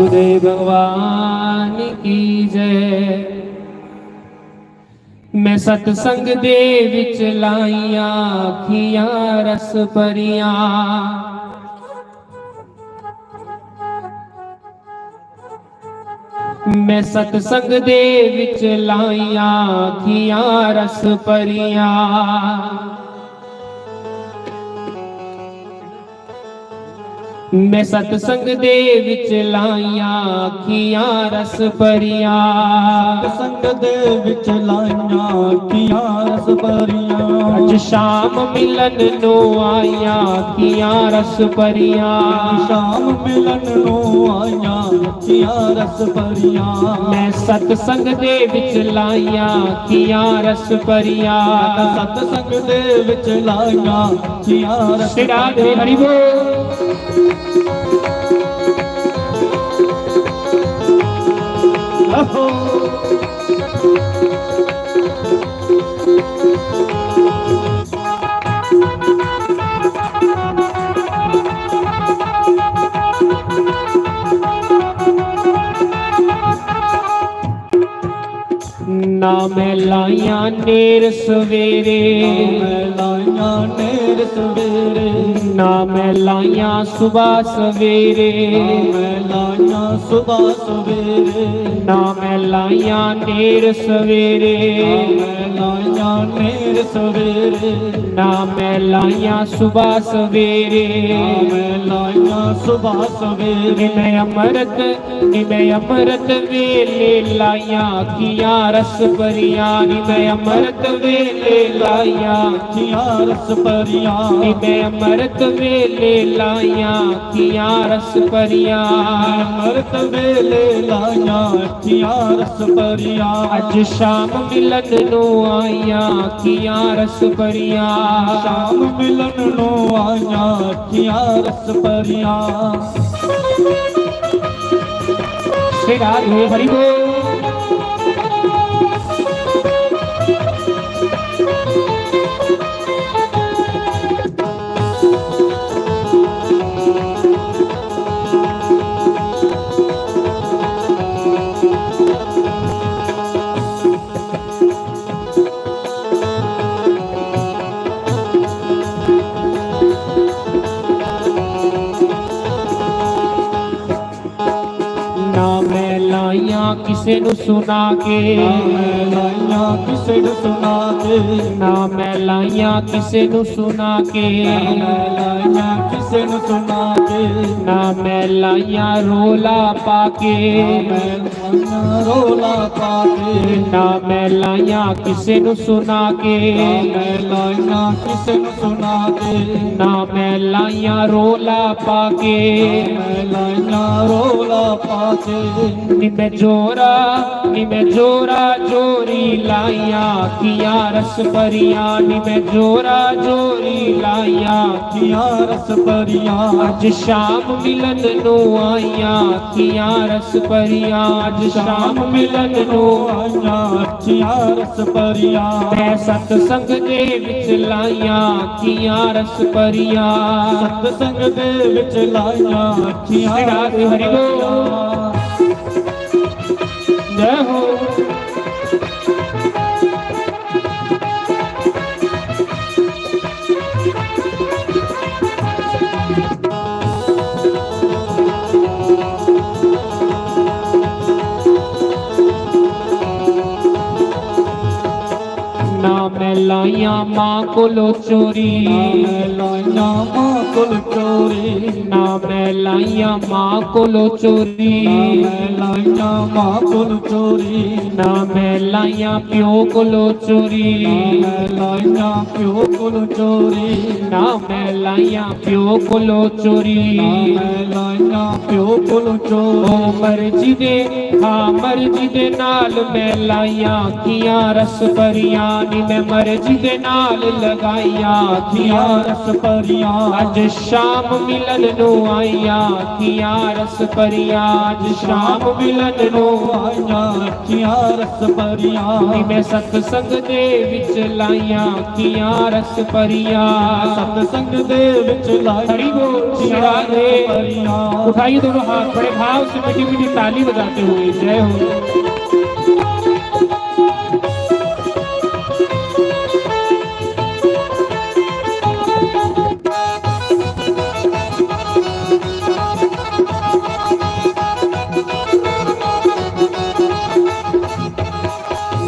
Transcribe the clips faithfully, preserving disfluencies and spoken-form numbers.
जय भगवान की जय। मैं सत्संग दे विच लाइयां अखियां रस भरियां। मैं सत्संग दे विच लाइयां अखियां रस भरियां। मैं सत्संग दे विच लाइयां अखियां रस भरियां। सत्संग दे विच लाइयां अखियां रस भरियां। अज शाम मिलन नू आइयां अखियां रस भरियां। शाम मिलन नू आइयां अखियां रस भरियां। मैं सत्संग दे विच लाइयां अखियां रस भरियां। सत्संग दे विच लाइयां अखियां रस सिरा दे भरियां। हरि बोल। आहो। ना मैं लाइयां नेर सवेरे, ना मैं लाइयां नेर सवेरे। ना मैं लाइयां सुबह सवेरे, ना मैं लाइयां सुबह सवेरे। ना मैं लाइयां नेर सवेरे, ना मैं लाइयां नेर सवेरे। ना मैं लाइयां सुबह सवेरे, ना मैं लाइयां सुबह सवेरे। मैं अमृत नी मैं अमृत वेले लाइयां अखियां रस भरियां, नी मैं अमृत वेले लाइयां अखियां रस भरियां। नी मैं अमृत वेले लाइयां अखियां रस भरियां। अमृत वेले लाइयां अखियां रस भरियां। अज शाम मिलन नू आइयां अखियां रस भरियां। शाम मिलन नू आइयां अखियां रस भरियां। श्री राधे हरि बोल। ना मैं लाइयां किसे नू सुना के, ना मैं लाइयां किसे नू सुना के। ना मैं लाइयां किसे नू सुना के, ना मैं लाइयां किसे नू सुना के। ना मैं लाइयां रोला पाके, ना मैं लाइयां रोला पाके। ना मैं लाइयां किसे नू सुना के, ना मैं लाइयां किसे नू सुना के। ना मैं लाइयां रोला पाके, ना मैं लाइयां रोला पाके। नी मैं जोरा, नी मैं जोरा जोरी लाइयां अखियां रस भरियां। नी मैं जोरा जोरी लाइयां अखियां रस भरियां। अज शाम मिलन नू आइयां अखियां रस भरियां। अज शाम मिलन नू आइयां अखियां रस भरियां। मैं सत्संग दे विच लाइयां अखियां रस भरियां। सत्संग दे विच लाइयां अखियां रस भरियां। जय हो। ना मैं लाइयां मां कोलो चोरी, ना मैं लाइयां मां कोलो चोरी। ना मैं लाइयां मां कोलो चोरी, ना मैं लाइयां मां कोलो चोरी। ना मैं लाइयां प्यो कोलो चोरी, ना मैं लाइयां प्यो कोलो चोरी। ना मैं लाइयां प्यो कोलो चोरी, ना मैं लाइयां प्यो कोलो चोरी। ओ मर्जी दे, हाँ मर्जी दे नाल मैं लाइयां अखियां रस भरियां। नी मैं मर जिदे नाल लगाइयां अखियां रस परियां। अज शाम मिलन नू आइयां अखियां रस परियां। अज शाम मिलन नू आइयां अखियां रस परियां। नी मैं सत्संग दे विच लाइयां अखियां रस परियां। सत्संग दे विच लाइयां हरि बोल श्री राधे। परियां। उठाइए दोनों हाथ, बड़े भाव से मीठी मीठी ताली बजाते हुए। जय हो।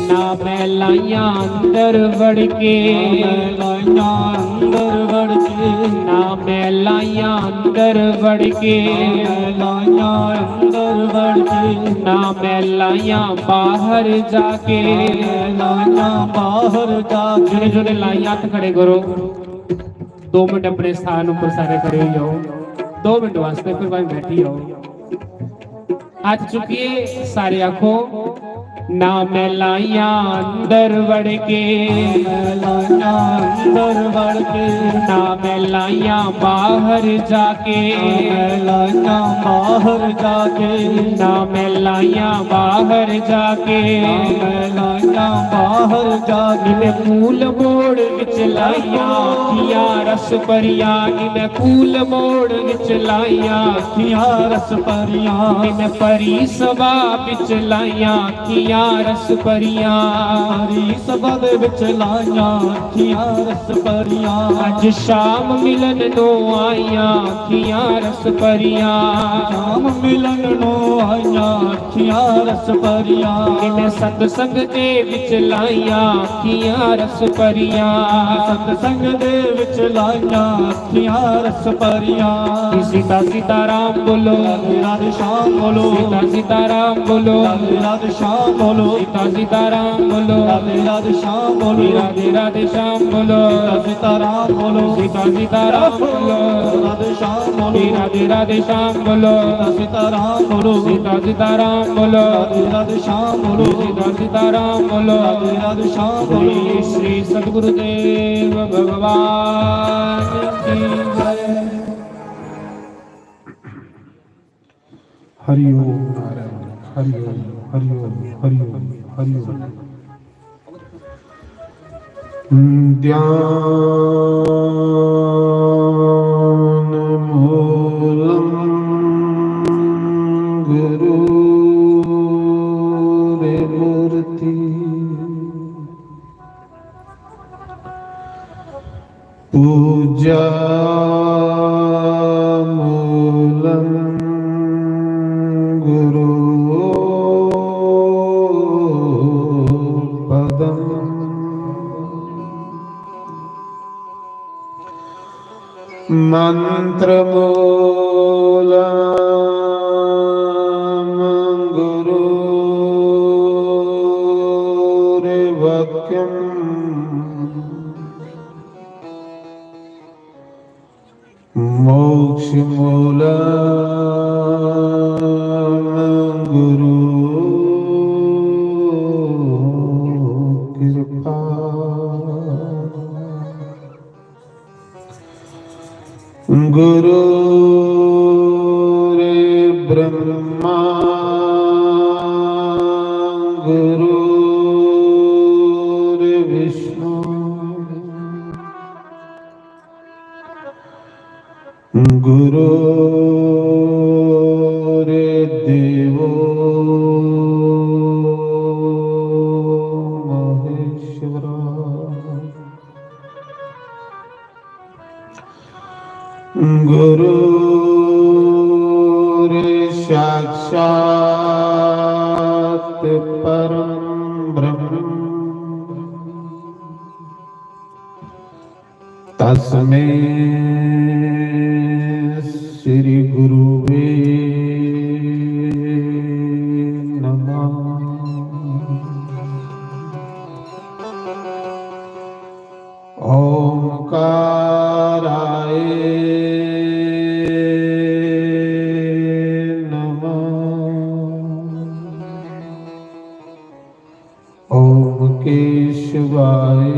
ना मैं लाइयां अंदर वड़ के, ना मैं लाइयां अंदर वड़ के, ना मैं लाइयां अंदर वड़ के, ना मैं लाइयां अंदर वड़ के, ना मैं लाइयां बाहर जाके, ना मैं लाइयां बाहर जाके। जिन्हें जिन्हें लाइयां हत्थ खड़े करो। दो मिनट अपने स्थान ऊपर सारे खड़े हो जाओ, दो मिनट वास्ते, फिर भाई बैठी जाओ। हाथ चुकिए सारे आखो, ना मैं लाइयां अंदर वड़ के, ना मैं लाइयां अंदर वड़ के, ना मैं लाइयां बाहर जाके, ना मैं लाइयां बाहर जाके, ना मैं लाइयां बाहर जाके, ना मैं लाइयां बाहर जाके। मैं कूल मोड़ विच लाइयां अखियां रस परियां। नी मैं कूल मोड़ विच लाइयां अखियां रस परियां। नी मैं परी सभा विच लाइयां अखियां रस परियां। परी सभा दे विच लाइयां अखियां रस परियां। अज शाम मिलन नू आइयां अखियां रस परियां। शाम मिलन नू आइयां अखियां रस परियां। इन्हें सत्संग दे विच लाइयां अखियां रस परियां। सत्संग दे विच लाइयां अखियां रस परियां। सीता सीता राम बोलो, राधे राधे श्याम बोलो। सीता सीता राम बोलो, राधे राधे श्याम बोलो। सीता सीता राम बोलो, राधे राधे श्याम बोलो। राधे राधे श्याम बोलो। सीता सीता राम बोलो, सीता सीता राम बोलो। राधे श्याम बोलो। राधे राधे श्याम बोलो। सीता सीता राम बोलो। सीता सीता राम बोलो। राधे राधे श्याम बोलो। सीता सीता राम बोलो। राधे राधे श्याम बोलो। बोलिए श्री सद्गुरुदेव भगवान की जय। हरि ओम नारायण, हरि ओम, हरि ओम, हरि ओम, हरि ओम। ध्यान मूलं गुरुर्मूर्ति। पूजा मूलं गुरु पदम। मंत्र मूलं गुरुर्वाक्यम। मोक्ष मूलं गुरु कृपा। गुरुर्ब्रह्मा गुरुर्विष्णु गुरुर्देवो महेश्वरा। गुरुर्साक्षात् परं ब्रह्म। तस्मै श्री गुरुवे नमः। ओंकाराय नमः। ओम केशवाय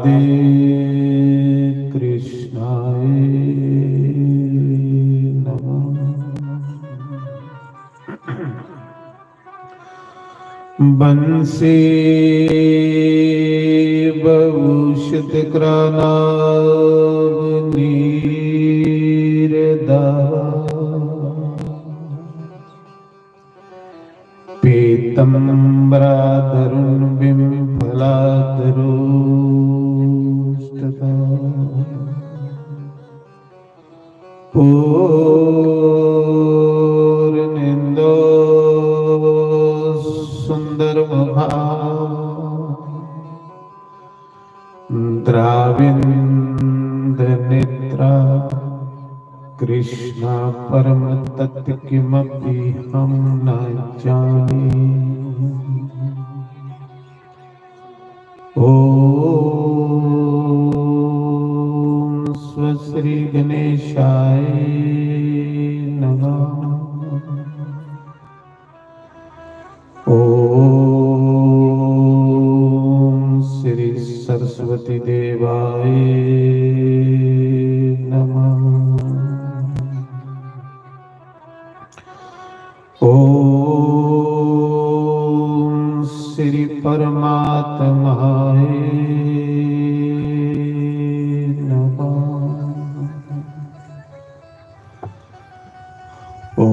राधे कृष्णाय नमः। बंसी भूषित करानाभनीरदा पीतम्बराधरुन् बिम्फलाधरोष्ठता। पूर्णेन्दो सुन्दरमुखा द्राविन्दनेत्रा। कृष्णा परम तत्व किमपि हम न जाने। ॐ स्वश्री गणेशाय नमः। ॐ श्री सरस्वती देवाय नमः। ॐ श्री परमात्माय नमः। ॐ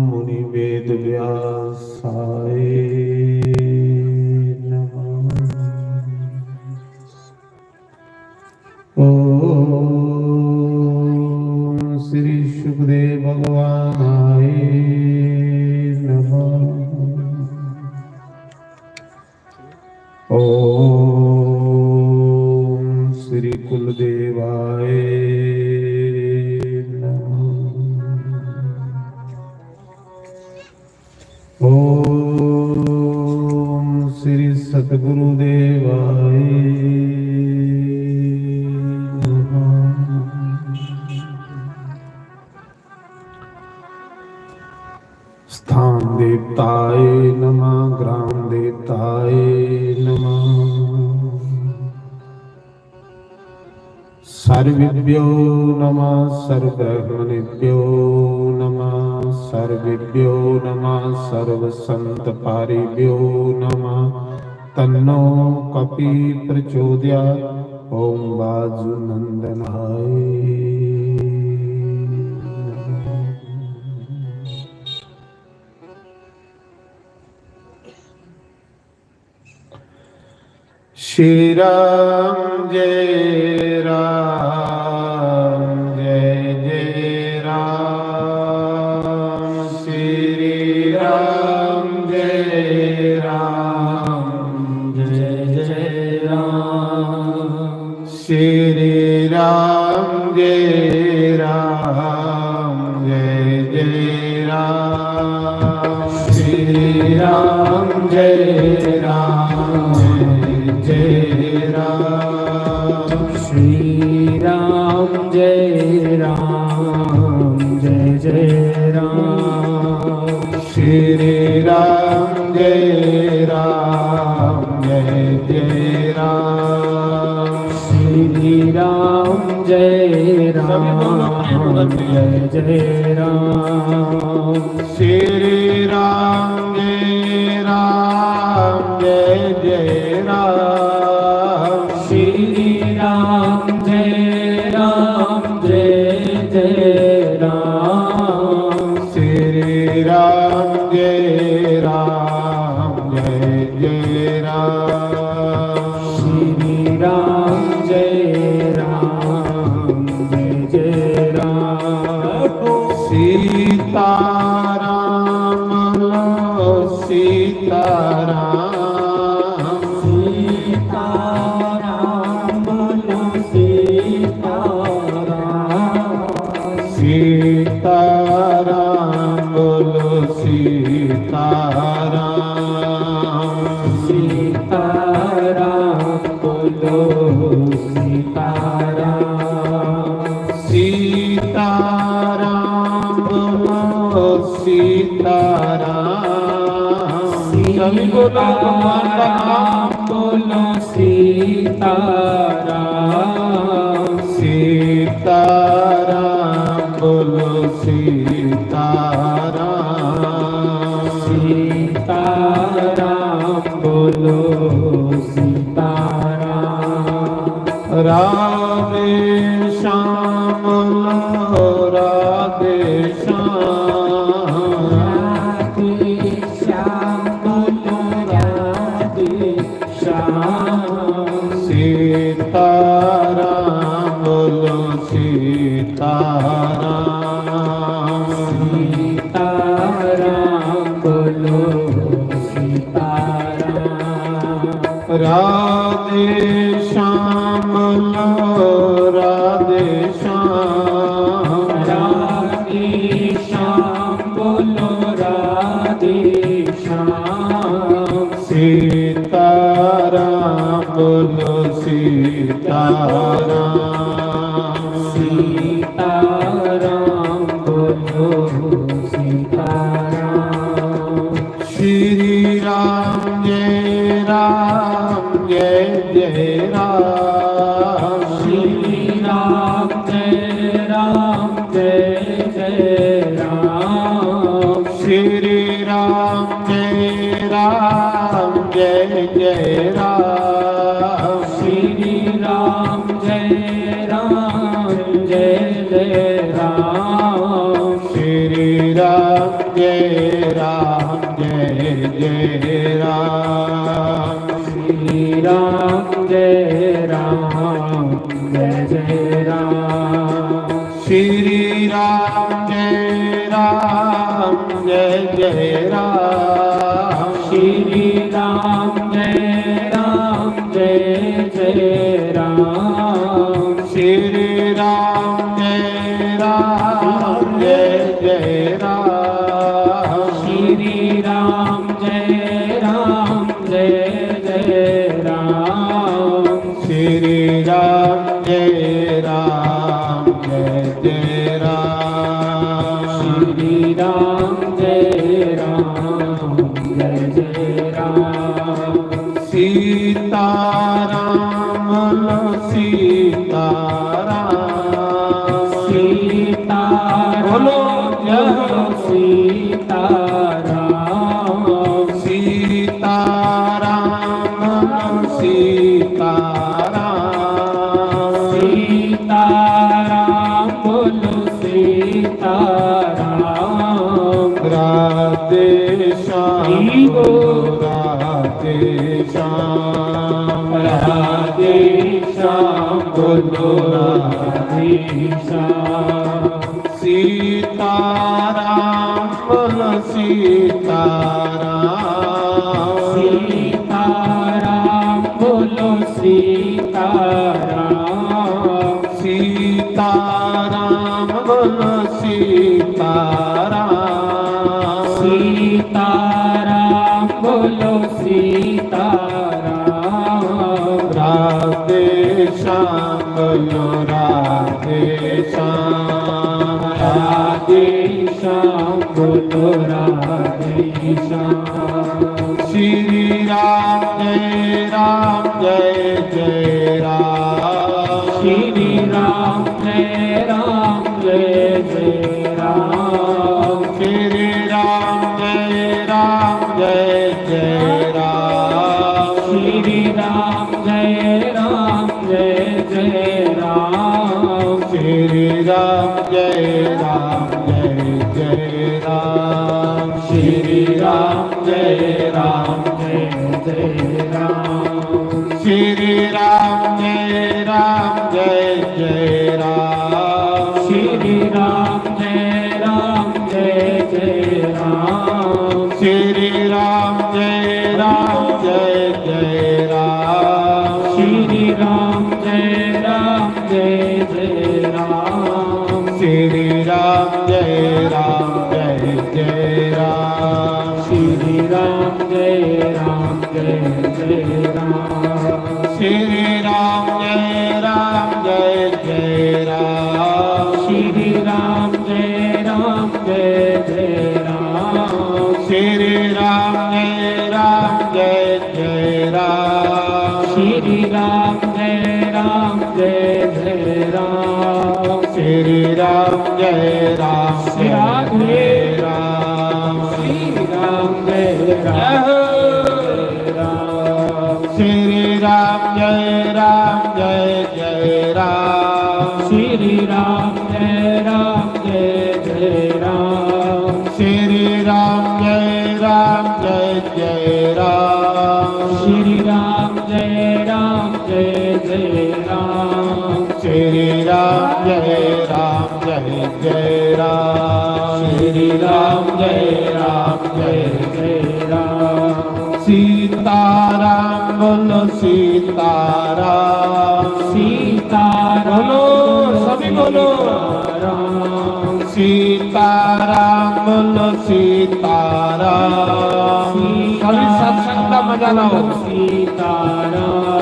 मुनि वेद व्यासाय नमः। ॐ श्री सुखदेव भगवानाय नमः। ॐ श्री कुलदेवाय नमः। ॐ श्री सतगुरु देवाय नमः। स्थान देवताय नमः, ग्राम देवताय नमः। सर्वेभ्यो नमः, सर्वब्राह्मणेभ्यो नमः, सर्वेभ्यो नमः, सर्वसंतपारिभ्यो नमः। तन्नो कपि प्रचोदयात्। ॐ वासुनन्दनाय नमः। श्री राम जय राम जय जय राम। श्री राम जय राम जय जय राम। श्री राम जय राम जय जय राम। श्री राम जय राम जय जय राम। श्री राम जय राम जय जय राम। श्री राम जय राम जय जय राम। श्री राम जय राम जय जय राम। श्री राम जय राम जय जय राम। श्री राम जय राम जय जय राम। श्री राम जय राम जय जय राम। श्री राम जय राम जय जय राम। सीता राम लो सीता राम। सीता राम लो सीता राम। सीता राम बोलो सीता राम। सीता राम बोलो सीता राम। सीता राम बोलो सीता राम। सभी बोलो भगवान का नाम। बोलो सीताराम। सीताराम बोलो सीताराम। सीताराम बोलो सीताराम। राधे श्याम बोलो राधे श्याम। राधे श्याम बोलो राधे श्याम। सीताराम बोलो सीताराम। सीताराम बोलो सीताराम। राधे श्याम बोलो राधे श्याम। राधे श्याम बोलो राधे श्याम। सीताराम बोलो सीताराम। सीताराम बोलो सीताराम। श्री राम जय राम जय जय राम। श्री राम जय राम जय जय राम। श्री राम जय राम जय जय राम। श्री राम जय राम जय जय राम। श्री राम जय राम जय जय राम। श्री राम जय राम जय जय राम। श्री राम जय राम जय जय राम। श्री राम जय राम जय जय राम। श्री राम जय राम जय जय राम। श्री राम जय राम जय जय राम। श्री राम जय राम जय जय राम। श्री राम जय राम जय जय राम। सीताराम बोलो सीताराम। सीताराम बोलो जय हो सीताराम। सीताराम बोलो सीताराम। सीताराम बोलो सीताराम। राधे श्याम जी बोलो। राधे श्याम। राधे श्याम बोलो राधे श्याम। सीताराम बोलो सीताराम। सीताराम बोलो सीताराम। सीताराम बोलो सीताराम। सीताराम बोलो सीताराम। राधे श्याम बोलो राधे श्याम। राधे श्याम बोलो राधे श्याम। श्री राम जय राम जय जय राम। श्री राम जय राम जय जय राम। श्री राम जय राम जय जय राम। श्री राम जय राम जय जय राम। श्री राम जय राम जय जय राम। श्री राम जय राम जय जय राम। श्री राम जय राम जय जय राम। श्री राम जय राम जय जय राम। श्री राम जय राम जय जय राम। श्री राम जय राम जय जय राम। श्री राम जय राम जय जय राम। श्री राम जय राम जय जय राम। श्री राम जय राम जय जय राम। श्री राम जय राम जय जय राम। श्री राम जय राम जय जय राम। जय राम, श्री राधे। जय राम, श्री राम, जय राम। जय हो। जय राम। श्री राम, जय राम, जय जय राम। श्री राम, जय राम, जय जय राम। श्री राम, जय राम, जय जय राम। श्री राम, जय राम, जय जय राम। श्री राम, जय राम, जय जय राम। श्री राम, जय राम, जय जय राम। सीताराम बोलो, सीताराम। सीताराम बोलो, बोलो, सभी बोलो। सीताराम। सीताराम बोलो, सीताराम। सभी सत्संग का मजा लाओ। सीताराम।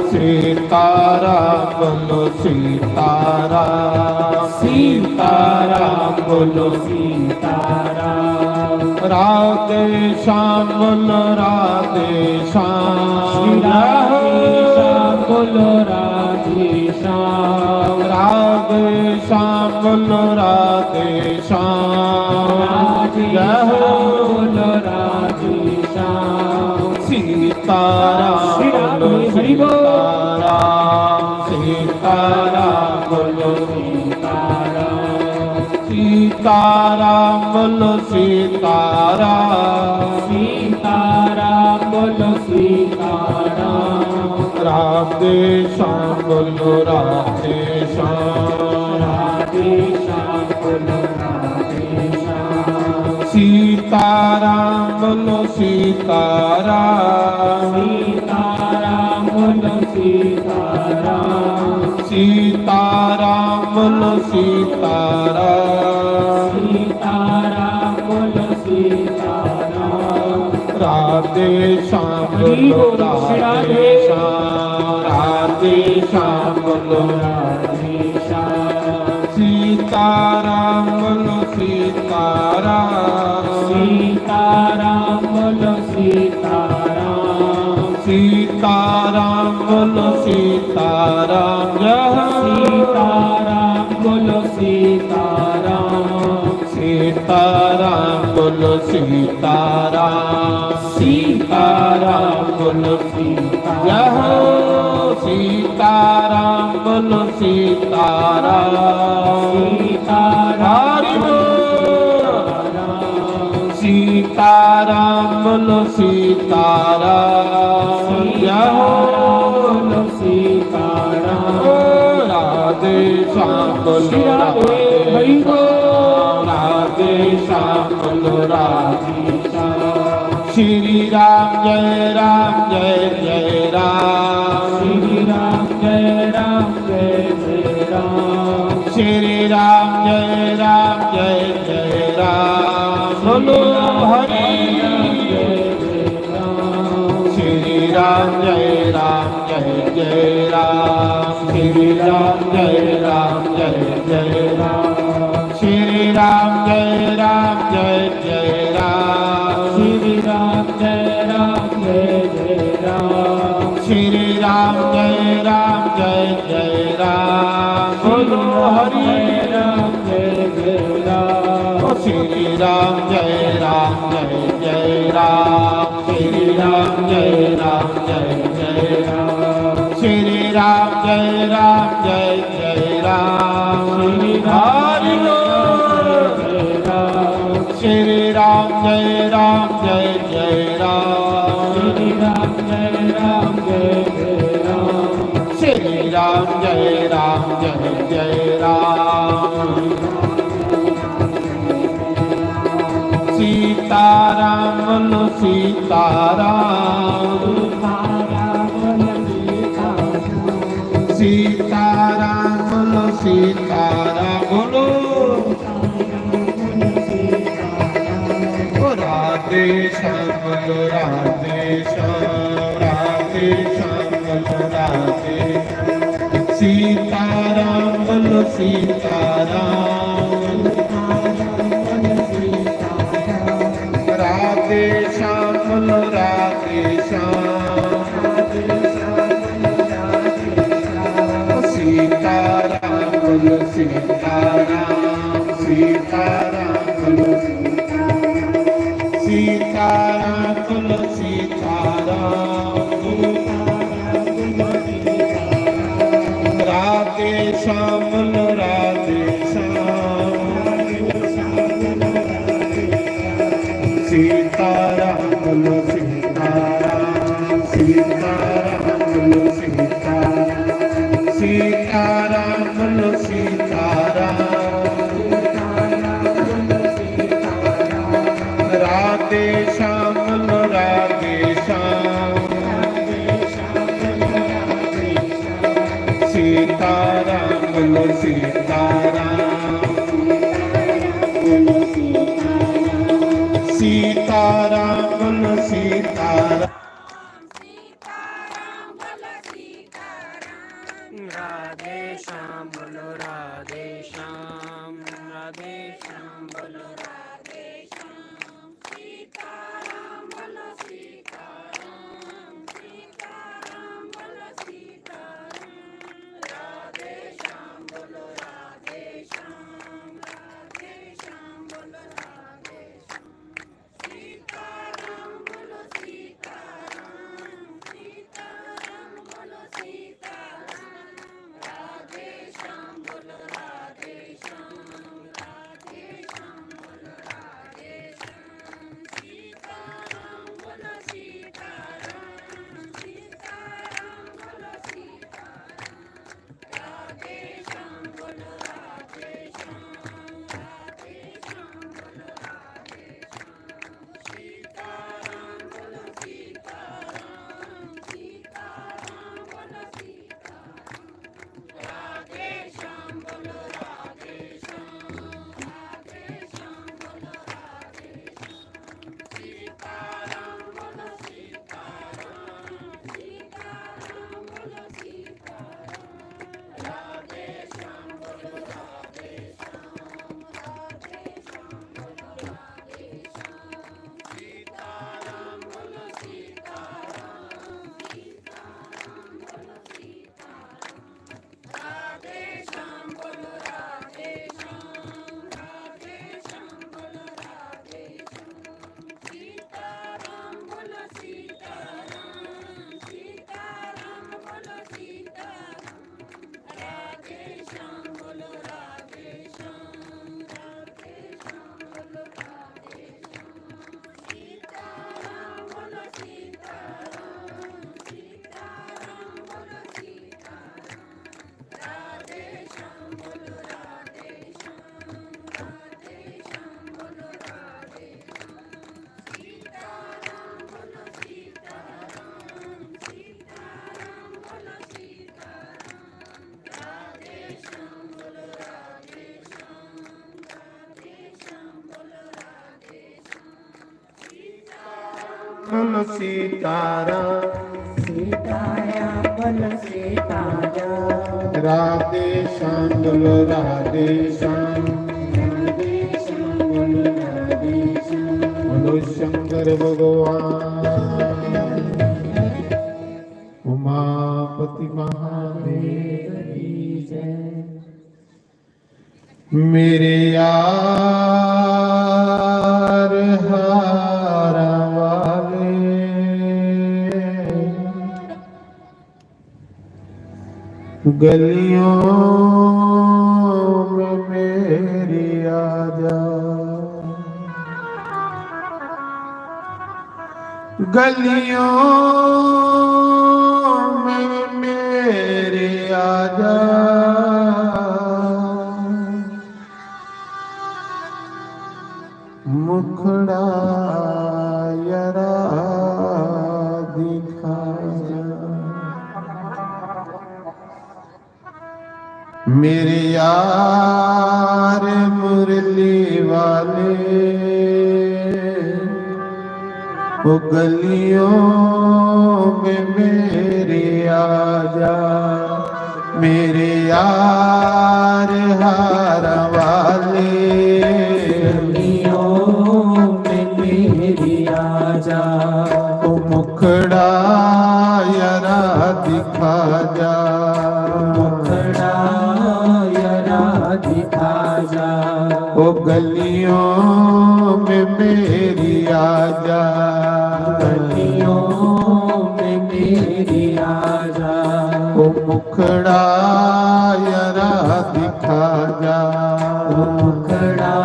सीताराम बोलो, सीताराम। सीताराम बोलो, सीताराम। राधे श्याम बोलो, राधे श्याम। श्री राधे श्याम बोलो, राधे श्याम। राधे श्याम बोलो, राधे श्याम। राधे जय हो। श्याम बोलो, राधे श्याम। सीताराम श्री राम बोलो, हरि बोल। सीताराम। सीताराम बोलो, सीताराम। सीताराम बोलो, सीताराम। सीताराम बोलो, सीताराम। राधे श्याम बोलो, राधे श्याम। राधे श्याम बोलो, राधे श्याम। सीताराम बोलो, सीताराम। सीताराम बोलो, सीताराम। सीताराम बोलो, सीताराम। सीताराम बोलो, सीताराम। राधे श्याम हरि बोलो, बोल, श्री राधे। राधे श्याम। राधे श्याम बोलो, राधे श्याम। सीताराम बोलो, सीताराम। सीताराम बोलो, सीताराम। सीताराम बोलो, सीताराम। जय हो। सीताराम बोलो, सीताराम। सीताराम बोलो, सीताराम। सीताराम बोलो, सीताराम। जय हो। सीताराम बोलो, सीताराम। सीताराम। हरि बोल। सीताराम बोलो, सीताराम। जय हो। सीताराम। ओ राधे श्याम बोलो, श्री राधे। राधे हरि बोल। श्याम। राधे श्याम बोलो, राधे श्याम। श्री राम, जय राम, जय जय राम। श्री राम, जय राम, जय जय राम। श्री राम, जय राम, जय जय राम। बोलो हरि। श्री राम, जय राम, जय जय राम। श्री राम, जय राम, जय जय राम। श्री राम, जय राम, जय जय राम। श्री राम, जय राम, जय जय राम। श्री राम, जय राम, जय जय राम। बोलो हरि। राम, जय जय राम। ओ श्री राम, जय राम, जय जय राम। श्री राम, जय राम, जय जय राम। श्री राम, जय राम, जय जय राम। श्री हरि बोल। श्री राम, जय राम, जय जय राम। श्री राम, जय राम, जय जय राम। श्री राम, जय राम, जय जय राम। सीताराम बोलो, सीताराम। सीताराम बोलो, सीताराम। बोलो। ओ राधे श्याम बोलो, राधे श्याम, राधे श्याम बोलो, राधे। सीताराम बोलो, सीताराम। राधे श्याम बोलो, राधे श्याम। सीताराम बोलो, सीताराम। सीताराम बोलो सीताराम, सीताराम बोलो सीताराम। राधे श्याम बोलो राधे श्याम। सीताराम बोलो सीताराम, सीताराम बोलो सीताराम। सीताराम बोलो सीताराम। राधे श्याम बोलो राधे श्याम। सीताराम बोलो सीताराम। सीताराम बोलो सीताराम। राधे श्याम बोलो राधे श्याम, राधे श्याम बोलो राधे श्याम। सीताराम बोलो सीताराम, सीताराम बोलो सीताराम। राधे श्याम बोलो राधे श्याम, राधे श्याम बोलो राधे श्याम। सीताराम बोलो सीताराम, सीताराम बोलो सीताराम। राधे श्याम बोलो राधे श्याम, राधे श्याम बोलो राधे श्याम। सीताराम बोलो सीताराम, सीताराम बोलो सीताराम। राधे श्याम बोलो राधे श्याम, राधे श्याम बोलो राधे श्याम। सीताराम बोलो सीताराम, सीताराम बोलो सीताराम। राधे श्याम बोलो राधे श्याम, राधे श्याम बोलो राधे श्याम। सीताराम बोलो सीताराम, सीताराम बोलो सीताराम। राधे श्याम बोलो राधे श्याम, राधे श्याम बोलो राधे श्याम। सीताराम बोलो सीताराम, सीताराम बोलो सीताराम। राधे श्याम बोलो राधे श्याम, राधे श्याम बोलो राधे श्याम। सीताराम बोलो सीताराम, सीताराम बोलो सीताराम। राधे श्याम बोलो राधे श्याम, राधे श्याम बोलो राधे श्याम। सीताराम बोलो सीताराम, सीताराम बोलो सीताराम। राधे श्याम बोलो राधे श्याम, राधे श्याम बोलो राधे श्याम। सीताराम बोलो सीताराम, सीताराम बोलो सीताराम। राधे श्याम बोलो राधे श्याम, राधे श्याम बोलो राधे श्याम। बोलो सीताराम। सीताराम बोलो सीताराम। राधे श्याम बोलो राधे श्याम। राधे श्याम बोलो राधे श्याम। बोलो शंकर भगवान, उमापति महादेव की जय। मेरे यार हारां वाले, गलियों में मेरी आजा, गलियों में मेरी आजा, मुखड़ा यरा दिखा जा। मेरे यार मुरली वाले, ओ गलियों में मेरे आजा। मेरे यार हार वाले, गलियों में मेरी आजा। ओ मुखड़ा यरा दिखा जा, मुखड़ा यरा दिखा जा। ओ गलियों में मेरी आजा, गलियों में मेरी आजा। ओ मुखड़ा यरा दिखा जा, ओ मुखड़ा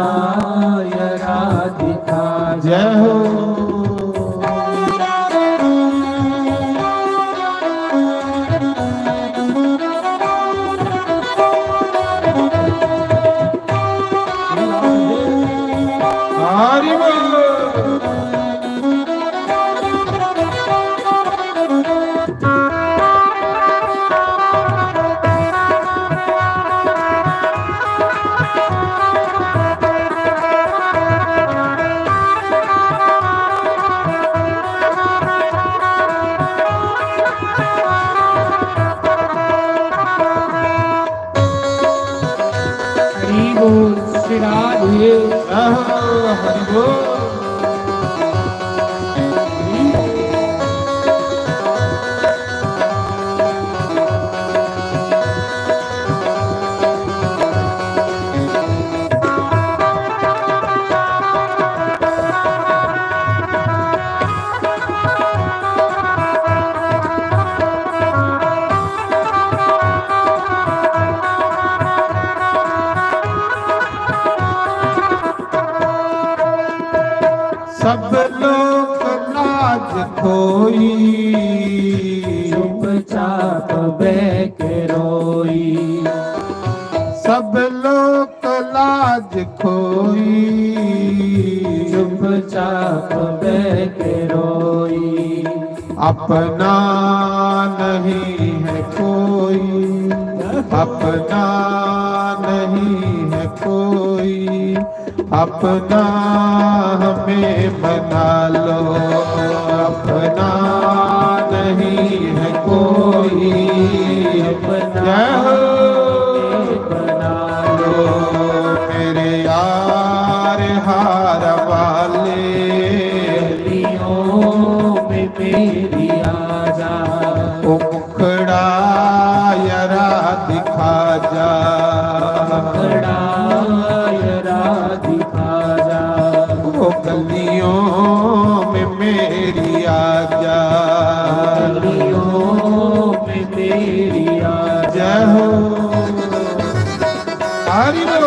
यरा दिखा जा। जय हो। हरि बोल। हरि बोल, श्री राधे। आहा, हरि बोल। सब लोक लाज खोई, चुपचाप बह के रोई। सब लोक लाज खोई, चुपचाप बह के रोई। अपना नहीं है कोई, अपना नहीं है कोई, अपना हमें बना लो, अपना नहीं है कोई। जय हो। बना लो मेरे यार हार वाले, गलियों में मेरी आजा। ओ मुखड़ा यरा दिखा जा, मुखड़ा यरा दिखा जा। ओ गलियों में मेरी आजा, गलियों में मेरी आजा। जय हो। हरि बोल।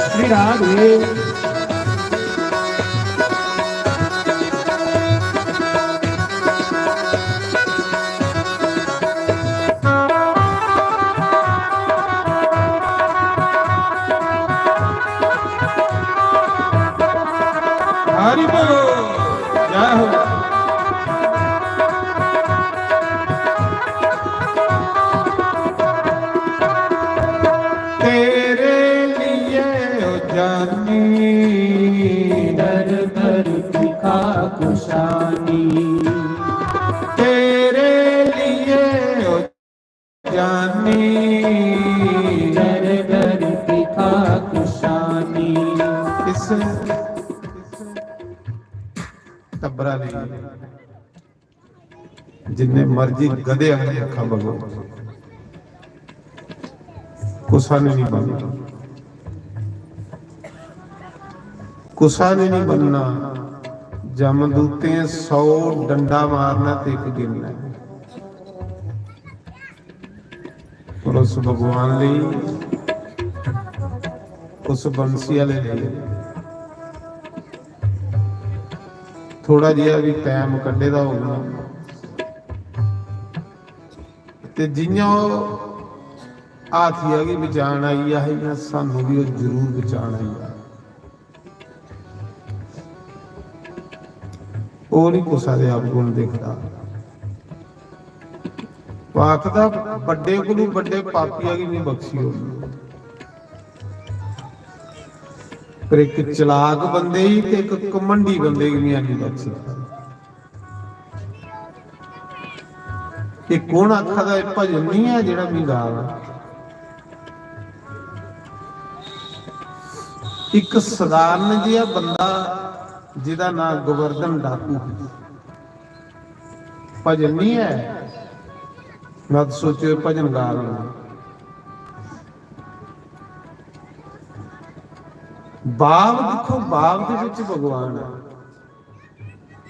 श्री राधे। हरि बोल। जय हो। तेरे लिए ओ जानी, दर दर की खाकुशानी। तेरे लिए ओ जानी, दर दर की खाकुशानी। इस टब्बरा ने जिन्ने मर्जी गधे आंगर अक्खां बगो, कुसा ने नहीं बनना, कुसा ने नहीं बनना। जमदूतें सौ डंडा मारना ते इक गिनना है। पर उस भगवान लेई, उस बंसी आह्ले लेई थोड़ा जेहा भी टैम कड्ढे दा होग ना, ते जि'यां ओह् हाथिया गी बचान आई गेआ हा, इ'यां सानू बी ओह् जरूर बचान आई गेआ। ओह् निं कुसै दे अवगुण दिखदा। ओह् आखदा, बड्डे कोलू बड्डे पापिया गी निं बख्शी ओड़ना, पर इक चलाक बंदे गी ते इक घमंडी बंदे गी निं बख्शी सकदा। एह् कौन आखा दा? एह् भजन निं ऐ जेह्ड़ा मी गा दा। इक सधारण जेहा बंदा, जेह्दा नांऽ गोवर्धन डाकू हा, भजन नहीं है, मत सोचो भजन गा रहा। भाव दिक्खो, भाव दे विच भगवान है।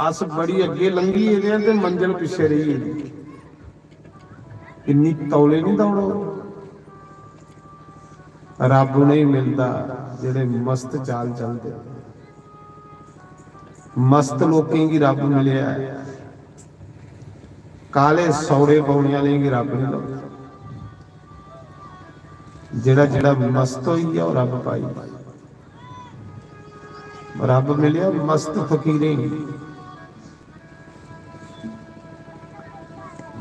अस बड़ी अग्गे लंघी गेदे आं ते मंजल पिच्छे रेही गेदी। इन्नी तौले नहीं दौड़ो। रब उ'नेंगी मिलदा जेह्ड़े मस्त चाल चलदे। मस्त लोकें गी रब मिलेआ ऐ, काले सौड़े पौने आह्लें गी रब नहीं लभदा। जेह्ड़ा जेह्ड़ा मस्त होई गेआ, ओह् रब पाई। रब मिलेआ मस्त फकीरें गी।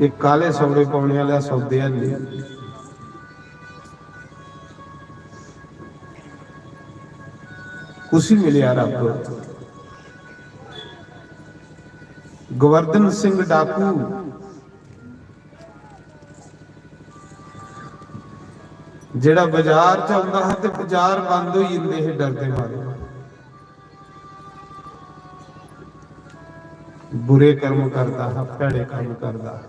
ये काले सौड़े पौने आह्ला सौदे है नहीं। कुसी मिलेआ रब? गोवर्धन सिंह डाकू, जेड़ा बाजार च आंदा हा ते बाजार बंद होई जंदे हे डरदे मारे। बुरे कर्म करदा हा, भैड़े कर्म करदा हा।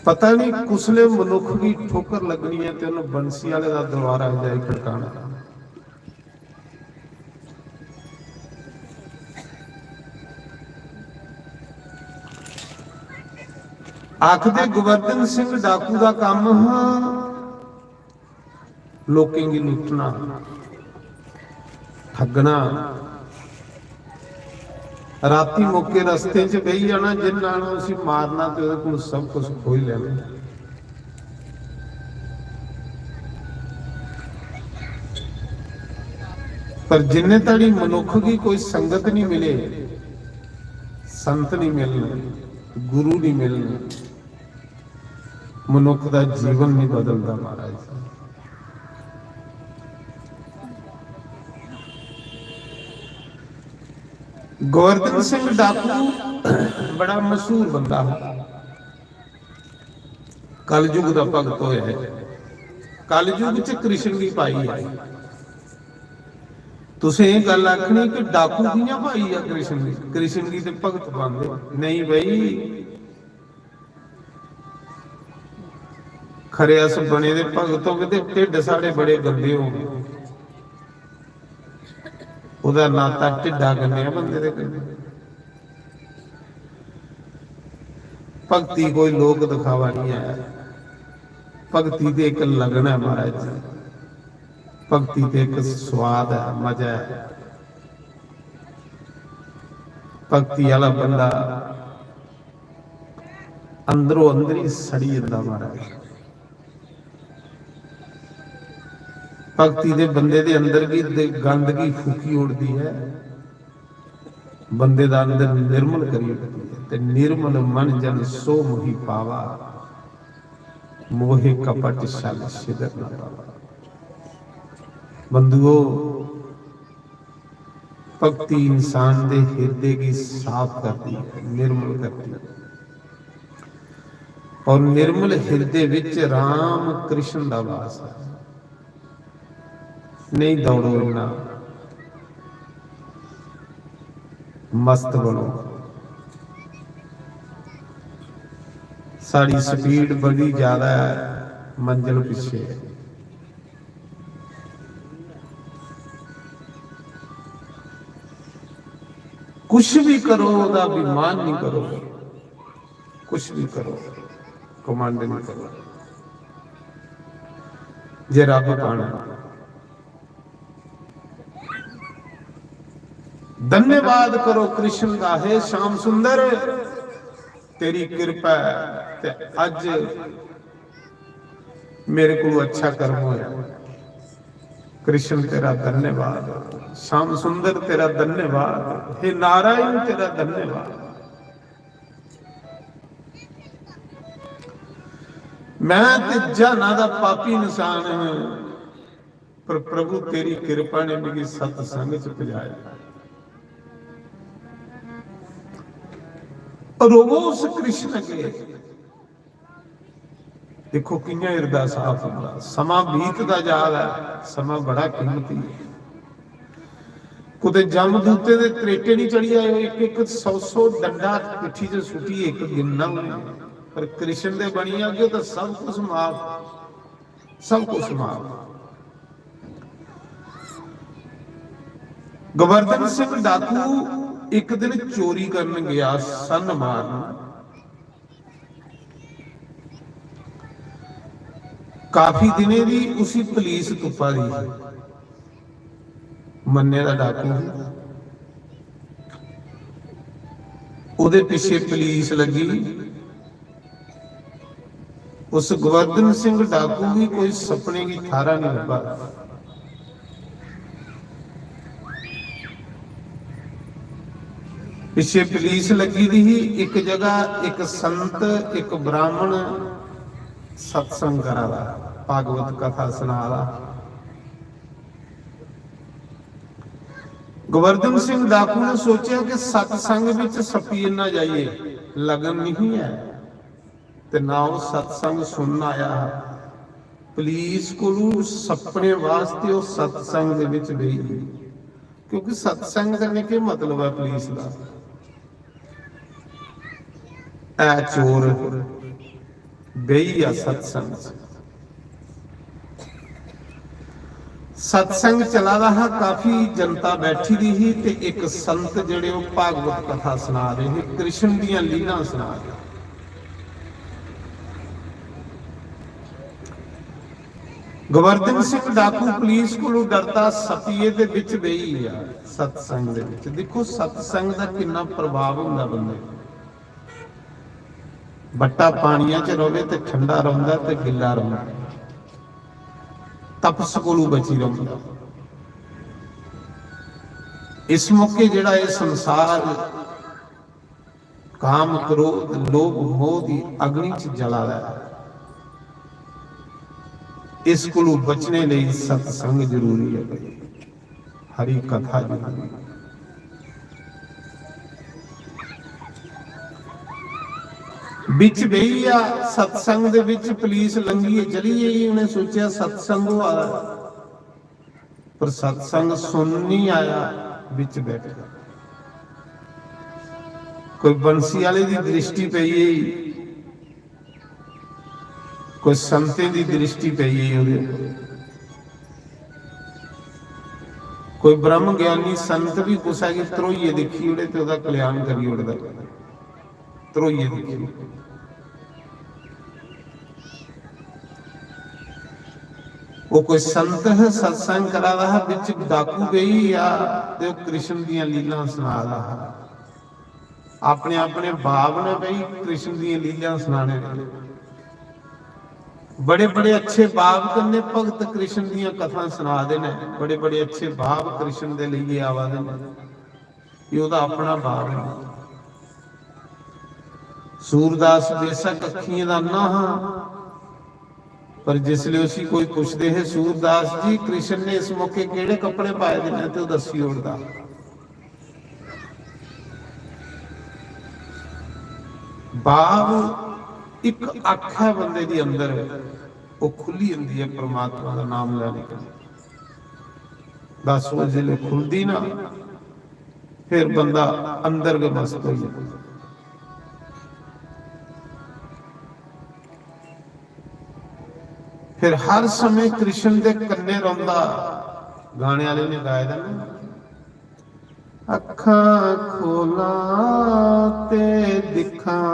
पता नहीं कुसले मनुख की ठोकर लगनी है ते उन्हें बंसी वाले का दरबारा जाई खड़काना। आखदे गोवर्धन सिंह डाकू दा कम्म हा लोकें गी लुट्टना, ठगना। राती मौके रस्ते च बेही जाना, जिन्ना आना उसी मारना ते ओह्दे कोल सब कुछ खोई लैना। पर जिन्ने धड़ी मनुख गी कोई संगत नहीं मिले, संत नहीं मिलने, गुरु नहीं मिलने, मनुख दा जीवन नहीं बदलदा महाराज। गोवर्धन सिंह डाकू बड़ा मशहूर बंदा हा। कलयुग दा भगत होया है। कलयुग च कृष्ण दी पाई है। तुसें एह् गल्ल आखनी कि डाकू कि'यां पाई ऐ कृष्ण दी? कृष्ण गी ते भगत पांदे। नहीं भाई, खरे अस बने दे भगत होगे ते ढिड्ड साढ़े बड़े गंदे होंगे। ओह्दा नाता ढिड्डा कन्नै ऐ बंदे दे कन्नै। भक्ति कोई लोक दिखावा नहीं है। भक्ति ते एक लगन है महाराज जी। भक्ति ते एक स्वाद है, मजा है। भक्ति वाला बंदा अंदरों अंदर ही सड़ी जंदा महाराज। भक्ति दे बंदे दे अंदर की दे गंदगी फूकी उड़दी है, बंदे दा अंदर निर्मल करी उड़दी है। ते निर्मल मन जन सो मोहि पावा, मोहे कपट छल छिदर न पावा। बंधुओ, भक्ति इंसान दे हिरदे गी साफ करदी है, निर्मल करदी है। और निर्मल हिरदे विच राम कृष्ण दा वास है। नहीं दौड़ो इन्ना, मस्त बनो। साड़ी स्पीड बड़ी ज्यादा है, मंजिल पिछे है। कुछ भी करो, ओह्दा अभिमान नहीं करो, कुछ भी करो, घमंड नहीं करो। जे रब पाना, धन्यवाद करो कृष्ण का, हे श्याम सुंदर, तेरी कृपा है ते अज मेरे को अच्छा कर्म होया। कृष्ण तेरा धन्यवाद, श्याम सुंदर तेरा धन्यवाद, हे नारायण तेरा धन्यवाद। मैं ते जाना दा पापी इंसान हां, पर प्रभु तेरी कृपा ने मिगी सत्संग च पजाया। रोवो उस कृष्ण अगे। देखो कियां हिरदा साफ हुंदा। समां बीतदा जा रहा है, समां बड़ा कीमती है। कुते जमदूते दे त्रेटे नहीं चढ़ी आए, एक एक सौ सौ डंडा पिट्ठी च सुट्टी, एक गिनना उ'नें। पर कृष्ण दे बनी आगे तो सब कुछ माफ, सब कुछ माफ। गोवर्धन सिंह डाकू एक दिन चोरी करन गया, सन मारन। काफी दिनें दी उसी पुलिस तुप्पा दी ही। मन्ने दा डाकू ही, ओदे पिछे पुलिस लगी। उस गोवर्धन सिंह डाकू गी कोई सपने की थारा नहीं लब्भा। पिछे पुलिस लगी दी ही, एक जगह एक संत, एक ब्राह्मण सत्संग करा दा, भागवत कथा सुना दा। गोवर्धन सिंह डाकू ने सोचा कि सत्संग विच सप्पी इन्ना जाइए, लगन नहीं है, ते ना ओह सत्संग सुनन आया हा। पुलिस कोलू सप्पने वास्ते ओह सत्संग दे विच गई, क्योंकि सत्संग कन्नै केह् मतलब है पुलिस दा? ऐ चोर बेही आ सत्संग च। सत्संग चला दा हा, काफी जनता बैठी दी ही ते एक संत जेह्ड़े ओह् भागवत कथा सुना दे हे, कृष्ण दियां लीलां सुना दे। गोवर्धन सिंह डाकू पुलिस कोलों डरदा सपिये दे विच बेही गेआ सत्संग दे विच। देखो सत्संग दा किन्ना प्रभाव हुंदा बंदे ते। बट्टा पानिया च रवे ते ठंडा रौंदा ते गिल्ला रौंदा, तपस कोलू बची रौंदा। इस मौके जेड़ा एह संसार काम, क्रोध, लोभ, मोह दी अग्नि च जला दा है, इस कोलू बचने लेई सत्संग जरूरी है भाई, हरी कथा जरूरी है। बिच बेही आ सत्संग दे विच, पुलिस लंघी चली गई, उन्हें सोचा सत्संग होआ दा, पर सत्संग सुन नहीं आया, बिच बैठा। कोई बंसी वाले दी दृष्टि पई गई, कोई संतें दी दृष्टि पई गई ओह्दे उप्पर। कोई ब्रह्म ज्ञानी संत भी कुसै गी ध्रोइयै दिक्खी ओड़े ते ओह्दा कल्याण करी ओड़दा। ध्रोइयै दिक्खी। ओह् कोई संत है, सत्संग करा दा हा, बिच डाकू बेही गेआ ते ओह् कृष्ण दियां लीलां सुना दा हा। अपने अपने बाब ने भाई कृष्ण दियां लीलां सुनाने। बड़े बड़े अच्छे बाब कन्नै भगत कृष्ण दियां कथां सुना दे ने, बड़े बड़े अच्छे बाब कृष्ण दे लेइयै आवा दे ने। एह् ओह्दा अपना बाब ऐ। सूरदास बेशक अक्खियें दा अंना हा, पर जिसले उसी कोई पुछदे हे, "सूरदास जी, कृष्ण ने इस मौके केह्ड़े कपड़े पाए दे न?" ते ओह् दस्सी ओड़दा। बाब इक अक्ख ऐ बंदे दी अंदर, ओह् खु'ल्ली जंदी ऐ परमात्मा दा नाम लैने कन्नै। बस ओह् जिसले खु'लदी ना, फिर बंदा अंदर गै मस्त होई जंदा। फिर हर समय कृष्ण दे कन्ने रौंदा। गाने वाले ने गाए दा ना, "अखां खोलां ते दिखां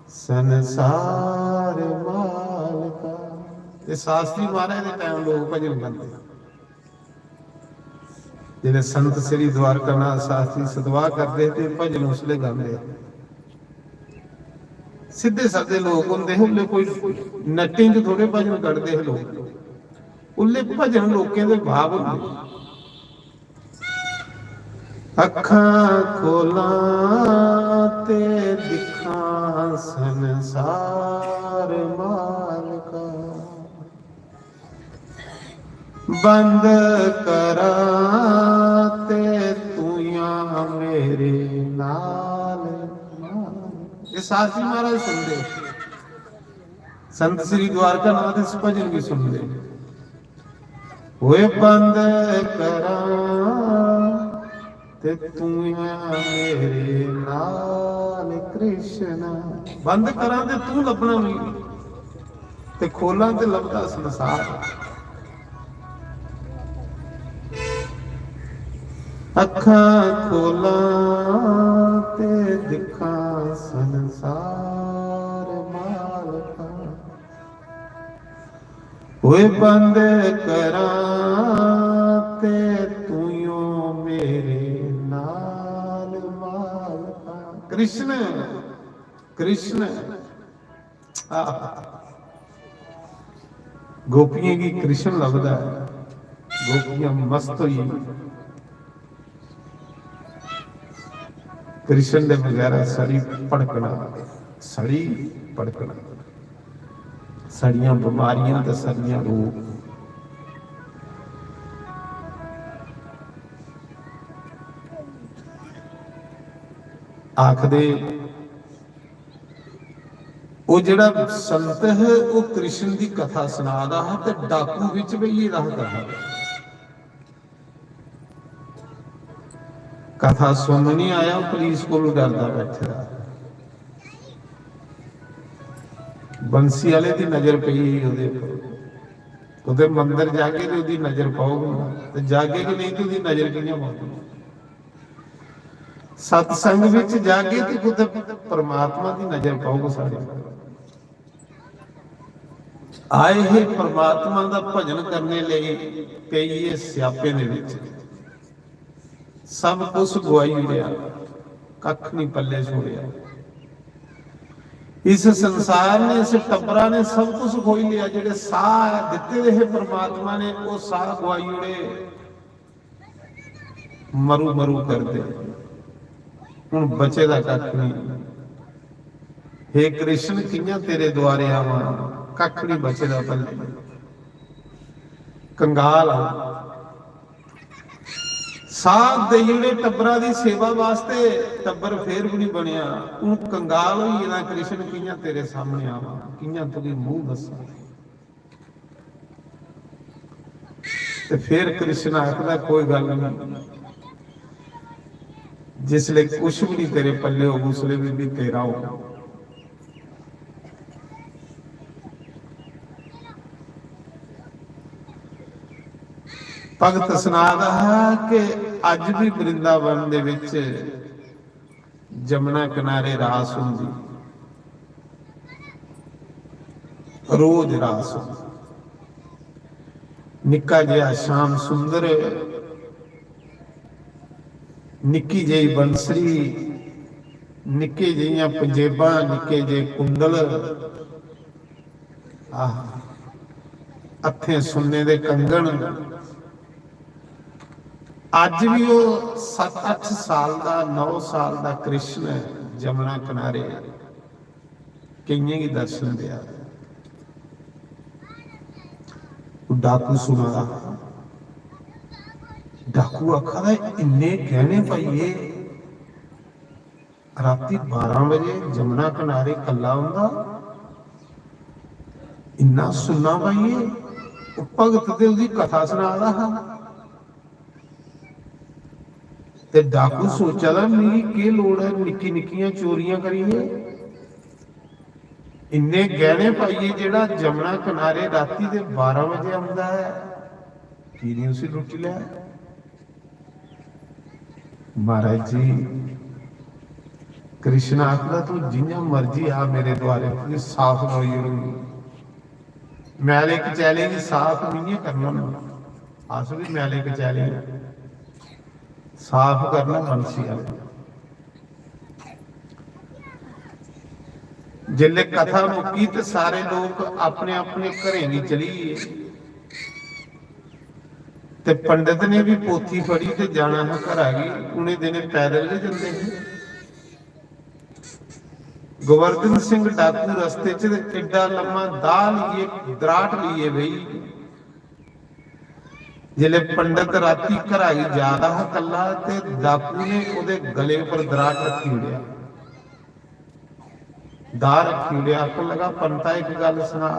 संसार मालका।" ते शास्त्री महाराज दे टाइम लोग भजन गांदे। जिसलै संत श्री द्वारकानाथ शास्त्री सतवाह करदे हे ते भजन उसलै गांदे हे। सिद्धे सादे लोक होंदे हे, उसलै कोई नट्टें च थोड़े भजन कढदे हे लोक। उसलै भजन लोकें दे भाव होंदे। अखां खोलां ते दिखां संसार मालका। बंद करां ते तूं आं मेरे नाल। ये शास्त्री महाराज सुनदे, संत श्री द्वारकानाथ इस भजन गी सुनदे। ओए बंद करां ते तू ऐ मेरे नाल कृष्ण। बंद करां ते तू लब्भना मिगी, ते खोलां ते लभदा संसार। अक्खां खोलां ते दिक्खां संसार मालका। ओए बंद करां ते तूं मेरे नाल मालका। कृष्ण, कृष्ण। आह। गोपियें गी कृष्ण लभदा ऐ, गोपियां मस्त होई। कृष्ण दे बगैरा सड़ी भड़कना, सड़ी भड़कना, सड़ियां बमारियां ते सड़ियां रोग। आखदे, ओह् जेह्ड़ा संत है, ओह् कृष्ण दी कथा सना दा हा ते डाकू बिच बेहियै रखदा हा। कथा सुनन नहीं आया, पुलिस कोल डरदा बैठे दा। बंसी आह्ले दी नजर पई ही ओह्दे उप्पर। कुतै मंदर जागे ते ओह्दी नजर पौग ना, ते जागे कि नेईं ते ओह्दी नजर कि'यां पौग? सत्संग विच जागे ते कुतै परमात्मा दी नजर पौग साढ़े उप्पर। आए हे परमात्मा दा भजन करने लेई, पेई गे स्यापे दे विच। सब कुछ गुआई ओड़ेआ, कख नहीं पल्ले छोड़ेआ। इस संसार ने, इस टब्बरा ने सब कुछ खोई लिया। जेह्ड़े साह दित्ते दे हे परमात्मा ने, ओह् साह गुआई ओड़े। मरू मरू करदे, हुन बचे दा कक्ख नहीं। हे कृष्ण, कि'यां तेरे द्वारे आवां, कक्ख नहीं बचे दा पल्ले। कंगाल आं। साथ देई ओड़े टब्बरा दी सेवा वास्ते, टब्बर फेर भी नहीं बनेआ। हुन कंगाल होई गेदा कृष्ण, कि'यां तेरे सामने आवां, कि'यां तुगी मूंह दस्सां। ते फिर कृष्ण आखदा, "कोई गल्ल नहीं, जिसले कुछ भी नहीं तेरे पल्ले होग, उसले भी, भी तेरा होग।" भगत सना दा हा कि अज भी वृंदावन दे विच जमुना किनारे रास होंदी, रोज रास होंदी। निक्का जेहा श्याम सुंदर, निक्की जेही बंसरी, निक्के जेहियां पंजेबां, निक्के जेह् कुंडल, आह, हत्थें सुन्ने दे कंगन। अज्ज भी ओह् सत्त अट्ठ साल दा, नौ साल दा कृष्ण जमुना किनारे केइयें गी दर्शन देआ। ओह् डाकू सुना दा हा। डाकू आखा दा, "इन्ने गैह्ने पाइयै रातीं बारां बजे जमुना किनारे कल्ला औंदा, इन्ना सुन्ना पाइयै।" ओह् भगत ते ओह्दी कथा सना दा हा। ते डाकू सोचा दा, "मिगी केह् लोड़ ऐ निक्की निक्कियां चोरियां करियै? इन्ने गैह्ने पाइयै जेह्ड़ा जमुना किनारे रातीं दे बारां बजे औंदा ऐ, की निं उसी लुट्टी लै?" महाराज जी, कृष्ण आखदा, "तू जि'यां मर्जी आ मेरे द्वारे, तुगी साफ करोई ओड़ूंगी। मैले कचैले गी साफ मि'यें करना होन्ना।" अस बी मैले कचैले आं। साफ करना बंसी आह्ले। जिसलै कथा मुक्की ते सारे लोक अपने अपने घरें गी चली गे। ते पंडित ने भी पोथी फड़ी ते जाना हा घरा गी। उ'नें दिनें पैदल गै जंदे हे। गोवर्धन सिंह डाकू रस्ते च ते एड्डा लम्मा दाह लेइयै, दराट लेइयै बेही। जिसलै पंडित राती घरा गी जा दा हा कल्ला, ते डाकू ने ओह्दे गले उप्पर दराट रक्खी ओड़ेआ, दाह रक्खी ओड़ेआ। आखन लगा, "पंता, इक गल्ल सना,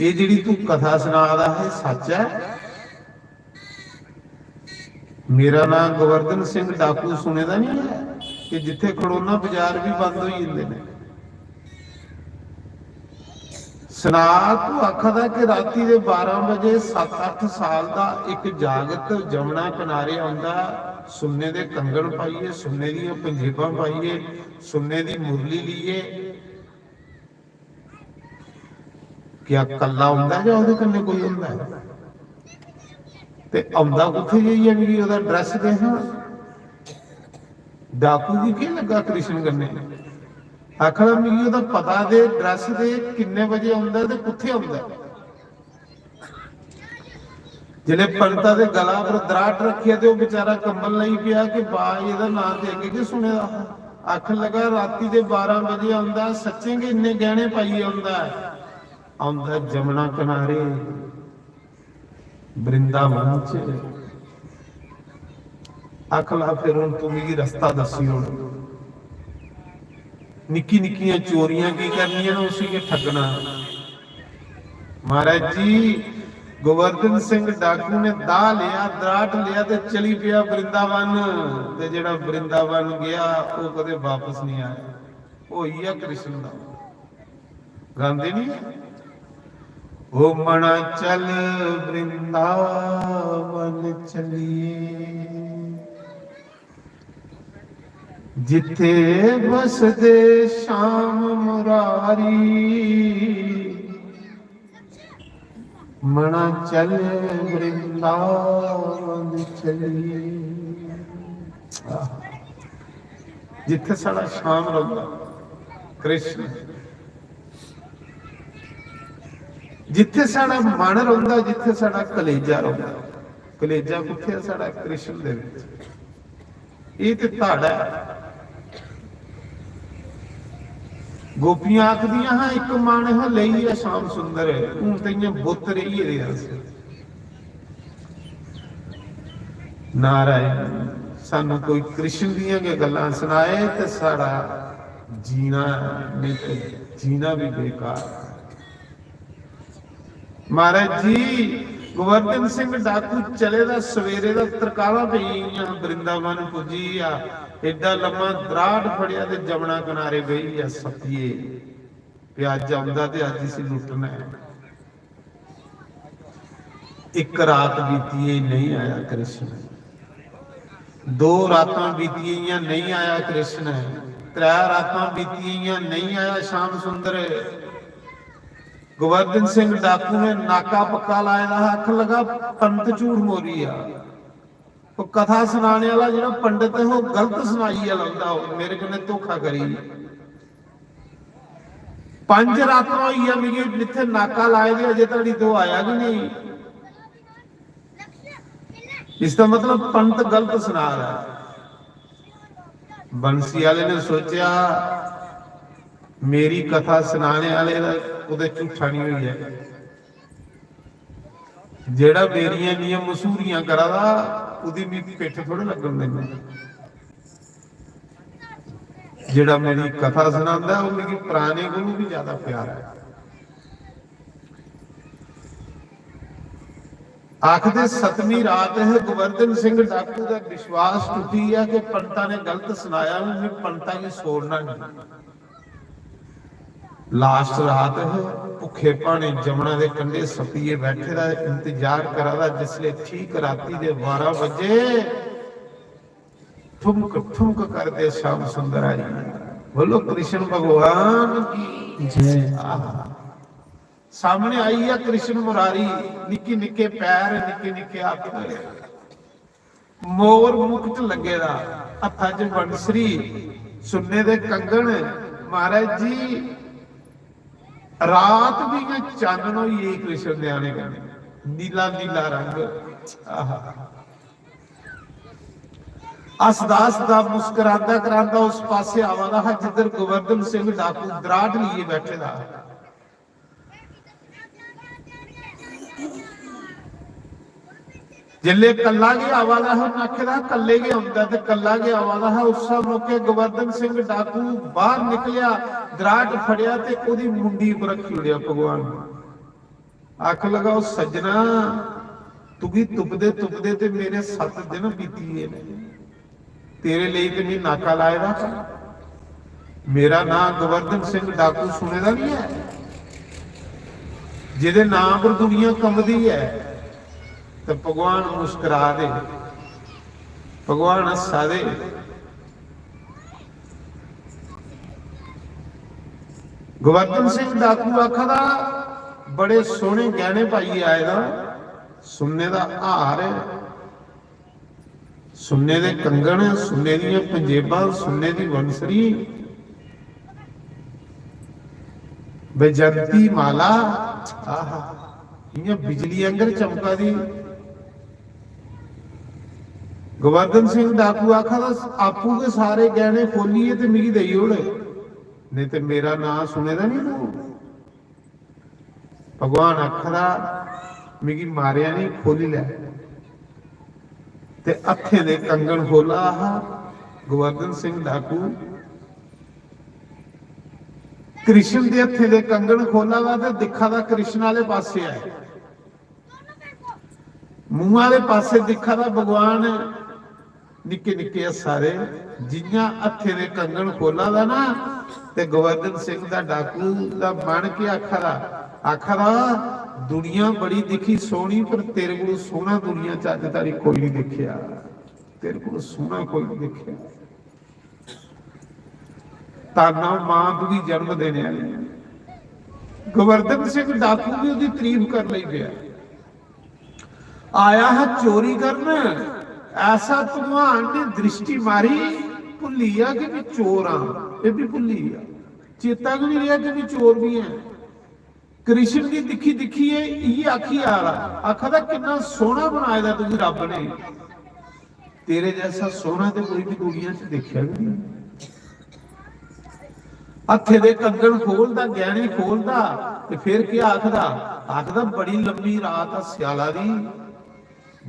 एह् जेह्ड़ी तू कथा सना दा हा, एह् सच्च ऐ?" मेरा नां गोवर्धन सिंह डाकू सुने दा नहीं है कि जिथे खड़ोना बाजार भी बंद हो जाते हैं। सना, तू आखा दा कि राती दे बारह बजे सत्त अट्ठ साल दा इक जागत जमुना किनारे आंदा, सुन्ने दे कंगन पाइयै, सुन्ने दियां पंजेबां पाइयै, सुन्ने दी मुरली लेइयै, क्या कल्ला औंदा जां ओह्दे कन्नै कोई औंदा ऐ? ते औंदा कुत्थै जाइयै? मिगी ओह्दा ड्रैस दे हां। डाकू गी केह् लग्गा कृष्ण कन्नै? आखदा, "मिगी ओह्दा पता दे, ड्रैस दे, किन्ने बजे औंदा ऐ ते कुत्थै औंदा ऐ?" जिसलै पंडता दे गला पर दराट रक्खेआ ते ओह् बेचारा कंबन लगी पेआ कि बा, एह्दा नांऽ ते अग्गें गै सुने दा हा। आखन लगा, "राती दे बारां बजे औंदा, सच्चें गै इन्ने गैह्ने पाइयै औंदा ऐ। औंदा जमुना कनारे, वृंदावन च।" आखन लगा, "फिर हून तू मिगी रस्ता दस्सी ओड़। निक्की निक्कियां चोरियां की करनियां न, उसी के ठगना।" महाराज जी, गोवर्धन सिंह डाकू ने दाह लिया, दराट लिया ते चली पिया वृंदावन। ते जेड़ा वृंदावन गया, वो कदे वापस नहीं आया। वो इया कृष्ण दा गांदे नहीं, "ओ मना चल वृंदावन चलिए।" जिथे बसदे श्याम मुरारी, मना चल वृंदावन चलिए। आह, जिथे साढ़ा श्याम रौंदा, कृष्ण, जिथे साढ़ा मन रौंदा, जिथे साढ़ा कलेजा रौंदा, कलेजा कुत्थे ऐ साढ़ा? कृष्ण दे विच। एह् ते धाड़ा ऐ। गोपियां आखदियां हां, "इक मन हा लेई आ श्याम सुंदर, हून ते इ'यां बुत रेही गेदे अस।" नारायण, सानू कोई कृष्ण दियां गै गल्लां सनाए ते साढ़ा जीना, नेईं ते जीना भी बेकार। महाराज जी, गोवर्धन सिंह डाकू चले दा, सवेरे दा तरकालां पेई गेइयां, वृंदावन पुज्जी गेआ, एड्डा लम्मा दराट फड़ेआ ते जमुना किनारे बेही गेआ। सतिये, प्याज औंदा ते अज्ज इसी लुट्टना ऐ। इक रात बीती गेई, नहीं आया कृष्ण। दो रातां बीती गेइयां, नहीं आया कृष्ण। त्रै रातां बीती गेइयां, नहीं आया श्याम सुंदर। गोवर्धन सिंह डाकू ने नाका पक्का लाए दा हा, आखन लगा, "पंत झूठ बोली आ।" ओह् कथा सनाने आह्ला जेह्ड़ा पंडत ऐ, ओह् गलत सनाइयै लभदा, ओह् मेरे कन्नै धोखा करी। पंज रातां होई गेआ मिगी इत्थै नाका लाए दे, अजें धोड़ी तूं आया गै नेईं। इसदा मतलब पंत गलत सना दा ऐ। बंसी आह्ले ने सोचेआ, मेरी कथा सनाने आह्ले दा कुतै झूठा निं होई जाए। जेह्ड़ा मेरियां इन्नियां मशहूरियां करा दा, ओह्दी मी पिट्ठ थोड़े लग्गन देनी। जेह्ड़ा मेरी कथा सनांदा ऐ, ओह् मिगी पराने कोलू बी ज्यादा प्यारा ऐ। आखदे सतमीं रात है, गोवर्धन सिंह डाकू दा विश्वास टुटी गया कि पंता ने गलत सुनाया, हूं मैं पंता गी छोड़ना नहीं। लास्ट रात है, भुखे भाने जमुना दे कंढे सपिये बैठे दा इंतजार करा दा, जिसले ठीक राती दे बारह बजे ठुमक ठुमक करदे श्याम सुंदर आई। बोलो कृष्ण भगवान की जय। आहा। सामने आई है कृष्ण मुरारी, निक्के निक्के पैर, निक्के निक्के हत्थ, मोर मुकुट लगे दा, हत्था च बंसरी, सुन्ने दे कंगन। महाराज जी, रात भी इयां चानन होई गेई कृष्ण ध्याने कन्नै, नीला नीला रंग। आहा। हसदा हसदा मुस्करांदा करांदा उस पासे आवा दा हा जिधर गोवर्धन सिंह डाकू दराट लिए बैठे दा हा। जिसले कल्ला गै आवा दा हा, उन्नै आखे दा हा, "कल्ले गै औंदा," ते कल्ला गै आवा दा हा। उस्सै मौके गोवर्धन सिंह डाकू बाहर निकलेआ, दराट फड़ेआ ते ओदी मुंडी पर रखी ओड़ेआ भगवान ने। आखन लगा, "ओ सज्जना, तुगी तुपदे तुपदे ते मेरे सत्त दिन बीती गे न। तेरे लेई ते मी नाका लाए दा हा। मेरा नां गोवर्धन सिंह डाकू सुने दा नहीं है, जेदे नां पर दुनिया कंबदी है। ते भगवान मुस्करा दे, भगवान हस्सा दे। गोवर्धन सिंह डाकू आखा दा, "बड़े सोहने गैहने पाइयै आए दा, सुन्ने दा हार ऐ, सुन्ने दे कंगन, सुन्ने दियां पंजेबां, सुन्ने दी बंसरी, बैजंती माला, आहा, इ'यां बिजली आंगर चमका दी।" गोवर्धन सिंह डाकू आखा दा, "आपूं गै सारे गैहने खोलियै ते मिगी देई ओड़, नेईं ते मेरा नांऽ सुने दा निं तूं।" भगवान आखा दा, "मिगी मारेआ निं, खोली लै।" ते हत्थें दे कंगन खोला हा गोवर्धन सिंह डाकू। कृष्ण दे हत्थें दे कंगन खोला दा ते दिक्खा दा कृष्ण आह्ले पासै ऐ। मूंह आह्ले पासै दिक्खा दा भगवान, निक्के निक्के हस्सा दे। जि'यां हत्थें दे कंगन खोला दा ना, ते गोवर्धन सिंह दा डाकू दा मन केह् आखा दा? आखा दा, "दुनिया बड़ी दिक्खी सोहनी, पर तेरे कोलू सोहना दुनिया च अज्ज तारी कोई नहीं दिक्खेआ, तेरे कोलू सोहना कोई नहीं दिक्खेआ।" ताना मां तुगी जन्म देने आह्ली। गोवर्धन सिंह डाकू भी ओह्दी तारीफ कर लेई पेआ। आया हा चोरी करन, ऐसा भगवान ने दृष्टि मारी, भुल्ली गेआ कि मैं चोर आं, एह् भी भुल्ली गेआ, चेता गै नहीं रेहा कि मैं चोर भी आं। कृष्ण गी दिक्खी दिक्खियै इ'यै आखी आ दा, आखा दा, "किन्ना सोहना बनाए दा तुगी रब ने, तेरे जैसा सोहना ते कोई भी दुनिया च दिक्खेआ गै नहीं।" हत्थे दे कंगन खोलदा, गैहने खोलदा, ते फिर केह् आखदा? आखदा, "बड़ी लम्मी रात आ स्याला दी,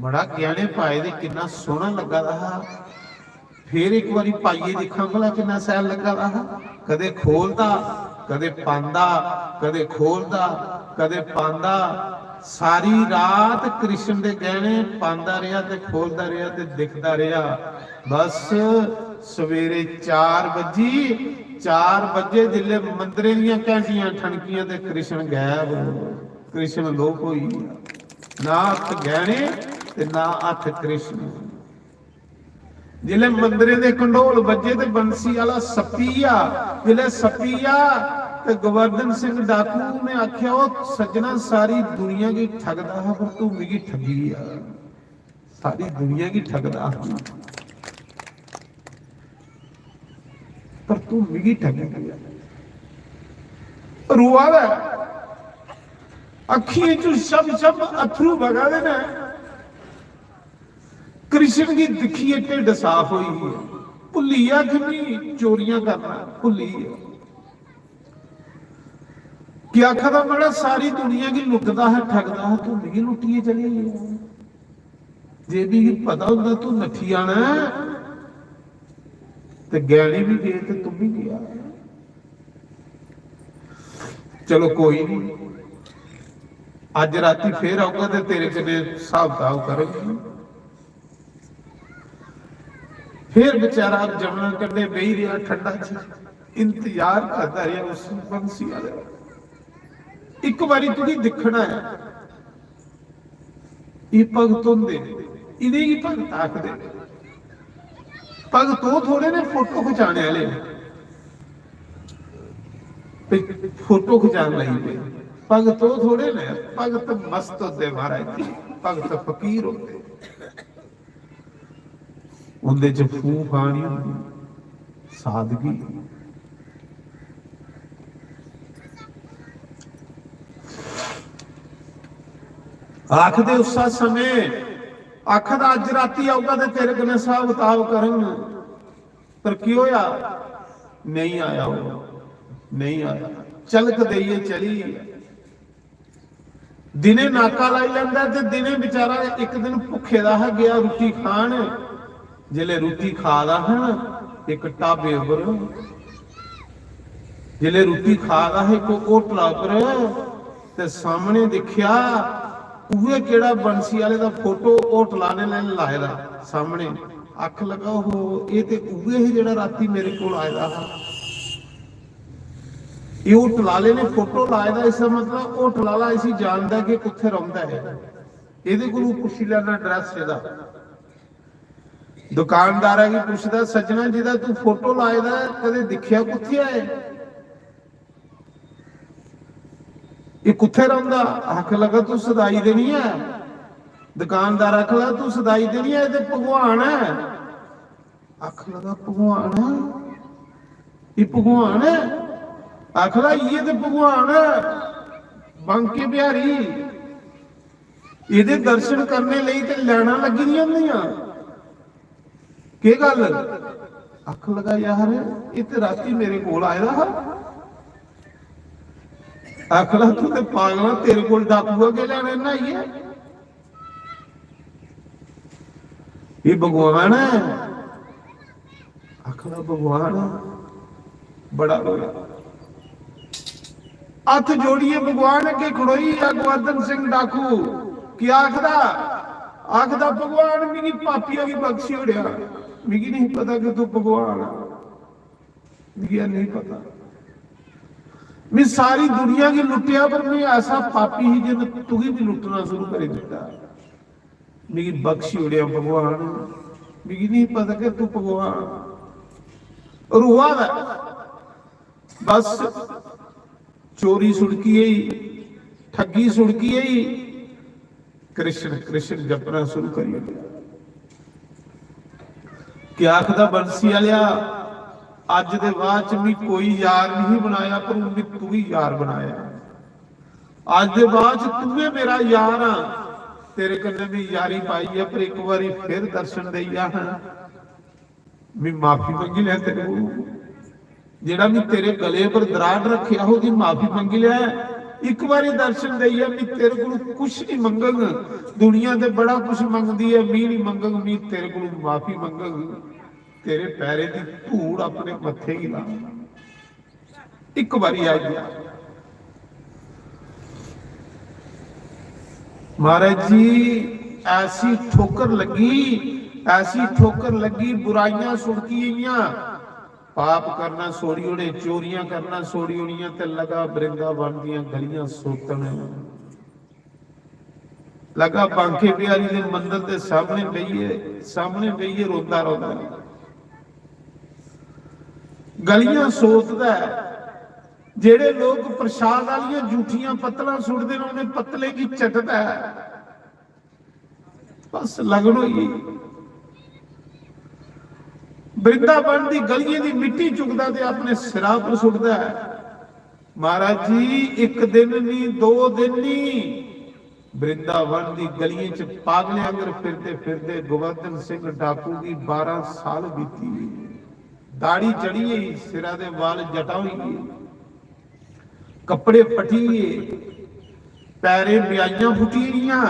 बड़ा गैहने पाए दे, किन्ना सोहना लग्गा दा हा।" फिर इक बारी पाइयै दिक्खां भला किन्ना शैल लग्गा दा हा। कदे खोलदा, कदे पांदा, कदे खोलदा, कदे पांदा। सारी रात कृष्ण दे गैहने पांदा रेहा ते खोलदा रेहा ते दिखदा रेहा। बस सवेरे चार बजी, चार बजे जिसलै मंदरें दियां घैंटियां ठनकियां ते कृष्ण गायब, कृष्ण लोप होई गेआ। ना हत्थ गैहने ते ना हत्थ कृष्ण। जिसलै मंदरें दे कंडोल बज्जे ते बंसी आह्ला सप्पी गेआ, जिसलै सप्पी गेआ ते गोवर्धन सिंह डाकू ने आखेआ, "ओह् सज्जना, सारी दुनिया गी ठगदा हा, पर तूं मिगी ठगी गेआ। सारी दुनिया गी ठगदा हा, पर तूं मिगी ठगी गेआ।" रोआ दा ऐ, अक्खियें चों छप छप अत्थरू बगा दे न। कृष्ण गी दिक्खियै ढिड्ड साफ होई गेआ, भुल्ली गेआ कि मी चोरियां करना, भुल्ली गेआ। केह् आखा दा, "मड़ा, सारी दुनिया गी लुटदा हा, ठगदा हा, तूं मिगी लुट्टियै चली गेआ। जे मिगी पता होंदा तूं नट्ठी जाना ऐ, ते गैहने बी गे ते तूं बी गेआ।" चलो कोई नहीं, अज्ज राती फिर आऊंगा ते तेरे कन्नै स्हाब कताब करङ। फिर बेचारा जमुना कंढे बेही रेहा ठंडा च, इंतजार करदा रेहा उस बंसी आह्ले दा। इक बारी तुगी दिक्खना ऐ, एह् भगत होंदे, इ'नेंगी भगत आखदे। भगत ओह् थोड़े ने फोटो खचाने आह्ले, ते फोटो खचान लगी पे। भगत ओह् थोड़े ने, भगत मस्त होंदे महाराज जी, भगत फकीर होंदे। उं'दे च फूफा निं होंदी, सादगी। आखदे उस्सै समें, आखदा, "अज्ज राती औगा ते तेरे कन्नै स्हाब कताब करङ।" पर केह् होआ? नेईं आया ओह्, नेईं आया। झलक देइयै चली गेआ। दिनें नाका लाई लैंदा ते दिनें बेचारा इक दिन भुक्खे दा हा, गेआ रुट्टी खान। जिसलै रुट्टी खा दा हा ना इक ढाबे उप्पर, जिसलै रुट्टी खा दा हा इक होटला उप्पर, ते सामने दिक्खेआ उ'ऐ केह्ड़ा बंसी आह्ले दा फोटो होटल आह्ले ने लाए दा सामने। आखन लगा, "ओहो, एह् ते उ'ऐ हे जेह्ड़ा राती मेरे कोल आए दा हा। एह् होटल आह्ले ने फोटो लाए दा, इसदा मतलब होटल आह्ला इसी जानदा ऐ कि कुत्थै रौंह्दा ऐ। एह्दे कोलू पुच्छी लैना address एह्दा।" दुकानदारा गी पुछदा, "सज्जना, जेह्दा तू फोटो लाए दा ऐ, कदें दिक्खेआ कुत्थै ऐ? एह् कुत्थै रौंह्दा?" आखन लगा, "तू सदाई ते निं ऐ?" दुकानदार आखन लगा, "तू सदाई ते निं ऐ, एह् ते भगवान ऐ।" आखन लगा, "भगवान ऐ? एह् भगवान ऐ?" आखन लगा, "इ'यै ते भगवान ऐ, बांके बिहारी। एह्दे दर्शन करने लेई ते लैना लग्गी दियां होंदियां। केह् गल्ल?" आखन लगा, "यार, एह् ते राती मेरे कोल आए दा हा।" आखन लगा, "तू ते पागल आ, तेरे कोल डाकुआ केह् लैना इन्ना आइयै? एह् भगवान ऐ।" आखन लगा, "भगवान ऐ।" बड़ा रोया। हत्थ जोड़ियै भगवान अग्गें खड़ोई गेआ गोवर्धन सिंह डाकू। केह् आखदा? आखदा, "भगवान, मिगी पापिया गी बख्शी ओड़ेआ, मिगी नहीं पता कि तू भगवान है, मिगी नहीं पता। मैं सारी दुनिया गी लुट्टेआ, पर मैं ऐसा पापी ही जिन तुगी भी लुट्टना शुरू करी दिता। मिगी बख्शी ओड़ेआ भगवान, मिगी नहीं पता कि तू भगवान।" रोआ दा ऐ। बस चोरी सुड़की गेई, ठगी सुड़की गेई, कृष्ण कृष्ण जपना शुरू करी ओड़ेआ। क्या आखदा बंसी आह्लेआ, "अज्ज दे बाद च मी कोई यार नहीं बनाया, पर हून मी तू ही यार बनाया। अज्ज दे बाद च तू गै मेरा यार आ, तेरे कन्नै मी यारी पाई ऐ, पर इक बारी फिर दर्शन देई जा हां।" मैं माफी मंगी लै तेरे कोल, जेह्ड़ा मैं तेरे गले पर दराड़ रखेआ, ओह्दी माफी मंगी लै। इक बारी दर्शन देइयै मैं तेरे कोल कुछ नहीं मंगग। दुनिया ते बड़ा कुछ मंगदी ऐ, मैं नहीं मंगग, मैं तेरे कोल माफी मंगग। तेरे पैरे दी धूड़ अपने मत्थे गी ला। इक बारी आई गया। महाराज जी, ऐसी ठोकर लगी, ऐसी ठोकर लगी, बुराइयां सुड़की गेइयां, पाप करना छोड़ी ओड़े, चोरियां करना छोड़ी ओड़ियां, ते लगा वृंदावन दियां गलियां सोतन। लगा बांके बिहारी दे मंदर दे सामने बेहियै, सामने बेहियै रोंदा रोंदा। गलियां सोतदा ऐ। जेड़े लोग प्रसाद आलियां जूठियां पत्तलां सुटदे न, उ'नें पत्तलें गी चटदा ऐ। बस लगन होई गेई। वृंदावन दी गलियें दी मिट्टी चुकदा ते अपने सिरा पर सुटदा ऐ। महाराज जी, इक दिन नी, दो दिन नी, वृंदावन दी गलियें च पागलें आंगर फिरदे फिरदे गोवर्धन सिंह डाकू गी बारां साल बीती गे। दाढ़ी चढ़ी गई, सिरा दे बाल जटा होई गे, कपड़े फटी गे, पैरें ब्याइयां फुटी गेइयां।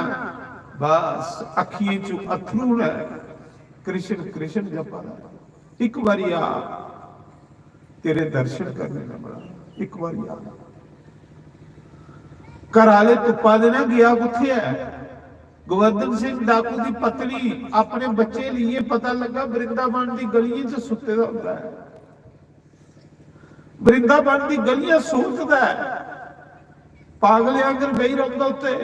बस अखियें च अत्थरू न, कृष्ण कृष्ण जपा दा। इक बारी आ, तेरे दर्शन करने न बड़ा, इक बारी आ। घर आह्ले तुप्पा दे न, गेआ कुत्थै ऐ? गोवर्धन सिंह डाकू दी पत्नी अपने बच्चे लेइयै, पता लग्गा वृंदावन दी गलियें च सुत्ते दा होंदा ऐ। वृंदावन दी गलियां सोचदा ऐ, पागलें आंगर बेही रौंह्दा उत्ते।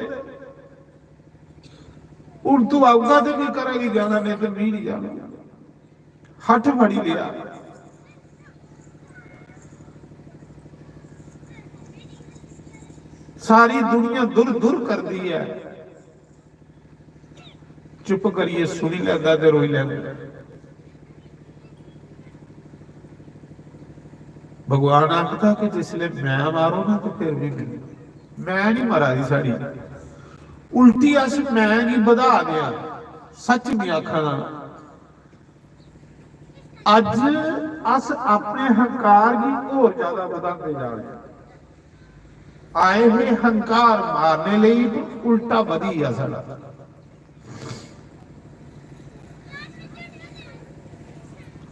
"हुन तू औगा ते मैं घरा गी जाना, नेईं ते मैं निं जाना।" हठ फड़ी लेआ। सारी दुनिया दुर दुर करदी ऐ, चुप करियै सुनी लैंदा ते रोई लैंदा। भगवान आखदा कि जिसलै मैं मारो ना, ते फिर भी मिलो। मैं नहीं मरा दी सारी, उल्टी अस मैं गी बधा दे आं। सच में आखा ना, अज्ज अस अपने हंकार गी होर ज्यादा बधांदे जा रहे हैं। आए हे हंकार मारने लेई, पर उल्टा बधी गया साढ़ा।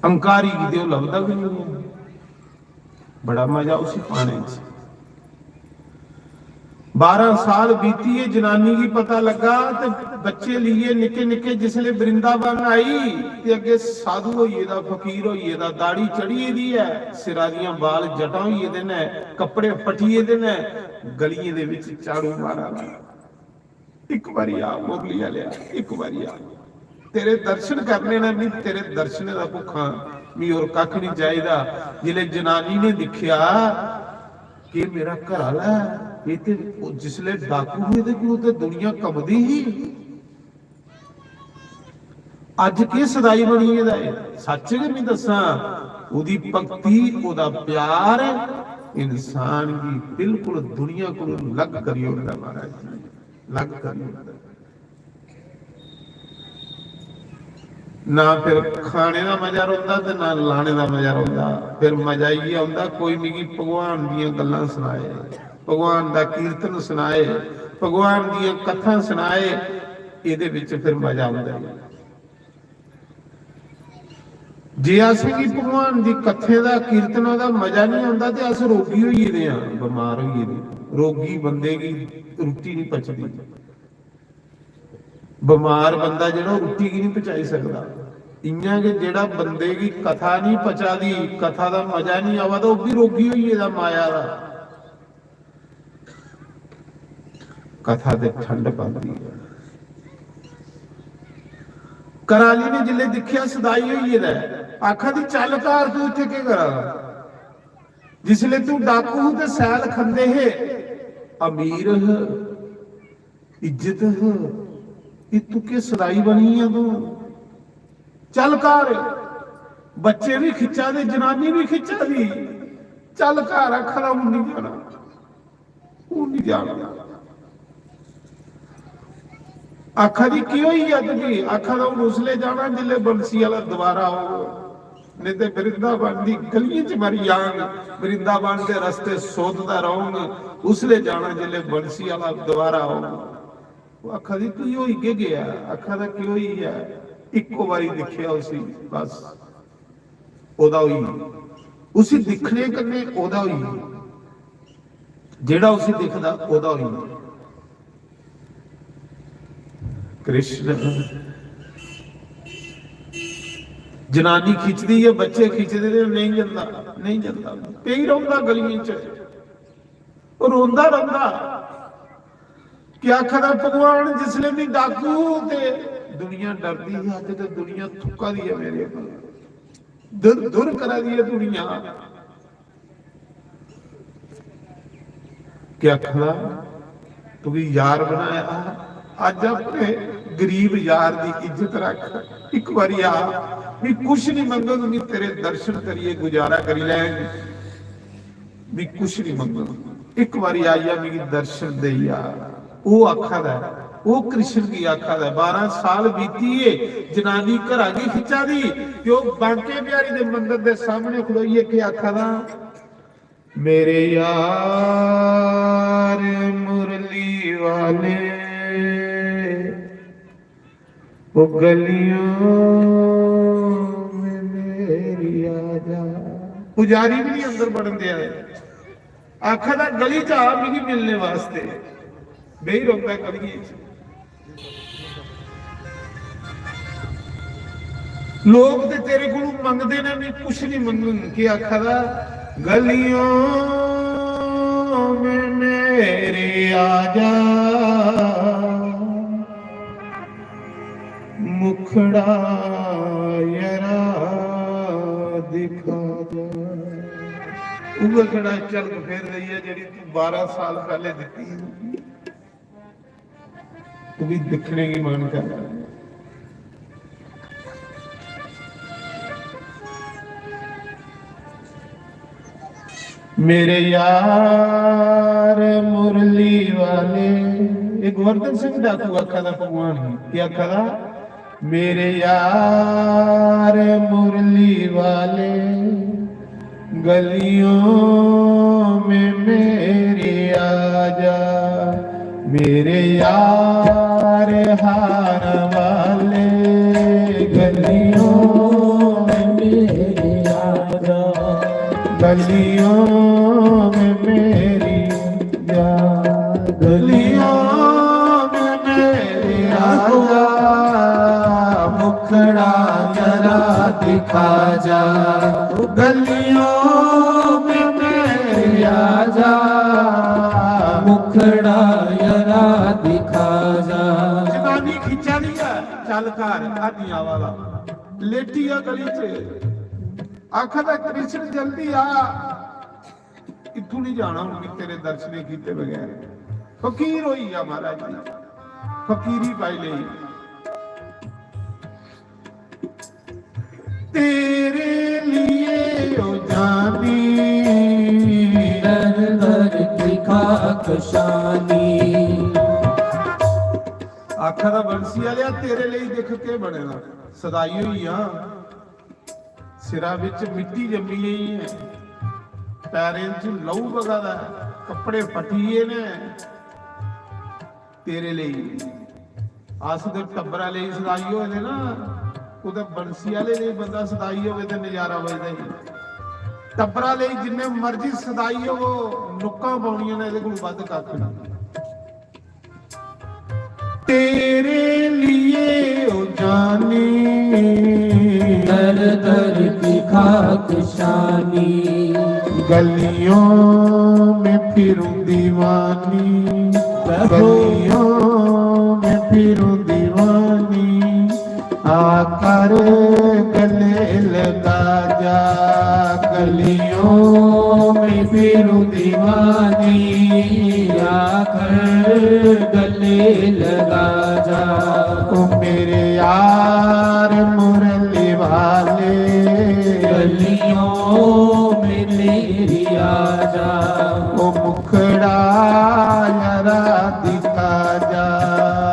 हंकारी गी ते ओह् लभदा गै नहीं। बड़ा मजा उसी पाने च। बारां साल बीतियै जनानी गी पता लग्गा ते बच्चे लेइयै निक्के निक्के जिसलै वृंदावन आई ते अग्गें साधु होई गेदा, फकीर होई गेदा, दाढ़ी चढ़ी गेदी ऐ, सिरा दियां बाल जटां होई गेदे न, कपड़े फटी गेदे न, गलियें दे बिच झाड़ू मारा दा। इक बारी आ मुरली आलेआ, इक बारी आ, तेरे दर्शन करने न, मी तेरे दर्शने दा भुक्खा, मी होर कक्ख नहीं चाहिदा। जिसलै जनानी ने दिक्खेआ कि मेरा घर आह्ला ऐ, एह् ते ओह् जिसलै डाकू हे ते कोल ते दुनिया कंबदी ही। अज्ज केह् सदाई बनी गेदा ऐ? सच्च गै मी दस्सां, ओह्दी भक्ति, ओह्दा प्यार इंसान गी बिल्कुल दुनिया कोलों अलग करी ओड़दा महाराज जी, अलग करी ओड़दा। ना फिर खाने दा मजा रौंह्दा ते ना लाने दा मजा रौंह्दा। फिर मजा इ'यै औंदा, कोई मिगी भगवान दियां गल्लां सनाए, भगवान दा कीर्तन सनाए, भगवान दियां कथां सनाए, एह्दे बिच फिर मजा औंदा ऐ। जे असेंगी भगवान दी कथें दा, कीर्तना दा मजा नहीं औंदा ते अस रोगी होई गेदे आं, बमार होई गेदे। रोगी बंदे गी रुट्टी नहीं पचदी। बमार बंदा जेह्ड़ा, ओह् रुट्टी गी नहीं पचाई सकदा। इ'यां गै जेह्ड़ा बंदे गी कथा नहीं पचा दी, कथा दा मजा नहीं आवा दा, ओह् बी रोगी होई गेदा माया दा। कथा ते ठंड पांदी ऐ। घराली ने जिसलै दिक्खेआ सदाई होई गेदा ऐ, आखा दी, "चल घर, तू इत्थै केह् करा दा? जिसलै तू डाकू ते सैल खंदे हे, अमीर ह, इज्जत ह, इत्थू केह् सदाई बनी गेआ तू? चल घर।" बच्चे भी खिच्चा दे, जनानी भी खिच्चा दी। "चल घर," आखा दा, "हून नहीं जाना, हून नहीं जाना।" आखा दी, "केह् होई गेआ तुगी?" आखा दा, "हून उसलै जाना जिसलै बंसी आह्ला दोबारा औग, नहीं ते वृंदावन दी गलियें च मरी जाङ, वृंदावन दे रस्ते सोतदा रौह्ङ, उसलै जाना जिसलै बंसी आह्ला दोबारा औग।" ओह् आखा दी, "तुगी होई केह् गेआ?" आखा दा, "केह् होई गेआ? इक्को बारी दिक्खेआ उसी, बस ओह्दा होई गेआ। उसी दिक्खने कन्नै ओह्दा होई गेआ, जेह्ड़ा उसी दिखदा ओह्दा होई गेआ।" कृष्ण, जनानी खिचदी ऐ, बच्चे खिचदे ने, नहीं जंदा, नहीं जंदा, पेई रौंह्दा गलियें च। ओह् रोंदा रौंदा। केह् आखा दा भगवान, जिसलै बी डाकू ते दुनिया डरदी ही, अज्ज ते दुनिया थुक्का दी ऐ मेरे पर, दुर दुर करा दी ऐ दुनिया। केह् आखा दा, तुगी यार बनाया, अज्ज अपने गरीब यार दी इज्जत रख, इक बारी आ, मी कुछ नहीं मंगग, मी तेरे दर्शन करिए गुजारा करी लैंग। मी कुछ नहीं मंगना, इक बारी आई जा, मिगी दर्शन दे यार। ओह् आखा दा ऐ, ओह् कृष्ण गी आखा दा ऐ। बारां साल बीती गे, जनानी घरा गी खिच्चा दी, ते ओह् बांके बिहारी दे मंदर दे सामने खड़ोइयै केह् आखा दा, "मेरे यार मुरली वाले, ओ गलियों में मेरी आ जा।" पुजारी भी नहीं अंदर बड़न देआ दे। आखा दा, "गली च आ मिगी मिलने वास्ते।" बेही रौंह्दा गलियें च। लोग ते तेरे कोलू मंगदे ने, मैं कुछ नहीं मंगन। केह् आखा दा, "गलियों में मेरे आ जा, मुखड़ा यरा दिखा जा।" उ'ऐ खड़ा झलक फेर रही है जेह्ड़ी तू बारां साल पैह्ले दित्ती ही। तुगी दिक्खने गी मन कर। मेरे यार मुरली वाले, ये गोवर्धन सिंह डाकू आखा दा भगवान गी। केह् आखा दा? मेरे यार मुरली वाले, गलियों में मेरे आ जा, मेरे यार हार वाले, गलियों में मेरे आ जा, गलियों में मेरी याद दिखा जा, गलियों में मेरी आ जा, मुखड़ा जरा दिखा जा। जनानी खिच्चा दी ऐ, "चल घर, आ नहीं आवा दा।" लेटी आ गली च, आखा दा, "कृष्ण जल्दी आ।" इत्थों नहीं जाना हूं तेरे दर्शने कीते बगैर। फकीर होई गया महाराज जी, फकीरी पाई लेई। तेरे लिए ओ जानी, दर दर की खाक शानी। आखा दा, "बंसी आलिया, तेरे लिए देख के बने ना, सदाई हुई हां।" सिरा विच मिट्टी जम्मी गई है, पैरें च लहू बगा दा है, कपड़े फटी गे ने। तेरे लेई, अस ते टब्बरा लेई सदाई होए दे ना, कुतै बंसी आह्ले लेई बंदा सदाई होवे ते नजारा बजदा ही। टब्बरा लेई जिन्ने मर्जी सदाई होवो, नुक्कां पौनियां ने, एह्दे कोल बद्ध कक्ख नहीं। तेरे लिए ओ जानी, दर दर की खाक शानी। गलियों में फिरूं दीवानी, गलियों में फिरूं दीवानी, आकर गले लगा जा। गलियों में फिरूं दीवानी, आकर गले लगा जा। ओ मेरे यार मुरली वाले, गलियों में मेरी आ जा। ओ मुखड़ा जरा दिखा जा,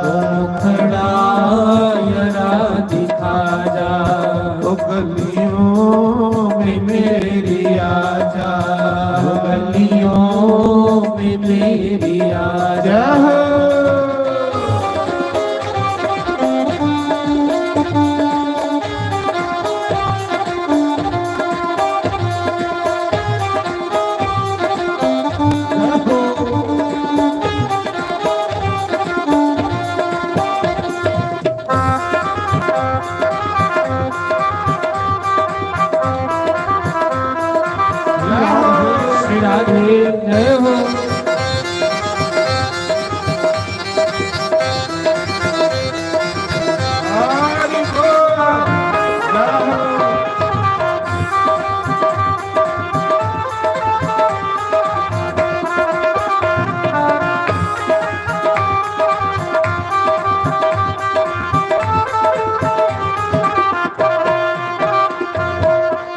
ओ मुखड़ा जरा दिखा जा। ओ गलियों में मेरी आ जा, ओ गलियों में मेरी आ जा। जय हो। श्री राधे जय हो।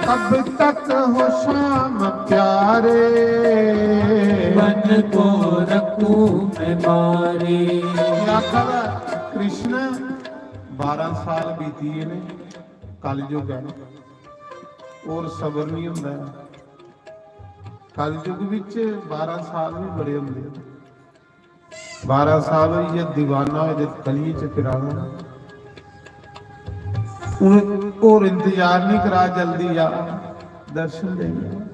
कब तक हो श्याम प्यारे, मन को रखूं मैं मारे। आखर कृष्ण, बारह साल बीती गए ने, कलयुग है, और सबर नहीं होंदा। कलयुग विच बारह साल भी बड़े होंदे। बारह साल होई गे दीवाना होए दे, गलियें च फिरा दा। हून होर इंतजार नहीं करा, जल्दी आ, दर्शन देई आ,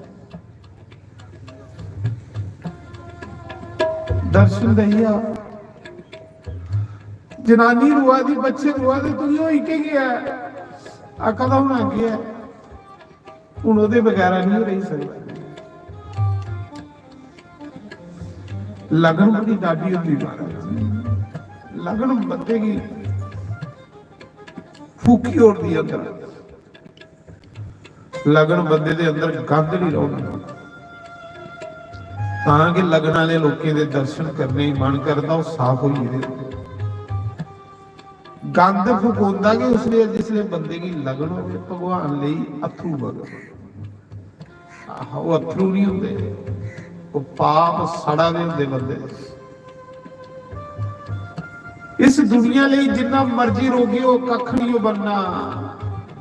दर्शन देई आ। जनानी रुआ दी, बच्चे रुआ दे, तुगी होई केह् गेआ? आखा दा, "हून अग्गें ऐ।" हून ओह्दे बगैरा नहीं रेही सकदा। लगन बड़ी डाढी होंदी महाराज जी। लगन बंदे गी फूकी ओड़दी अंदर। लगन बंदे दे अंदर गंद नहीं रौह्ना। तां गै लगन आह्ले लोकें दे दर्शन करने गी मन करदा, ओह् साफ होई गेदे। गंद फकोंदा गै उसलै जिसलै बंदे गी लगन होवे भगवान लेई, अत्थरू बगन। आहो, ओह् अत्थरू नहीं होंदे, ओह् पाप सड़ा दे होंदे बंदे दे। इस दुनिया लेई जिन्ना मर्जी रोगे, ओह् कक्ख नहीं बनना।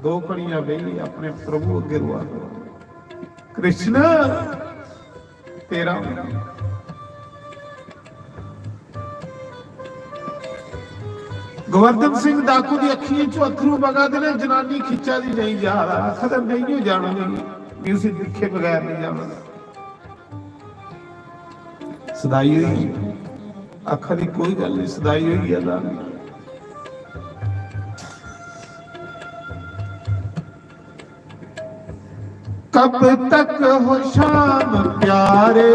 दो घड़ियां बेही अपने प्रभु अग्गे रोआ करो। कृष्ण तेरा। गोवर्धन सिंह डाकू दी अक्खियें चों अत्थरू बगा दे ने, जनानी खिच्चा दी नहीं जा रहा, आखा दा, "नहीं हो जाना, नहीं, मैं उसी दिखे बगैर नहीं जाना।" सदाई हुई, आखा दी, "कोई गल नहीं, सदाई हुई है, लाल।" कब तक हो शाम प्यारे,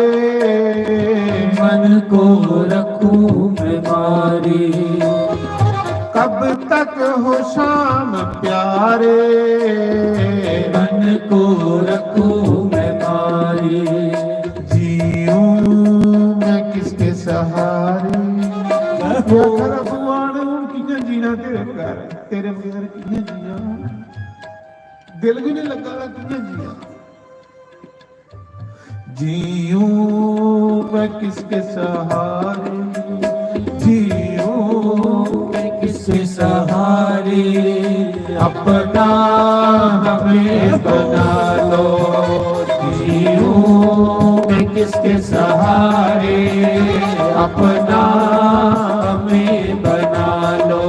मन को रखूं मैं मारे। कब तक हो शाम प्यारे, मन को रखूं मैं मारे। जीऊं मैं किसके सहारे। भगवान, हुण कि'यां जीना तेरे बगैर, तेरे बगैर कि'यां जीना? दिल भी नहीं लगा, कि'यां जीना? जीऊं मैं किसके सहारे, जीऊं मैं किसके सहारे, अपना हमें बना लो। जीऊं मैं किसके सहारे, अपना हमें बना लो।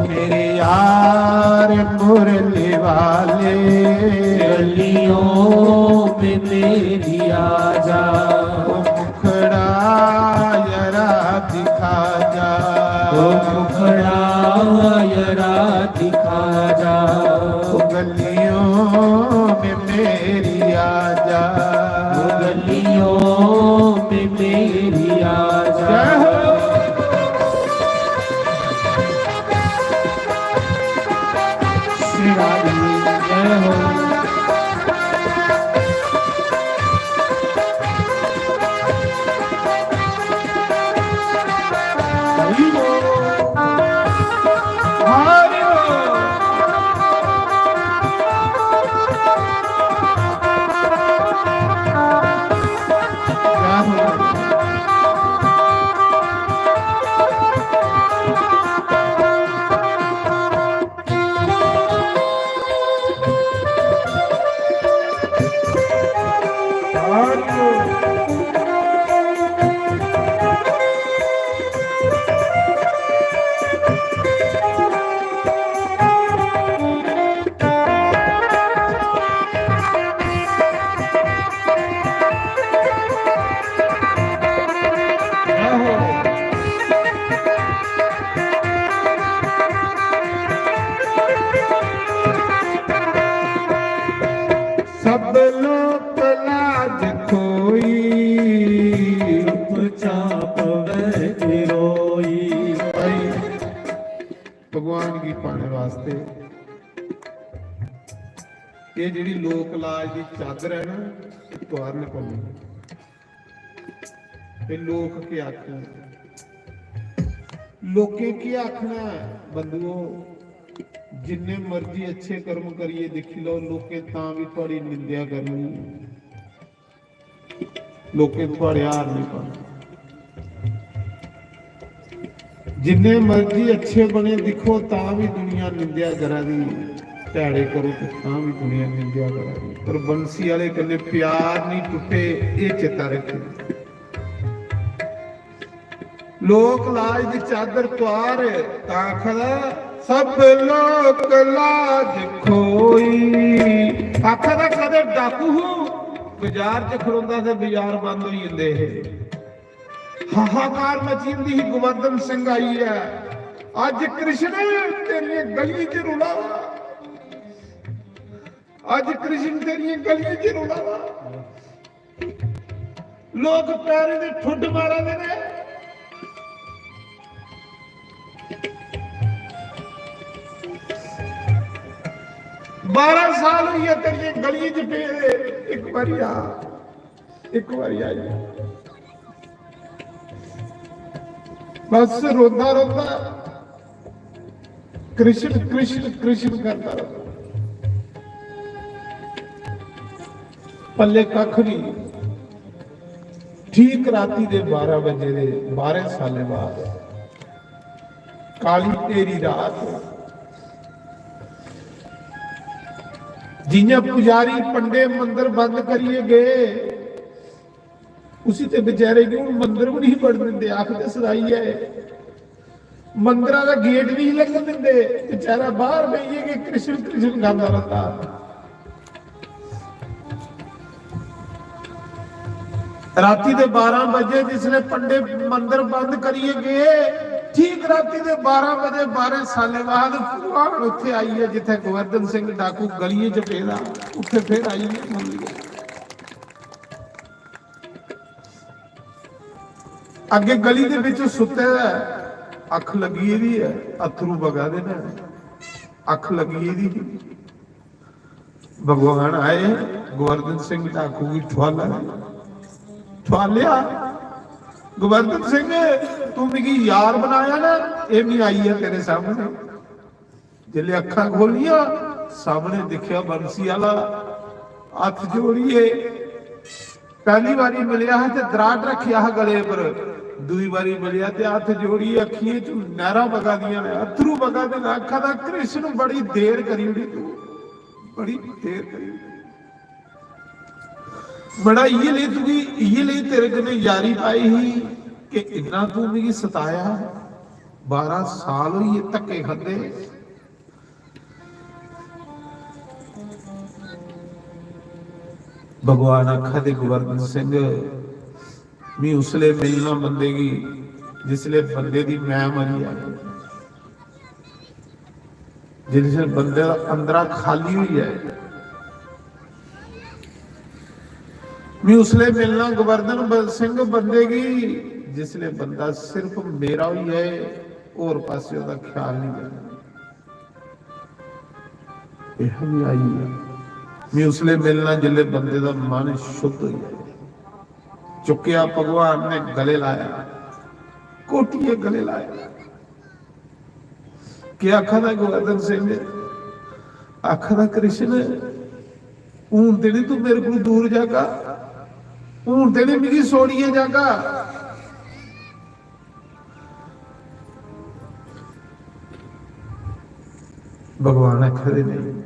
मेरे यार मुरली वाले, गलियों में मेरी आ जा। ओ मुखड़ा जरा दिखा जा। ओ मुखड़ा जरा दिखा जा। ओ गलियों में मेरी आ जा। ओ गलियों में मेरी आ जा। जय हो। श्री राम जी, जय हो। हरि बोल। हरि बोल। जय हो। सब लोक लाज खोई, चुपचाप वह रोई। भाई, भगवान गी पाने वास्ते एह् जेह्ड़ी लोक लाज दी चादर ऐ ना, एह् तुआरने पौनी। ते लोक केह् आखन? लोकें केह् आखना ऐ बंधुओ? जिन्ने मर्जी अच्छे कर्म करियै दिक्खी लैओ, लोकें तां बी थुआढ़ी निंदेआ करनी, लोकें थुआढ़े हार निं पाना। जिन्ने मर्जी अच्छे बने दिक्खो, तां बी दुनिया निंदेआ करा दी, भैड़े करो ते तां बी दुनिया निंदेआ करा दी, पर बंसी आह्ले कन्नै प्यार निं टुट्टे, एह् चेता रक्खेओ। लोक लाज दी चादर तुआर, तां आखदा, सब लोक लाज खोई। आखदा, कदें डाकू हूं, बाजार च खड़ोंदा ते बाजार बंद होई जंदे हे। हाहाकार मची जंदी ही, गोवर्धन सिंह आई ऐ। अज्ज कृष्ण तेरियें गलियें च रुला दा, अज्ज कृष्ण तेरियें गलियें च रुला दा। लोक पैरें दे ठुड्ड मारा दे ने। बारां साल होई गे तेरियें गलियें च पेदे, इक बारी आ, इक बारी आई। बस रोंदा रोंदा कृष्ण कृष्ण कृष्ण करदा रौंह्दा। पल्ले कक्ख नहीं। ठीक राती दे बारां बजे दे बारां सालें बाद काली तेरी रात, जियां पुजारी पंडे मंदर बंद करियै गए, उसी ते बेचारे गी हून मंदर भी नहीं बड़न दिंदे। आखदे सदाई ऐ, मंदरा दा गेट नहीं लंघन दिंदे। बेचारा बाहर बेहियै गै कृष्ण कृष्ण गांदा रौंह्दा। राती दे बारां बजे जिसलै पंडे मंदर बंद करियै गे, ठीक राती दे बारां बजे, बारां सालें बाद भगवान उत्थे आई है जिथे गोवर्धन सिंह डाकू गलियें च पेदा, उत्थे फिर आई है मंगलिया। अग्गे गली दे विच सुत्ते दा है, अख लगी दी है, अथरू बगा दे ने, अख लगी दी ही। भगवान आए, गोवर्धन सिंह डाकू गी ठुआला, ठुआलिया। "गोवर्धन सिंह, तू मिगी यार बनाया ना, ये मैं आई है तेरे सामने।" जिसले अखा खोलिया, सामने दिखया बंसी आला हत्थ जोड़िए। पहली बारी मिलया है ते दराट रखिया हा गले पर, दूई बारी मिलया ते हत्थ जोड़िए अखिए चू नैहरां बगा दियां ने, अथरू बगा दे ने। आखा दा, "कृष्ण, बड़ी देर करी ओड़ी तू, बड़ी देर करी ओड़ी।" बड़ा इयै लेई तुगी, इयै लेई तेरे कन्नै यारी पाई ही कि इन्ना तू मिगी सताया। बारां साल होई गे धक्के खादे। भगवान आखा दे, "गोवर्धन सिंह, मी उसले मिलना बंदे गी जिसले बंदे दी मैं मरी जाए।" जिसलै बंदे दा अंदरा खाली होई जाए, मैं उसलै मिलना गोवर्धन ब-, सिंह बंदे गी, जिसलै बंदा सिर्फ मेरा होई जाए, होर पासे ओह्दा ख्याल नहीं जाना। यह भी आई है। मैं उसलै मिलना जिसलै बंदे दा मन शुद्ध होई जाए। चुक्केआ भगवान ने गले लाया, घोटियै गले लाया। केह् आखा दा गोवर्धन सिंह? आखा दा, "कृष्ण, हून ते नी तू मेरे कोला दूर जागा, हून ते नी मिगी छोड़ियै जागा।" भगवान आखा दे, "नहीं,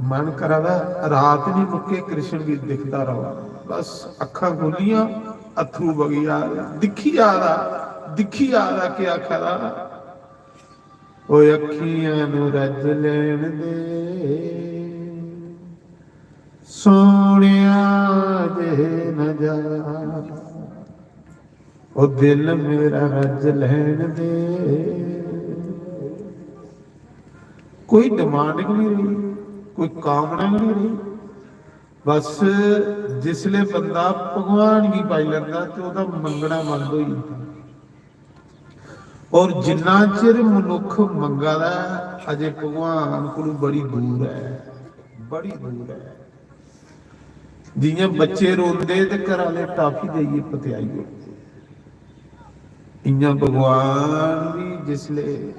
मन करा दा रात नहीं मुक्के कृष्ण गी दिखदा रवां।" बस अक्खां खुल्लियां, अत्थरू बगी जा दे, दिक्खी जा दा, दिक्खी जा दा केह् आखा दा। "ओए अक्खियां नू रज लैन दे, सोहणेआ जे न जा, ओ दिल मेरा रज लैन दे।" कोई डिमांड गै नहीं रही, कोई कामना गै नहीं रही। बस जिसले बंदा भगवान गी पाई लैंदा ते ओह्दा मंगना बंद होई जंदा। और जिन्ना चिर मनुख मंगा दा ऐ, अजे भगवान कोलू बड़ी दूर ऐ, बड़ी दूर ऐ। जियां बच्चे रोंदे ते घरा आह्ले टाफी देइयै पतेआई ओड़दे, इयां भगवान भी जिसले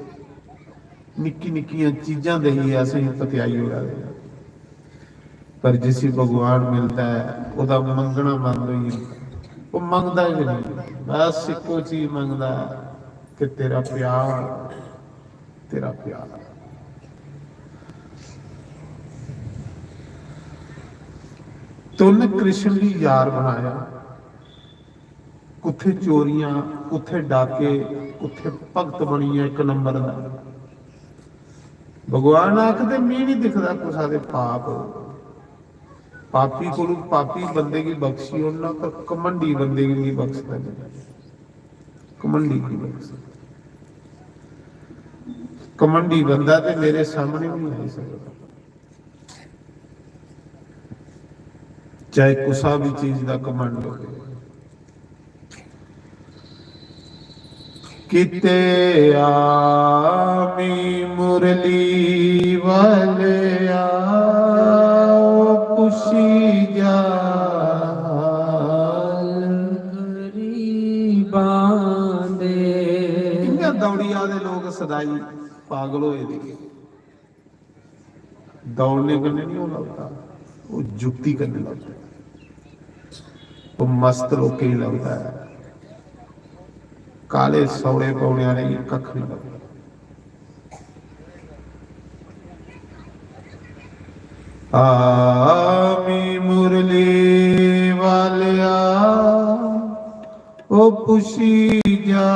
निक्की निक्कियां चीजां देइयै असेंगी पतेआई ओड़ा दे। पर जिसी भगवान मिलदा ऐ, ओह्दा मंगना बंद होई जंदा। ओह् मंगदा गै नहीं, बस इक्को चीज मंगदा कि तेरा प्यार, तेरा प्यार। तुन कृष्ण गी यार बनाया, कुत्थे चोरियां, कुत्थे डाके, कुत्थे भगत बनियै इक नंबर दा। भगवान आखदे, "मैं नहीं दिखदा कुसा दे पाप।" पापी कोलू पापी बंदे गी बख्शी ओड़ना, पर घमंडी बंदे गी नहीं बख्शदा। घमंडी की बख्शदा? घमंडी बंदा ते मेरे सामने भी नहीं आई सकदा। चाहे कुसा भी चीज दा घमंड होवे। किते आमी मुरली वाले आओ, खुशी जा गरीबां दे। इ'यां दौड़ी आए दे लोक सदाई पागल होए दे। दौड़ने कन्नै नहीं होना होंदा, ओह् जुक्ति कन्नै लगदा ऐ। ओह् मस्त लोकें गी लगदा ऐ, काले सौड़े पौने आह्ले गी कक्ख नहीं लगदा। आमी मुरली वालिया, ओ पुछी जा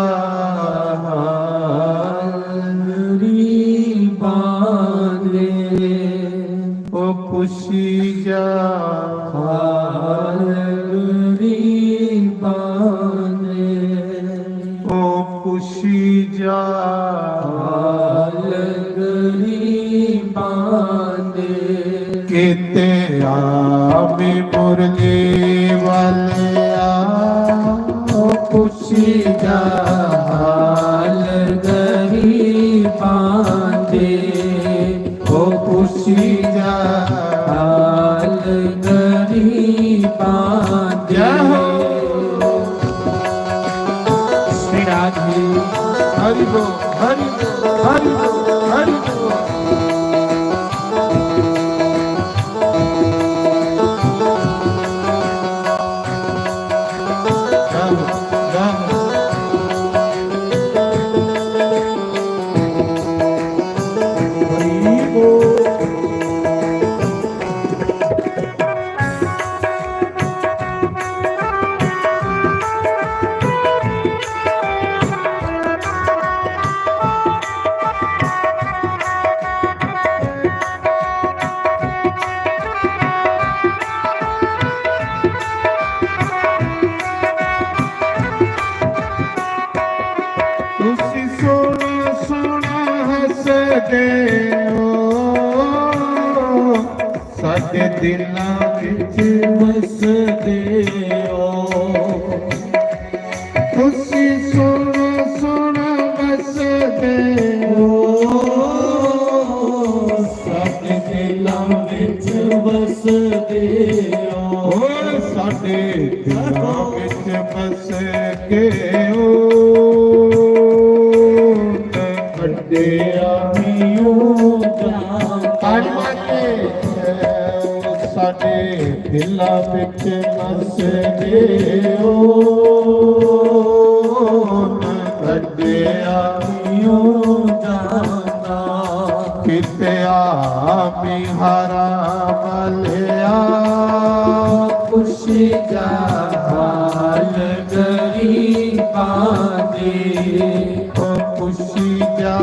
हाल गरीबां दे। ओ पुछी जा हाल गरीबां दे। ओ पुछी जा ओ पुछी जा हाल गरीबां दे, ओ पुछी जा हाल गरीबां दे। जय हो। श्री राधे। हरि बोल, हरि बोल, हरि बोल, हरि बोल। तुसी सोहना सोहना हसदे हो, साडे दिलां विच वसदे हो। तुसी सोहना सोहना वसदे हो, साडे दिलां विच वसदे हो। ओ साडे दिलां विच बस के ओ, कड्डिया मियों जान। ताली मारिए। साडे दिलां विच बसदे ओ, कड्डिया मियों जाना। कित्या मिहारा मलिया, खुशी जा हाल गरीबां दे। ओ खुशी जा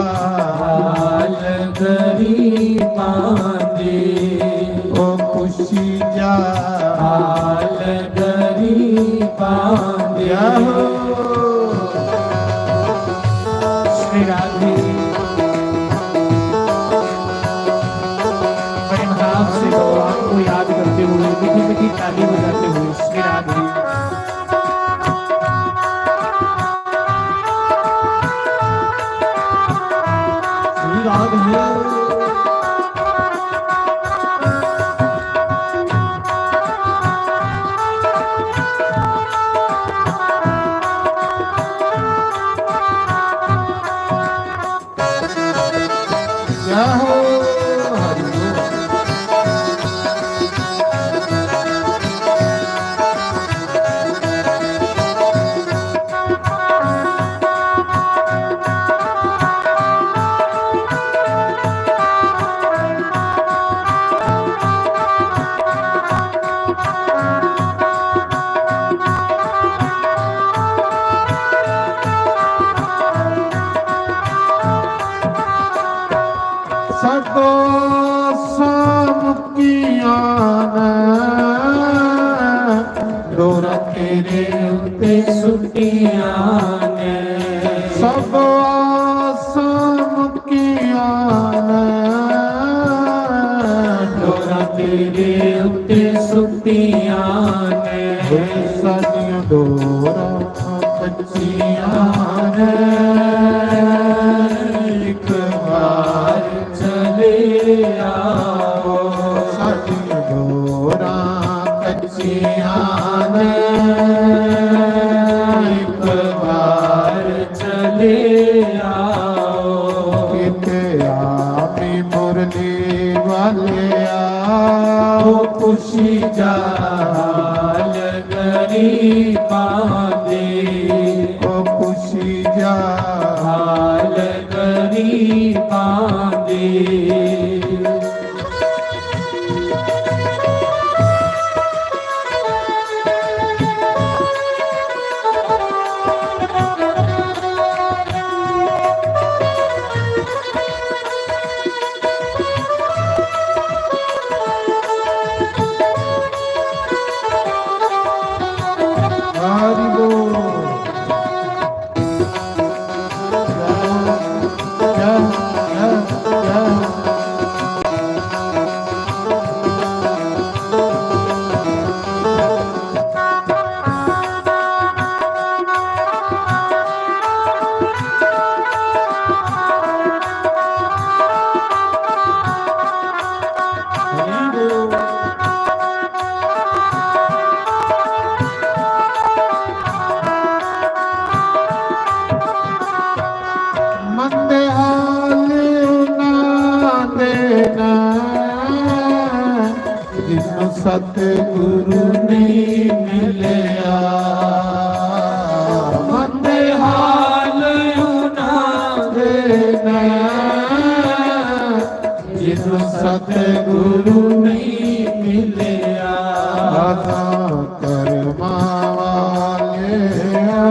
हाल गरीबां दे। ओ खुशी जा हाल गरीबां दे। श्री राधे। बड़े भाव से भगवान को याद करते हुए, मीठी मीठी ताली बजाते हुए श्री राधे। श्री राधे। जय हो हरि बोल। सगो सामुकियां ने डोरा तेरे उत्ते सुटियां ने। सगो सामुकियां ने डोरा तेरे उत्ते सुटियां ने। हे साडियां डोरा कच्चियां ने, इक बार चले आओ। साडियां डोरां कच्चियां ने, इक बार चले आओ। किते आमी मुरली वाले आओ। खुशी जा हाल गरीबां दे। ओ खुशी जा हाल गरीबां दे। हरि बोल। जय हो, जय हो। सतगुरु नहीं मिलया, मंदे हाल उन्हां दे ने, जिन्हों सतगुरु नहीं मिलया। असां कर्मां वालिया,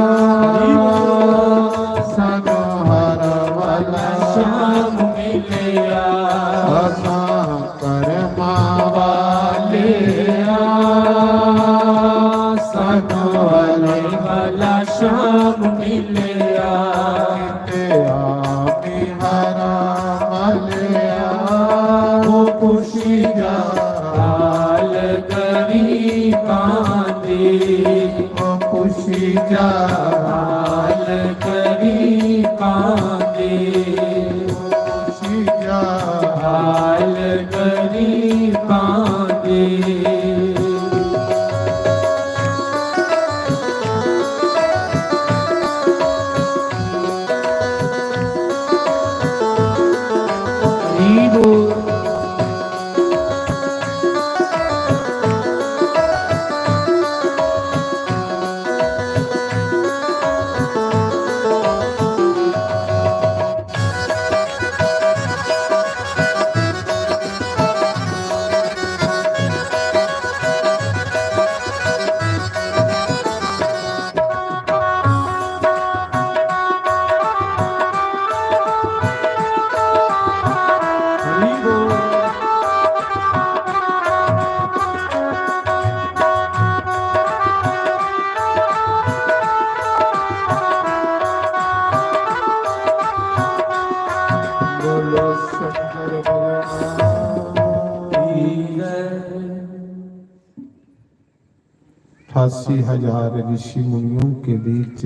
सानू हर वाला श्याम मिलया। असां कर्मां वालिया, सानू हर वाला श्याम मिलया। किते आमी हरा मलिया, वो पुछी जा हाल गरीबां दे, वो पुछी जा हाल गरीबां दे, वो पुछी जा हाल गरीबां दे। बोलो शंकर भगवान की जय। अठासी हजार ऋषि मुनियों के बीच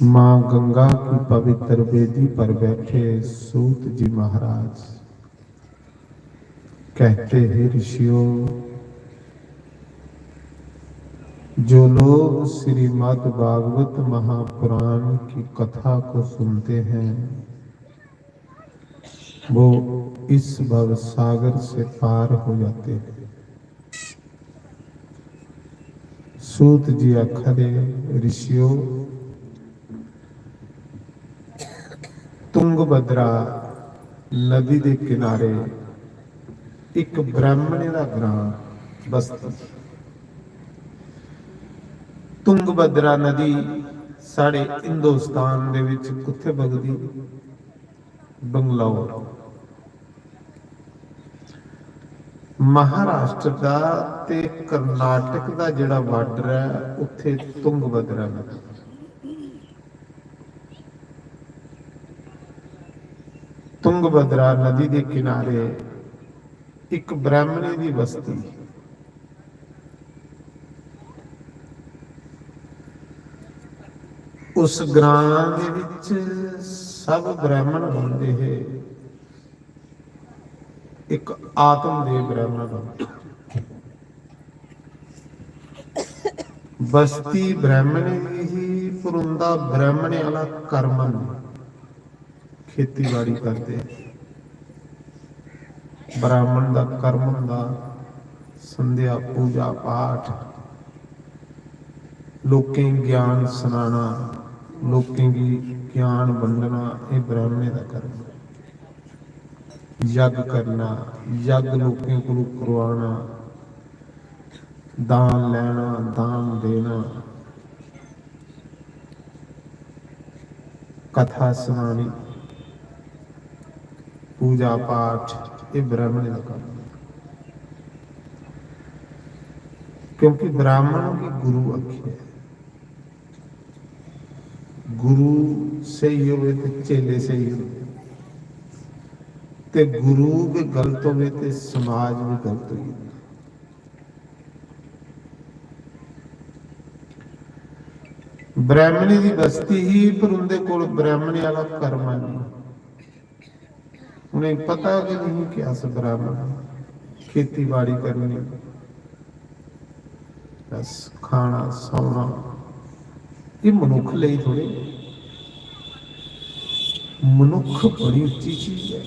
माँ गंगा की पवित्र वेदी पर बैठे सूत जी महाराज कहते हैं, ऋषियों, जो लोग श्रीमद् भागवत महापुराण की कथा को सुनते हैं, वो इस भव सागर से पार हो जाते हैं। सूत जी आखदे, ऋषियो, तुंगभद्रा नदी दे किनारे इक ब्राह्मणे दा ग्रां, बस्ती। तुंगभद्रा नदी साढ़े हिंदुस्तान दे विच कुत्थे बगदी? बंगलौर। महाराष्ट्र दा ते कर्नाटक दा जेह्ड़ा border ऐ, उत्थे तुंगभद्रा नदी। तुंगभद्रा नदी दे किनारे इक ब्राह्मणे दी बस्ती। उस ग्रां दे विच सब ब्राह्मण रौंह्दे हे। इक आत्मदेव ब्राह्मण रौंह्दे। बस्ती ब्राह्मणे दी ही, पर उंदा ब्राह्मणे आह्ला कर्म नेईं। खेतीबाड़ी करदे। ब्राह्मण दा कर्म होंदा संध्या पूजा पाठ, लोकें गी ज्ञान सनाना, लोकें गी ज्ञान बंडना, एह् ब्राह्मणे दा कर्म ऐ। यज्ञ करना, यज्ञ लोकें कोलू करवाना, दान लैना, दान देना, कथा सनानी, पूजा पाठ, एह् ब्राह्मणें दा कम्म ऐ। क्योंकि ब्राह्मण गी गुरु आखियै, गुरु स्हेई होवे ते चेले स्हेई होंदे, ते गुरु गै गलत होवे ते समाज बी गलत होई जंदा। ब्राह्मणी दी बस्ती ही, पर उंदे कोल ब्राह्मणी आह्ला कर्म नेईं। उ'नेंगी पता गै नेईं कि अस ब्राह्मण आं, खेतीबाड़ी करनी, बस खाना, सौना। एह् मनुक्ख लेई थोड़े। मनुक्ख बड़ी उच्ची चीज ऐ।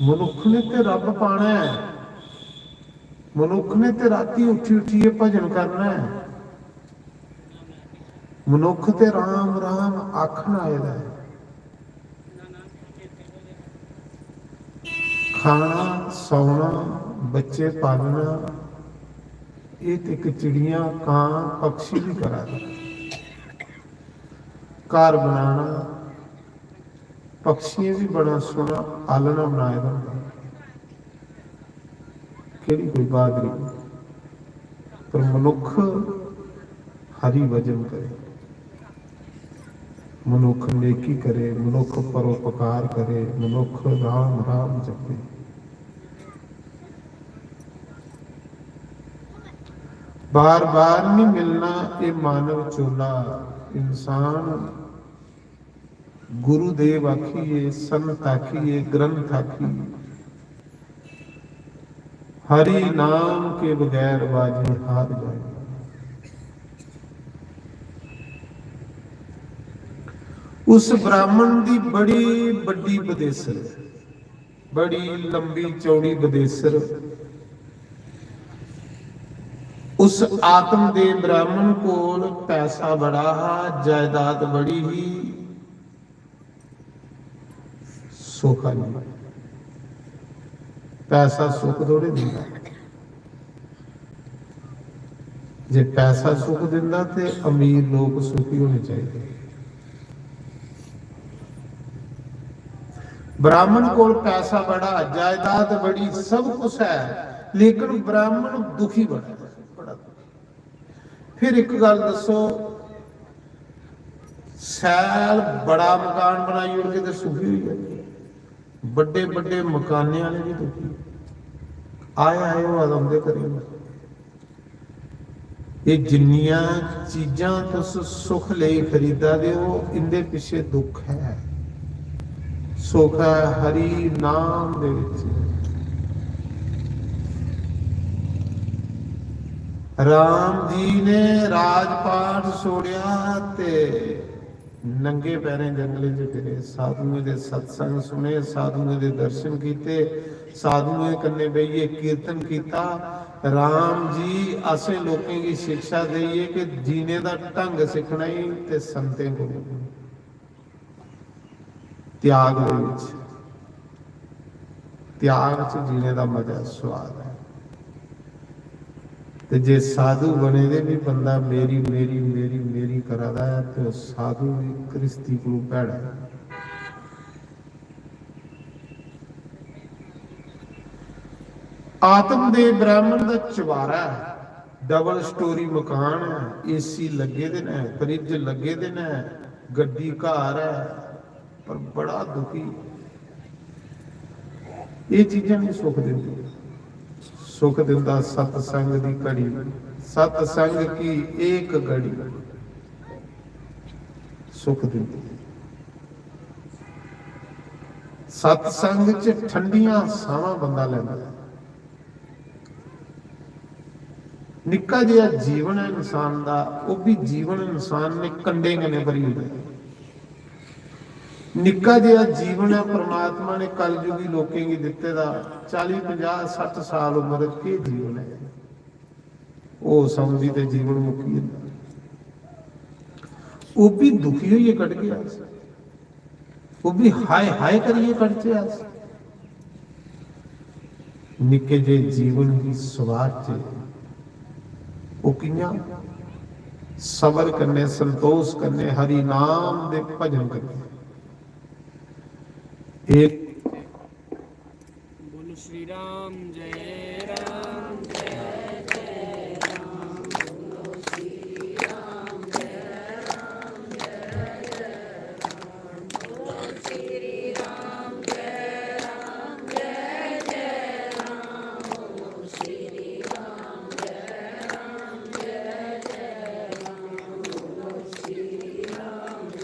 मनुक्ख ने ते रब पाना ऐ, मनुक्ख ने ते रातीं उट्ठी उट्ठियै भजन करना ऐ, मनुक्ख ते राम राम आखन आए दा ऐ। खाना, सौना, बच्चे पालना, एह् ते इक चिड़ियां, कां, पक्षी बी करा दे। घर बनाना, पक्षियें बी बड़ा सोह्ना आलना बनाए दा होंदा। केह्ड़ी कोई बहादरी? पर मनुक्ख हरि भजन करे, मनुक्ख नेकी करे, मनुक्ख परोपकार करे, मनुक्ख राम राम जपे। बार बार नहीं मिलना ये मानव चोला। इंसान गुरुदेव आखिए, संत आखिए, ग्रंथ आखिए, हरि नाम के बगैर बाजी हार जाए। उस ब्राह्मण दी बड़ी बड्डी बदेसर, बड़ी लंबी चौड़ी बदेसर। उस आत्म दे ब्राह्मण कोल पैसा बड़ा हा, जायदाद बड़ी ही, सुख नहीं। पैसा सुख थोड़े दिंदा। जे पैसा सुख दिंदा ते अमीर लोक सुखी होने चाहिए। ब्राह्मण कोल पैसा बड़ा, जायदाद बड़ी, सब कुछ है, लेकिन ब्राह्मण दुखी बड़ा है, बड़ा दुखी। फिर एक गल दसो, सैल बड़ा मकान बनाई ओड़गे ते सुखी होई जागे। बड्डे बड्डे मकाने आह्ले बी दुखी। आए आए होआ दा उं'दे घरें। एह् जिन्नियां चीजां तुस सुख लेई खरीदा दे ओ, इं'दे पिच्छे दुख ऐ। सुख ऐ हरि नाम दे विच। राम जी ने राजपाट छोड़ेआ ते नंगे पैरें जंगलें च फिरे, साधुएं दे सत्संग सुने, साधुएं दे दर्शन कीते, साधुएं कन्नै बेहियै कीर्तन कीता। राम जी असें लोकें गी शिक्षा देइयै कि जीने दा ढंग सिक्खना ही ते संतें कोल त्याग दे विच, त्याग च जीने दा मजा, स्वाद ऐ। ते जे साधु बने दे भी बंदा मेरी, मेरी, मेरी, मेरी करा दा ऐ, ते ओह् साधु भी गृहस्थी कोलू भैड़ा ऐ। आत्म दे ब्राह्मण दा चबारा ऐ, डबल स्टोरी मकान ऐ, एसी लग्गे दे न, फ्रिज लग्गे दे न, गड्डी घर ऐ, पर बड़ा दुखी। एह् चीजां नहीं सुख दिंदियां। सुख दिंदा सत्संग दी घड़ी, सत्संग की एक घड़ी सुख दिंदी। सत्संग च ठंडियां साहां बंदा लैंदा ऐ। निक्का जेहा जीवन ऐ इंसान दा, ओह् बी जीवन इंसान ने कंडें कन्नै भरी ओड़े दा। निक्का जेहा जीवन ऐ, परमात्मा ने कलयुगी लोकें गी दित्ते दा। चाली, पंजाह, सट्ठ साल उम्र, केह् जीवन ऐ? ओह् समझी ते जीवन मुक्की जंदा। ओह् बी दुखी होइयै कड्ढगे अस। ओह् बी हाय हाय करियै कढचै अस। निक्के जे जीवन गी सवारचै। ओह् कि'यां? सबर कन्नै, संतोष कन्नै, हरि नाम दे भजन कन्नै। एह् बोलो श्री राम, जय राम, जय जय राम।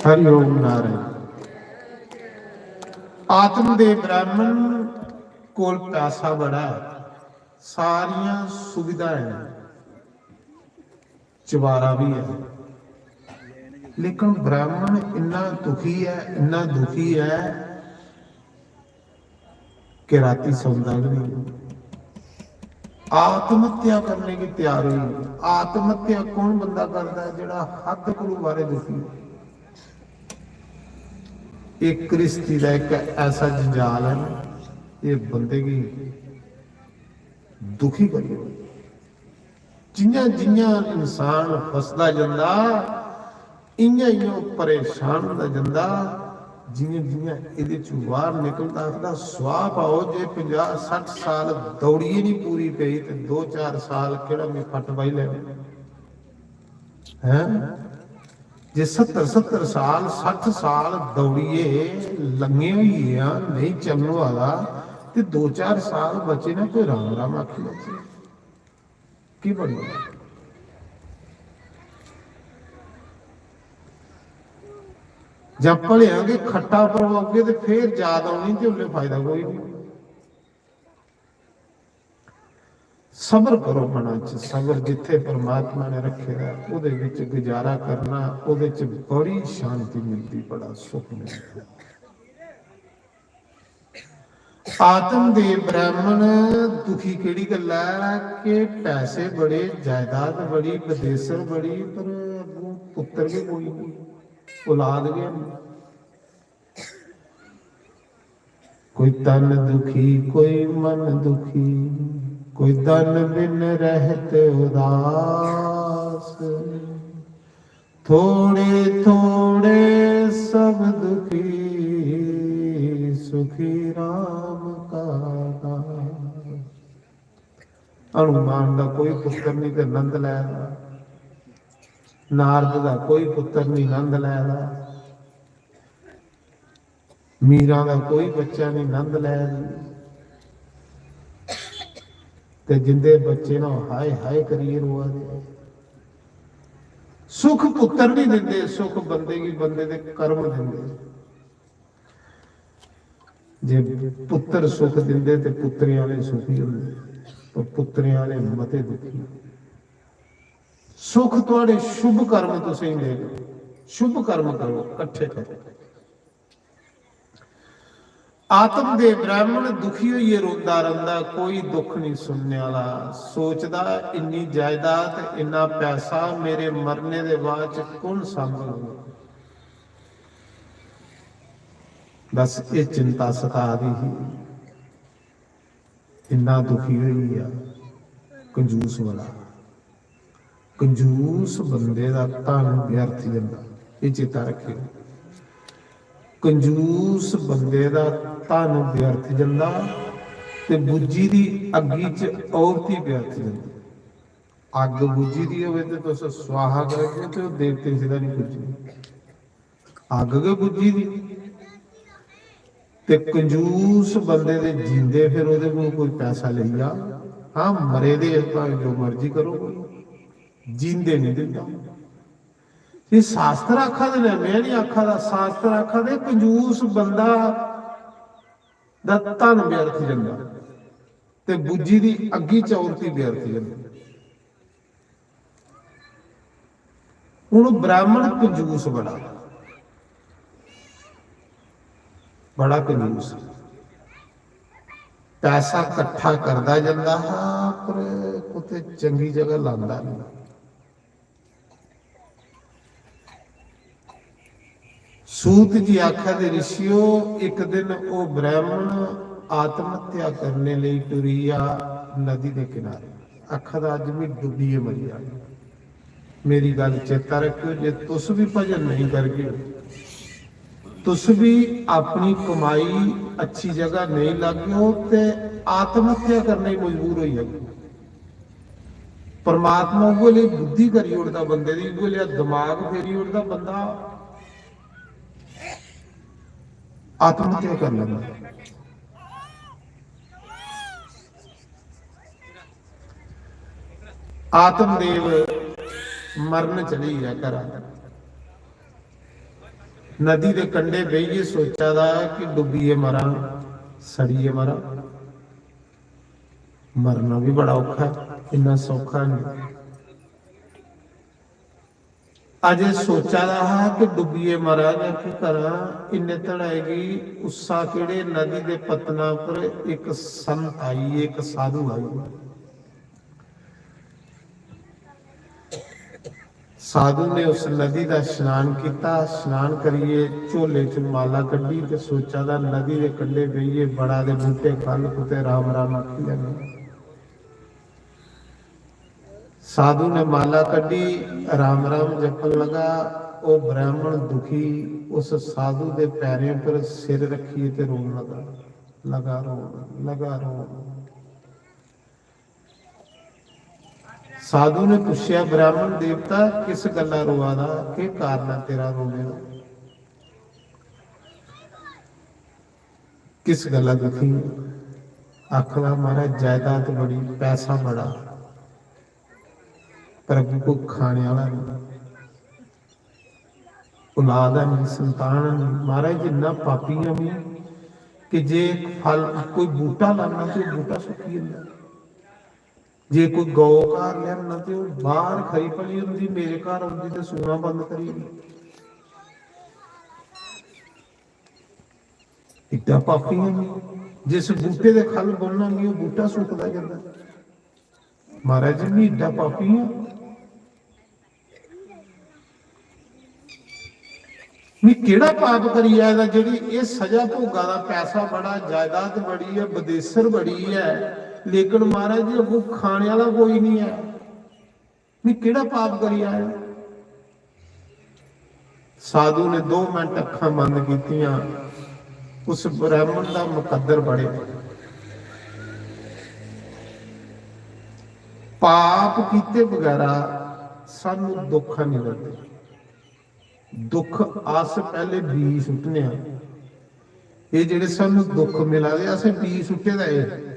हरि ओम नारायण। आत्म दे ब्राह्मण कोल पैसा बड़ा है, सारियां सुविधाएं न, चबारा भी है, लेकिन ब्राह्मण इन्ना दुखी है, इन्ना दुखी है, कि राती सौंदा गै नहीं। आत्महत्या करने गी त्यार होई। आत्महत्या कौन बंदा करदा ऐ? जेह्ड़ा हद कोलू बारे दुखी हो। एक रिश्ती दा एक ऐसा जंजाल है ना, ये बंदे गी दुखी करी ओड़दा। जियां जियां इंसान फसदा जंदा, इयां इयां ओह् परेशान होंदा जंदा। जियां जियां एह्दे चों बाहर निकलदा, आखदा, "सुआह पाओ, जे पंजाह सट्ठ साल दौड़ियै नहीं पूरी पई, ते दो चार साल केह्ड़ा मैं फट बाही लैना?" हैं? जे सत्तर सत्तर साल, सट्ठ साल दौड़ियै लंगे होई गे आं, नेईं चलन होआ दा, ते दो चार साल बचे न, कोई राम राम आखी लैचे। की बनना? जां भलेआं गै खट्टा पर औगे ते फिर याद औनी, ते उसलै फायदा कोई नहीं। सबर करो, मना च सबर, जित्थे परमात्मा ने रखे दा, ओह्दे विच गुजारा करना, ओह्दे च बड़ी शांति मिलदी, बड़ा सुख मिलदा। आत्म दे ब्राह्मण दुखी केह्ड़ी गल्ला ऐ कि पैसे बड़े, जायदाद बड़ी, बदेसर बड़ी, पर अग्गों पुत्तर गै कोई नहीं, औलाद गै नहीं। कोई तन दुखी, कोई मन दुखी, कोई धन बिन रहत उदास। थोड़े थोड़े सब दुखी, सुखी राम का दास। हनुमान दा कोई पुत्तर नहीं ते नंद लै दा, नारद दा कोई पुत्तर नहीं, नंद लै दा। मीरा दा कोई बच्चा नहीं, नंद लै दी। ते जिंदे बच्चे न, ओह् हाय हाय करियै रोआ दे। सुख पुत्तर नहीं दिंदे, सुख बंदे गी बंदे दे कर्म दिंदे। जे पुत्तर सुख दिंदे ते पुत्तरें आह्ले सुखी होंदे, पर पुत्तरें आह्ले मते दुखी। सुख थुआढ़े शुभ कर्म तुसेंगी देग। शुभ कर्म करो, कट्ठे करो। आत्म दे ब्राह्मण दुखी होइयै रोंदा रौंह्दा, कोई दुख नहीं सुनने आह्ला। सोचदा, इन्नी जायदाद, इन्ना पैसा मेरे मरने दे बाद च कु'न सांभग? बस एह् चिंता सता दी ही। इन्ना दुखी होई गेआ, कंजूस बड़ा। कंजूस बंदे दा धन व्यर्थ जंदा, एह् चेता रक्खेओ। कंजूस बंदे दा धन व्यर्थ जंदा ते बुज्झी दी अग्गी च औरती व्यर्थ जंदी। अग्ग बुज्झी दी होवे ते तुस स्वाहा करगे ते ओह् देवतें सिद्धा नहीं पुज्जनी। अग्ग गै बुज्झी दी। ते कंजूस बंदे दे जींदे फिर ओह्दे कोल कोई पैसा लेई जा, हाँ, मरे दे भावें जो मर्जी करो, जींदे नहीं दिंदा। ये शास्त्र आखा दे ने, मैं नहीं आखा दा, शास्त्र आखा दे कंजूस बंदा दा धन व्यर्थ जंदा ते बुज्झी दी अग्गी च औरती व्यर्थ जंदी। हुन ब्राह्मण कंजूस बड़ा, बड़ा कंजूस। पैसा कट्ठा करदा जंदा हा, पर कुतै चंगी जगह लांदा नहीं। सूत जी आखा दे, "ऋषियो, एक दिन ओह् ब्राह्मण आत्महत्या करने लेई टुरी गेआ नदी दे किनारे।" आखा दा, "अज्ज में डुब्बियै मरी जाना।" मेरी गल्ल चेता रक्खेओ, जे तुस भी भजन नहीं करगे, तुस भी अपनी कमाई अच्छी जगह नहीं लागे, ते आत्महत्या करने गी मजबूर होई जागे। परमात्मा उ'ऐ लेई बुद्धि करी ओड़दा बंदे दी, उ'ऐ लेआ दमाग फेरी ओड़दा, बंदा आत्महत्या करी लैंदा। आत्मदेव मरन चली गेआ घरा। नदी दे कंढे बेहियै सोचा दा कि डुब्बियै मरां, सड़ियै मरां। मरना भी बड़ा औखा ऐ, इन्ना सौखा नेईं। अजें सोचा दा हा कि डुब्बियै मरा जां केह् करां, इन्ने धड़ाई गी उस्सा केह्ड़े नदी दे पत्तना पर इक संत आई, इक साधु आई। साधु ने उस नदी दा स्नान कीता। स्नान करियै झोले च माला कड्ढी ते सोचा दा, नदी दे कंढे बेहियै बड़ा दे बूटे खल्ल कुतै राम राम आखी लैना। साधु ने माला कड्ढी, राम राम जपन लगा। ओह् ब्राह्मण दुखी उस साधु दे पैरें पर सिर रखियै ते रोन लगा, लगा रोन, लगा रोन। साधु ने पुच्छेआ, "ब्राह्मण देवता, किस गल्ला रोआ दा? केह् कारण ऐ तेरा रोने दा? किस गल्ला दुखी ऐ?" आखदा, "महाराज, जायदाद बड़ी, पैसा बड़ा, पर अग्गों कोई खाने आह्ला नेईं, औलाद है नेईं, संतान है नेईं।" महाराज, इन्ना पापी आं में कि जे इक फल, कोई बूटा लाना ते ओह् बूटा सुक्की जंदा। जे कोई गौ घर लेआना ते ओह् बाहर खरी भली होंदी, मेरे घर औंदी ते सूना बंद करी ओड़दी। इड्डा पापी आं में, जिस बूटे दे खल बौह्ना में, ओह् बूटा सुकदा जंदा। महाराज जी, में इड्डा पापी आं। में केह्ड़ा पाप करी आए दा, जेह्ड़ी एह् सजा भोगा दा? पैसा बड़ा, जायदाद बड़ी ऐ, बदेसर बड़ी ऐ, लेकिन महाराज जी, अग्गों खाने आह्ला कोई निं ऐ। में केह्ड़ा पाप करी आया? साधु ने दो मिनट अक्खां बंद कीतियां, उस ब्राह्मण दा मुकद्दर पढ़ेआ। पाप कीते बगैरा सानू दुख नहीं लगदे। दुख अस पैह्ले बीऽ सुट्टने आं। एह् जेह्ड़े सानू दुख मिला दे, असें बीऽ सुट्टे दा एह्।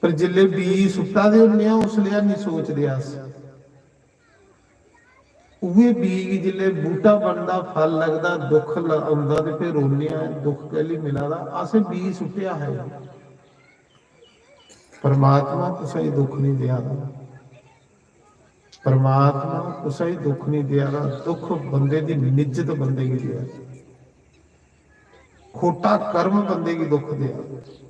पर जिसलै बीऽ सुट्टा दे होन्ने आं, उसलै हैनी सोचदे अस। उ'ऐ बीऽ गी जिसलै बूह्टा बनदा, फल लगदा, दुख ल-, औंदा, ते फिर रोन्ने आं, दुख कैह्ली मिला दा? असें बीऽ सुट्टेआ हा एह्। परमात्मा कुसै गी दुख निं देआ दा। परमात्मा कुसै गी दुख निं देआ दा। दुख बंदे दी निज्जत बंदे गी देआ दी। खोटा कर्म बंदे गी दुख देआ दा।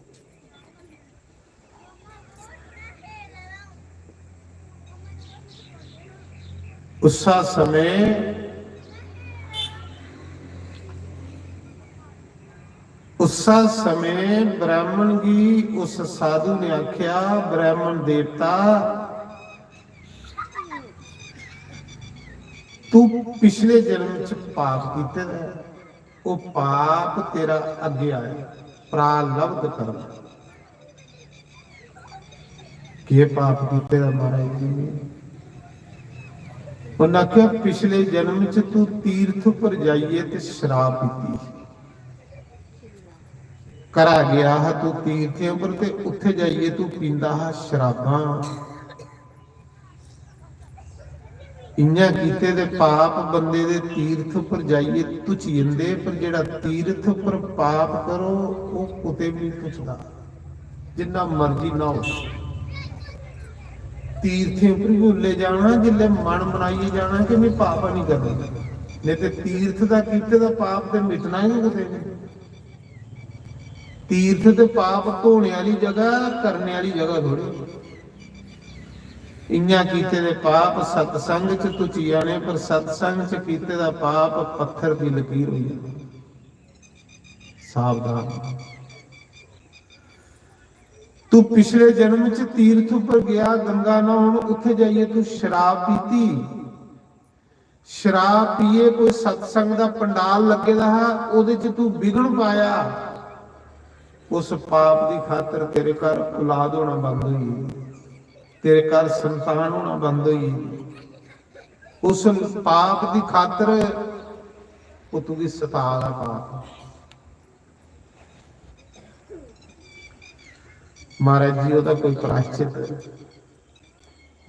उस्सा समें, उस्सा समें ब्राह्मण गी उस साधु ने आख्या, "ब्राह्मण देवता, तू पिछले जन्म च पाप कीते दा ऐ, ओह् पाप तेरा अग्गें आया, प्रारब्ध कर्म।" केह् पाप कीते दा महाराज जी ने? उन्नै आखेआ, "पिछले जन्म च तू तीर्थ पर जाइयै ते शराब पीती। घरा गेआ हा तू तीर्थें पर ते उत्थै जाइयै तू पींदा हा शराबां।" इ'यां कीते दे पाप बंदे दे तीर्थ पर जाइयै धुची जंदे, पर जेह्ड़ा तीर्थ पर पाप करो, ओह् कुतै बी निं धुचदा, जिन्ना मर्जी न्हाओ। तीर्थें पर बी उल्ले जाना जिसलै मन बनाइयै जाना कि में पाप निं करना, नेईं ते तीर्थ दा कीते दा पाप ते मिटना गै कुतै निं। तीर्थ ते पाप धोने आह्ली जगह, करने आह्ली जगह थोड़ी। इ'यां कीते दे पाप सत्संग च धुची जाने, पर सत्संग च कीते दा पाप पत्थर दी लकीर होई जाना। सावधान। तू पिछले जन्म च तीर्थ उप्पर गया, गंगा न्हौन, उत्थे जाइयै तू शराब पीती, शराब पिए कोई सत्संग दा पंडाल लग्गे दा हा, ओह्दे च तू विघ्न पाया, उस पाप दी खातर तेरे घर औलाद होना बंद होई गेई, तेरे घर संतान होना बंद होई गेई। उस पाप दी खातर ओह् तुगी सता दा पाप। महाराज जी, ओह्दा कोई प्रायश्चित,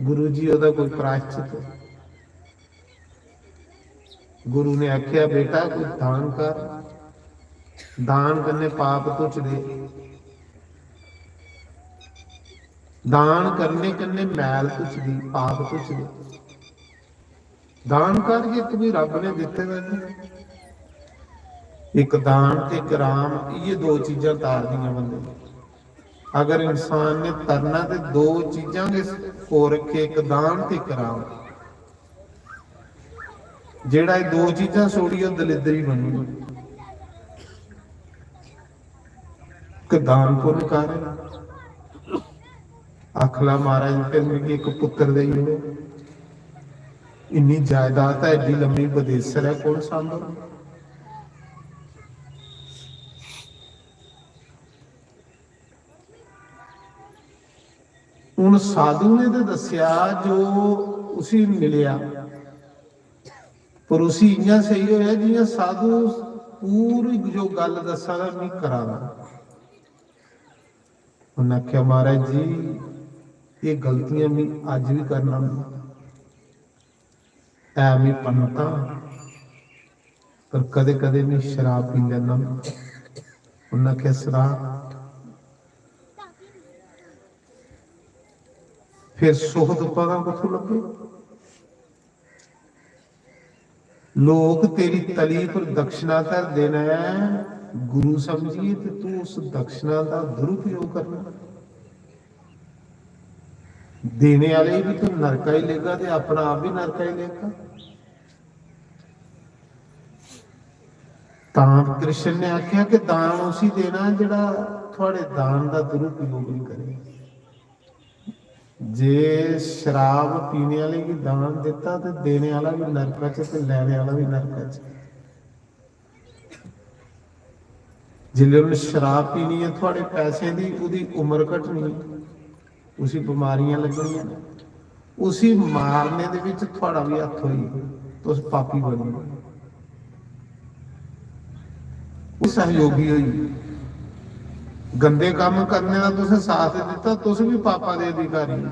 गुरु जी, ओह्दा कोई प्रायश्चित। गुरु ने आखेआ, "बेटा, कोई दान कर, दान कन्नै पाप धुचदे, दान करने कन्नै मैल धुचदी, पाप धुचदे।" दान कार्य इक भी रब ने दित्ते दा जी। इक दान ते इक राम, इ'यै दो चीजां तारदियां बंदे गी। अगर इंसान ने तरना ते दो चीजां गै कोल रक्खे, इक दान ते इक राम। जेह्ड़ा एह् दो चीजां छोड़ी, ओह् दलिद्दरी बनी। इक दान पुन्न कर। आखला, "महाराज, फिर मिगी इक पुत्तर देई ओड़ो।" इन्नी जायदाद ऐ, एड्डी लम्मी बदेसर ऐ, कौन सांभग? हुन साधु ने ते दस्सेआ जो उसी मिलेआ, पर उसी इ'यां सेही होएआ जि'यां साधु पूरी जो गल्ल दस्सा दा, मी करा दा। उन्नै आखेआ, "महाराज जी, एह् गलतियां मी अज्ज बी करना, ऐ मी पंत आं, पर कदें-कदें मी शराब पी लैना।" उन्नै आखेआ, "सनाऽ, फिर सुख तुप्पा दा कुत्थों लब्भे? लोक तेरी तली पर दक्षिणा धरदे न गुरु समझिए, ते तू उस दक्षिणा दा दुरुपयोग करना। देने आह्ले गी बी तू नरका ही लेगा ते अपना आप बी नरका ही लेगा।" तां कृष्ण ने आखेआ कि दान उसी देना जेह्ड़ा थुआड़े दान दा दुरुपयोग निं करे। जे शराब पीने आह्ले गी दान दित्ता ते देने आह्ला बी नरका च ते लैने आह्ला बी नरका च। जिसलै उन्नै शराब पीनी ऐ, थुआड़े पैसें दी ओह्दी उम्र घटनी ऐ, उसी बमारियां लग्गनियां न, उसी मारने दे बिच थुआड़ा बी हत्थ होई, तुस पापी बनी गे। ओह् सहयोगी होई गे। गंदे कम्म करने दा तुसें साथ दित्ता, तुस बी पापा दे अधिकारी ओ।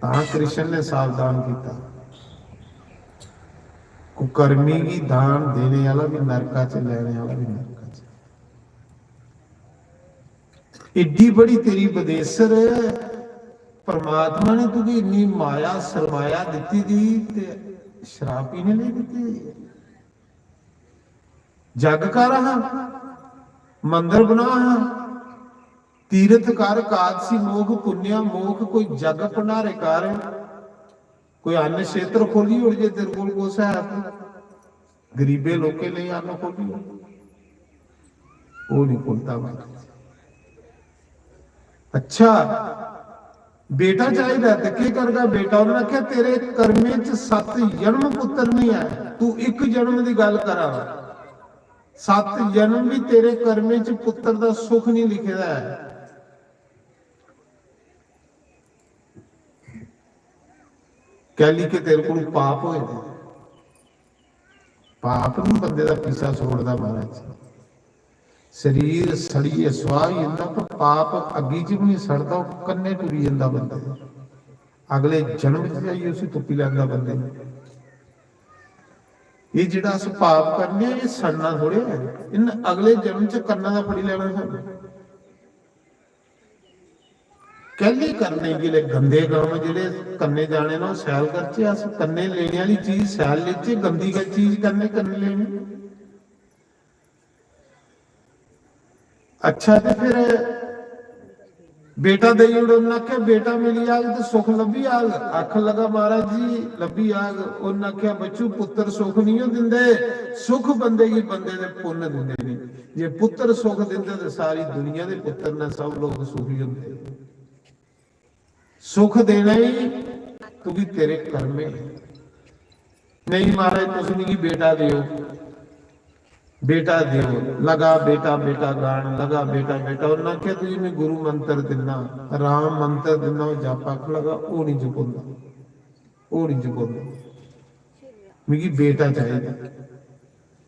तां कृष्ण ने सावधान कीता, कुकर्मी गी दान देने आह्ला बी नरका च, लैने आह्ला बी नरका च। एड्डी बड़ी तेरी बदेसर, परमात्मा ने तुगी इन्नी माया सरमाया दित्ती दी ते शराब पीने लेई दित्ती दी ऐ। जग कर हां, मंदर बना हां, तीरथ कर, कादसी मोख, पुण्य मोख, कोई जग भंडारे कर, कोई अन्न क्षेत्र खोली ओड़ जे तेरे कोल कुछ है ते। गरीबे लोकें लेई अन्न खोली ओड़। ओह् नहीं खुलदा महाराज। अच्छा, बेटा चाहिदा ते केह् करगा बेटा? उन्नै आखेआ, "तेरे कर्में च सत्त जन्म पुत्तर नहीं आए, तू इक जन्म दी गल्ल करा दा। सत्त जन्म भी तेरे कर्में च पुत्तर दा सुख नहीं लिखे दा है।" कैली के तेरे कोल पाप होए दे। पाप नहीं बंदे दा पीछा छोड़दा महाराज। शरीर सड़ियै सुआह होई जंदा, पर पाप अग्गी च भी नहीं सड़दा, ओह् कन्नै टुरी जंदा बंदे दे। अगले जन्म च जाइयै उसी तुप्पी लैंदा बंदे गी। एह् जेह्ड़ा अस पाप करने आं, एह् सड़ना थोड़े ऐ, इन्न अगले जन्म च कन्नै दा फड़ी लैना सानूं। कैल्ली करने, जिसलै गंदे कम्म जेह्ड़े कन्नै जाने न, ओह् सैल करचै अस। कन्नै लेने आह्ली चीज सैल लेचै, गंदी गै चीज कन्नै, कन्नै लेनी। अच्छा, ते फिर बेटा देई ओड़ो। उन्नै आखेआ, "बेटा मिली जाग ते सुख लब्भी जाग।" आखन लगा, "महाराज जी, लब्भी जाग।" उन्नै आखेआ, "बच्चू, पुत्तर सुख नहीं ओ दिंदे, सुख बंदे गी बंदे दे पुन्न दिंदे ने। जे पुत्तर सुख दिंदे ते सारी दुनिया दे पुत्तर ने, सब लोग सुखी होंदे। सुख देना ही तुगी तेरे कर्मे।" "नहीं महाराज, तुस मिगी बेटा देओ, बेटा देओ।" लगा बेटा, बेटा गान लगा, "बेटा, बेटा।" उन्नै आखेआ, "तुगी मैं गुरु मंत्र दिन्ना, राम मंत्र दिन्ना।" ओह् जप आखन लगा, "ओह् नहीं जपोंदा, ओह् नहीं जपोंदा, मिगी बेटा चाहिदा,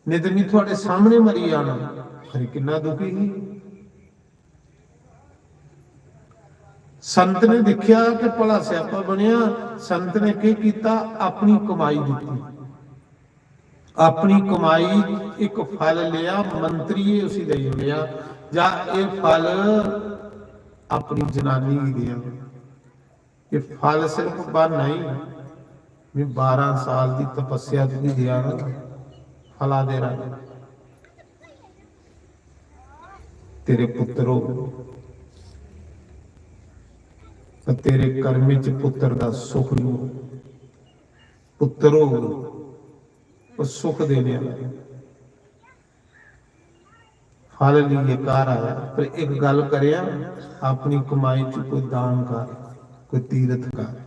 नहीं ते मैं थुआड़े सामने मरी जाना।" अरे, किन्ना दुखी ही। संत ने दिक्खेआ कि भला स्यापा बनेआ। संत ने केह् कीता? अपनी कमाई दित्ती। अपनी कमाई इक फल लेआ, मंत्रिये उसी देई ओड़ेआ, "जा, एह् फल अपनी जनानी गी देआ।" एह् फल सिर्फ ब्हाना ही। मैं बारां साल दी तपस्या तुगी देआ ना, फला दे रंग। तेरे पुत्तर होग, पर तेरे कर्मे च पुत्तर दा सुख नहीं होग। पुत्तर होग, ओह् सुख देने आह्ला। फल लेइयै घर आया, पर इक गल्ल करेआ, अपनी कमाई च कोई दान कर, कोई तीरथ कर।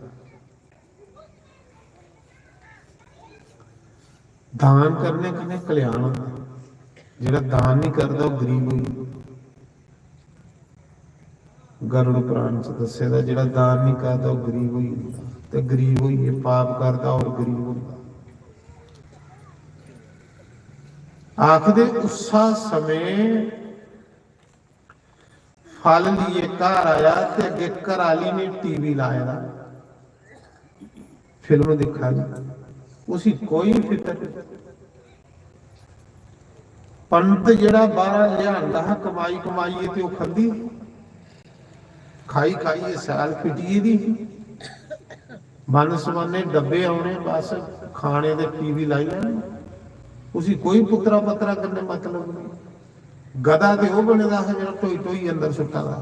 दान करने कन्नै कल्याण होंदा। जेह्ड़ा दान नहीं करदा, ओह् गरीब होई जंदा। गरुड़ पुराण च दस्से दा, जेह्ड़ा दान नहीं करदा, ओह् गरीब होई जंदा, ते गरीब होइयै पाप करदा, होर गरीब होंदा। आखदे उस्सा समें फल लिए घर आया ते अग्गे घर आह्ली ने टीवी लाए दा, फिल्म दिक्खा दी, उसी कोई फिकर नहीं। पंत जेह्ड़ा बाह्रा लेआंदा हा कमाई कमाइयै ते ओह् खंदी, खाई खाइयै सैल फिटियै दी ही। बन्न सबन्ने डब्बे औने, बस खाने ते टीवी लाई लैनी। उसी कोई पुत्तरा पत्तरा कन्नै मतलब नहीं। गधा ते ओह् बने दा हा जेह्ड़ा ढोई ढोई अंदर सुट्टा दा।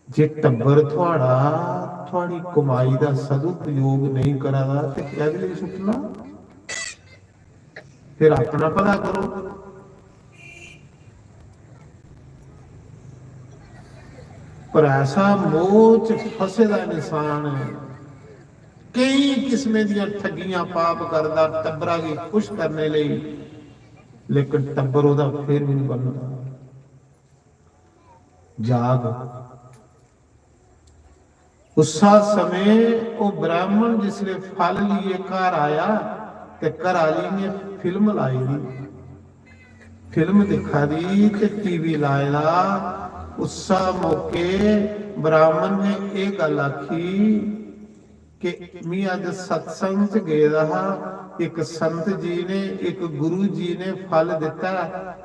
जे टब्बर थुआढ़ा थुआढ़ी कमाई दा सदुपयोग नेईं करा दा ते कैह्दे लेई सुट्टना? फिर अपना भला करो। पर ऐसा मोह च फसे दा इंसान ऐ, केई किस्में दियां ठगियां पाप करदा टब्बरा गी खुश करने लेई, लेकिन टब्बर ओह्दा फिर भी नहीं बनदा। जाग। उस्सा समें ओह् ब्राह्मण जिसले फल लिए घर आया ते घर आह्ली ने फिल्म लाई दी, फिल्म दिक्खा दी ते टीवी लाए दा। उस्सा मौके ब्राह्मण ने एह् गल्ल आखी कि "मी अज्ज सत्संग च गेदा हा, इक संत जी ने, इक गुरु जी ने फल दित्ता,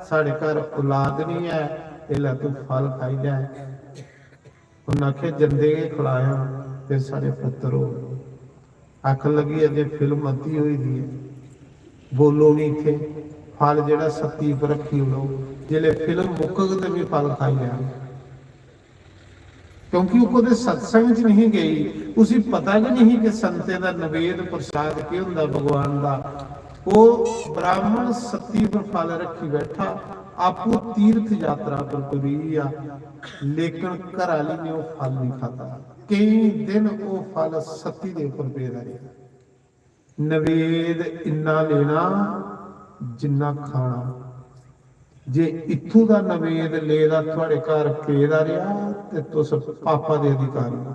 साढ़े घर औलाद नहीं है, एह् लै तू फल खाई लै।" उन्नै आखेआ, "जंदे गै खलायां, फिर साढ़े पुत्तर होग।" आखन लगी, "अजें फिल्म अद्धी होई दी ऐ, बोलो निं इत्थै, फल जेह्ड़ा सत्ती पर रक्खी ओड़ो, जेल्लै फिल्म मुक्कग ते में फल खाई लैङ।" क्योंकि ओह् कदें सत्संग च नहीं गई, उसी पता गै नहीं कि संतें दा नवेद प्रसाद केह् होंदा भगवान दा। ओह् ब्राह्मण सत्ती पर फल रक्खी बैठा, आपूं तीर्थ यात्रा पर टुरी गेआ, लेकिन घर आह्ली ने ओह् फल नहीं खाता। केई दिन ओह् फल सत्ती दे उप्पर पेदा रेहा। नवेद इन्ना लेना जिन्ना खाना। जे इत्थूं दा नवेद लेदा थुआड़े घर पेदा रेहा ते तुस पापा दे अधिकारी ओ।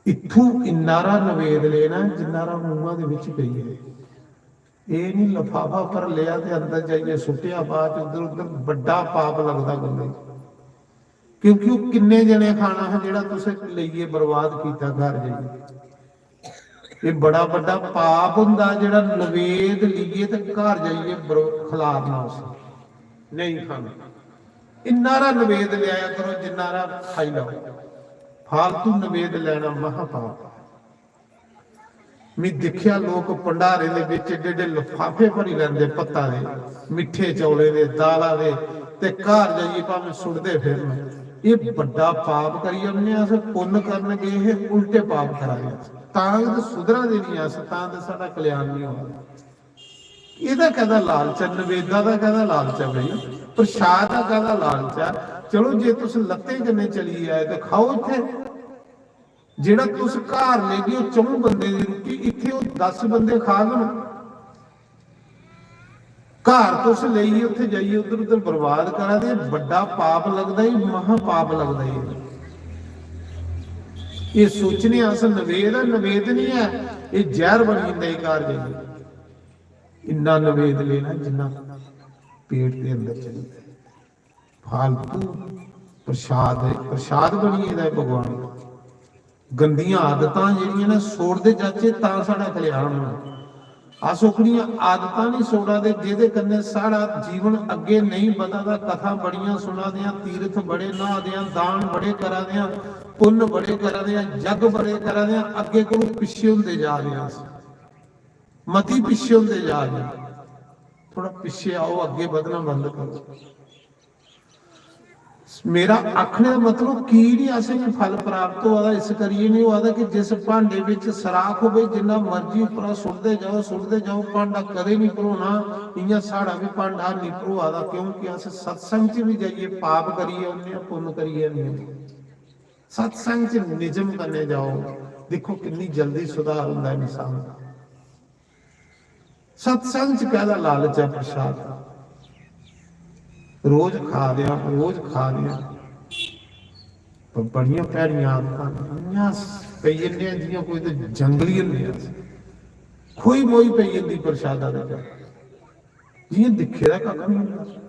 इत्थूं इन्ना हारा नवेद लेना जिन्ना हारा मूंहा दे बिच पेई जाए। एह् निं लफाफा भरी लेआ ते अंदर जाइयै सुट्टेआ, बाद च उद्धर, उद्धर बड्डा पाप लगदा बंदे गी। क्योंकि ओह् किन्ने जने खाना हा जेह्ड़ा तुसें लेइयै बर्बाद कीता घर जाइयै। एह् बड़ा बड्डा पाप होंदा जेह्ड़ा नवेद लेइयै ते घर जाइयै बरो-, खलारना उसी, नेईं खाना। इन्ना हारा नवेद लेआया करो जिन्ना हारा खाई लैओ। फालतू नवेद लैना महापाप। में दिक्खेआ लोक भंडारे दे बिच एड्डे एड्डे लफाफे भरी लैंदे भत्ता दे, मिट्ठे चौलें दे, दाला दे, ते घर जाइयै भामें सुट्टदे फिरन। एह् बड्डा पाप करी ओड़ने अस, पुन्न करन गे हे, उल्टे पाप करा दे अस। तां गै ते सुधरा दे निं अस, तां ते साढ़ा कल्याण निं होआ दा। एह्दा कैह्दा लालच ऐ? नवेदा दा कैह्दा लालच ऐ भाई? प्रसाद दा कैह्दा लालच ऐ? चलो, जे तुस लत्तें कन्नै चली आए ते खाओ इत्थै। जेह्ड़ा तुस घर लेगे, ओह् च'ऊं बंदे दी रुट्टी, इत्थै ओह् दस बंदे खाङन। घर तुस लेइयै उत्थै जाइयै उद्धर उद्धर बर्बाद करा दे, बड्डा पाप लगदा, एह् महापाप लगदा। एह्, एह् सोचने अस नवेद ऐ, नवेद निं ऐ, एह् जैह्र बनी जंदा। एह् घर जाइयै इन्ना नवेद लेना जिन्ना पेट दे अंदर चली जाए। फालतू प्रसाद, प्रसाद बनी गेदा ऐ भगवान दा। गंदियां आदतां जेह्ड़ियां न, छोड़दे जाचै तां साढ़ा कल्याण होना। अस ओकड़ियां आदतां नहीं छोड़ा दे, जेह्दे कन्नै साढ़ा जीवन अग्गे नहीं बधा दा। कथा बड़ियां सुना दे आं, तीर्थ बड़े न्हा दे आं, दान बड़े करा दे आं, पुन्न बड़े करा दे आं, जग बड़े करा दे आं, अग्गे कोलू पिच्छे होंदे जा दे आं। अस मती पिच्छे होंदे जा दे आं। थोड़ा पिच्छे आओ, अग्गे बधना बंद करो। मेरा आखने दा मतलब की नहीं असेंगी फल प्राप्त होआ दा? इस करियै नहीं होआ दा कि जिस भांडे बिच सराख होवे, जिन्ना मर्जी उप्परा सुटदे जाओ, सुटदे जाओ, भांडा कदें नहीं भरोना। इ'यां साढ़ा भी भांडा नहीं भरोआ दा, क्योंकि अस सत्संग च भी जाइयै पाप करियै औन्ने आं, पुन्न करियै नहीं औन्ने। सत्संग च निजम कन्नै जाओ, दिक्खो किन्नी जल्दी सुधार होंदा है इंसान दा। सत्संग च कैह्दा लालच ऐ प्रसाद दा? रोज खा दे आं, रोज खा दे आं, पर बड़ियां भैड़ियां आदतां न। इ'यां पेई जन्ने आं जि'यां कोई ते जंगली होंदे आं अस। खोई मोई पेई जंदी प्रसादा दे, जि'यां दिक्खे दा कक्ख निं होंदा।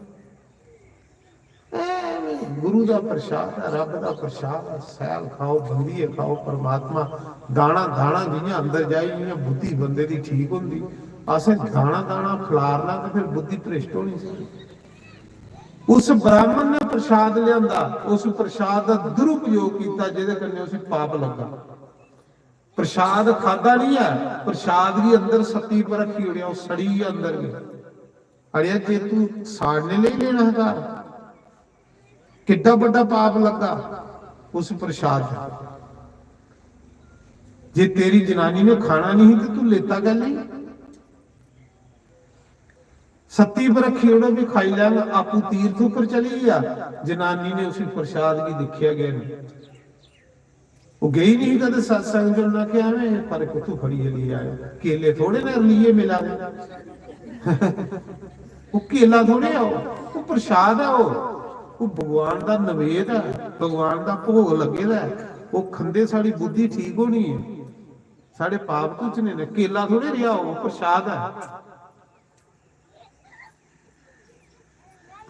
ऐ गुरु दा प्रसाद ऐ, रब दा प्रसाद ऐ। सैल खाओ, बंदियै खाओ। परमात्मा दाना दाना जि'यां अंदर जाई, इ'यां बुद्धि बंदे दी ठीक होंदी। असें दाना दाना खलारना ते फिर बुद्धि भ्रिश्ट होनी सी। उस ब्राह्मण ने प्रसाद लिआंदा, उस प्रसाद दा दुरुपयोग कीता, जेह्दे कन्नै उसी पाप लग्गा। प्रसाद खादा नहीं ऐ, प्रसाद गी अंदर सत्ती पर रखी ओड़ेआ, ओह् सड़ी गेआ अंदर गै। अड़ेआ, जे तू साड़ने लेई लेना हा घर, किड्डा बड्डा पाप लग्गा उस प्रसाद दा। जे तेरी जनानी ने खाना नहीं तो तू लेता कैली? सत्ती पर रखी ओड़ो, भी खाई लैंग। आपू तीर्थ उप्पर चली गया, जनानी ने उसी प्रसाद गी दिक्खेआ गै नहीं। वो गई नहीं कदे सत्संग च, उन्हें आखेआ, "एवें पर कुत्थू फड़ियै लेई आए? केले थोड़े ने रलियै मिला दे।" वो केला थोड़े आओ, वो प्रसाद आओ, वो भगवान दा नवेद है, भगवान दा भोग लगे दा है। वो खंदे साड़ी बुद्धि ठीक होनी है, साढ़े पाप कुछ नहीं ने। केला थोड़े रिहा हो, वो प्रसाद है।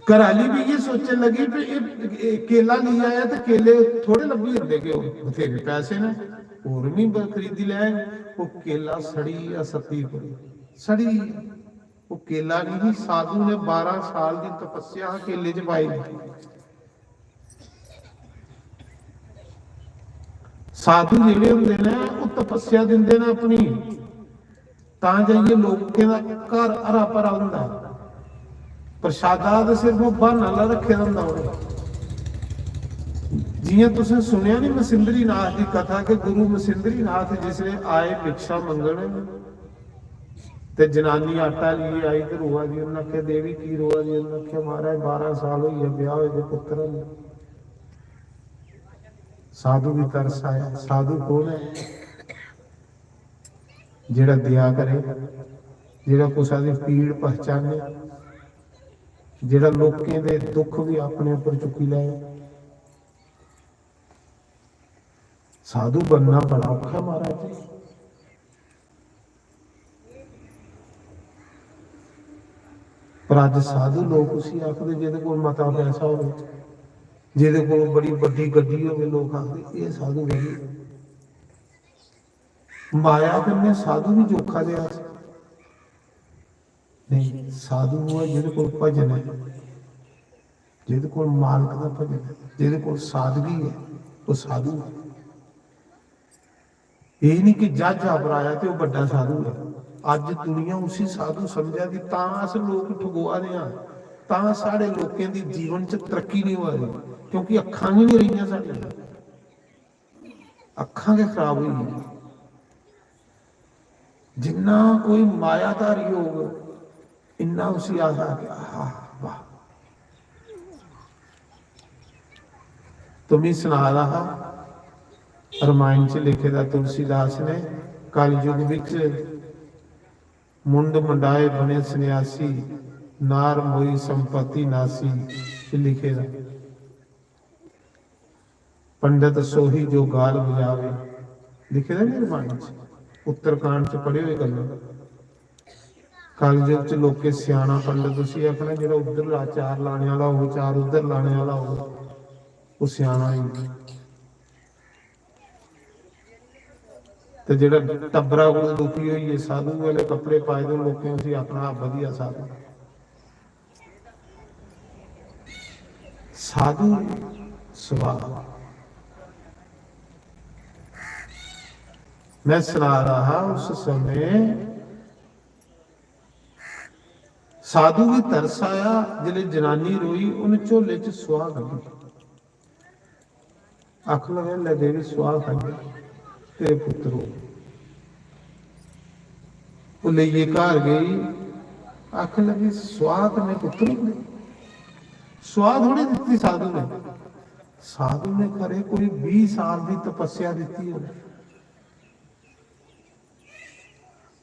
घराली भी ये सोचन लगी भी ये, ये केला लेई आया ते केले थोड़े लब्भी जंदे कि ओह् बथेरे पैसे न, होर मी ब-, खरीदी लैङ। ओह् केला सड़ी गेआ सत्ती पर, सड़ी गेआ। ओह् केला नहीं, साधु ने बारां साल दी तपस्या हा केले च पाई दी। साधु जेह्ड़े होंदे न, ओह् तपस्या दिंदे न अपनी, तां जाइयै लोकें दा घर हरा भरा होंदा। प्रसादा ते सिर्फ ओह् ब्हाना ला रक्खे दा होंदा उ'नें। जि'यां तुसें सुनेआ नी मसिंदरी नाथ दी कथा, कि गुरु मसिंदरी नाथ जिसलै आए भिक्षा मंगन, ते जनानी आटा लेइयै आई ते रोआ दी, उन्नै आखेआ, "देवी, की रोआ दी?" उन्नै आखेआ, "महाराज, बारां साल होई गे ब्याह होए दे, पुत्तर है नहीं।" साधु गी तरस आया। साधु कौन है? जेह्ड़ा दया करे, जेह्ड़ा कुसै दी पीड़ पहचाने, जेह्ड़ा लोकें दे दुख भी अपने उप्पर चुक्की लै। साधु बनना बड़ा औखा, महाराज जी। पर अज्ज साधु लोक उसी आखदे, जेह्दे कोल मता पैसा होवे, जेह्दे कोल बड़ी बड्डी गड्डी होवे, लोक आखदे, "एह् साधु बड़ी।" माया कन्नै साधु बी जोखा दे अस। नहीं, साधु ओह् ऐ जेह्दे कोल भजन ऐ, जेह्दे कोल मालक दा भजन ऐ, जेह्दे कोल सादगी ऐ, ओह् साधु ऐ। एह् नहीं कि ज्हाजा पर आया ते ओह् बड्डा साधु ऐ। अज्ज दुनिया उसी साधु समझा दी, तां अस लोक ठगोआ दे आं, तां साढ़े लोकें दी जीवन च तरक्की नहीं होआ दी, क्योंकि अक्खां गै नहीं रहियां साढ़ियां। अक्खां गै खराब होई गेइयां। जिन्ना कोई मायाधारी होग, इन्ना उसी आखदा कि आहा, वाह। तो मी सना दा हा, रामायण च लिखे दा तुलसीदास ने, कलयुग बिच मुंड मुंडाए बने सन्यासी, नार मोई संपत्ति नासी, लिखे दा। पंडित सोही जो गाल बजावे, लिखे दा नी रामायण च, उत्तरकांड च पढ़े हुए गल्लां। कलयुग च लोकें स्याना पंडित उसी आखना, जेह्ड़ा उद्धर अचार लाने आह्ला होग, अचार उद्धर लाने आह्ला होग, ओह् स्याना होई गेआ। ते जेह्ड़ा टब्बरा कोल दुखी होइयै साधु वाले कपड़े पाए दे लोकें उसी आखना बधिया साधु। साधु सुभाऽ। मैं सना रहा हा उस समय साधु गी तरस आया, जिसलै जनानी रोई, उन झोले च सुआह कड्ढी। आखन लगे, "लै देवी, सुआह खाइयै तेरे पुत्तर हो।" ओह् लेइयै घर गई, आखन लगी, "सुआह कन्नै पुत्तर होंदे?" सुआह थोड़ी दित्ती साधु ने। साधु ने खरे कोई बीह् साल दी तपस्या दित्ती होनी।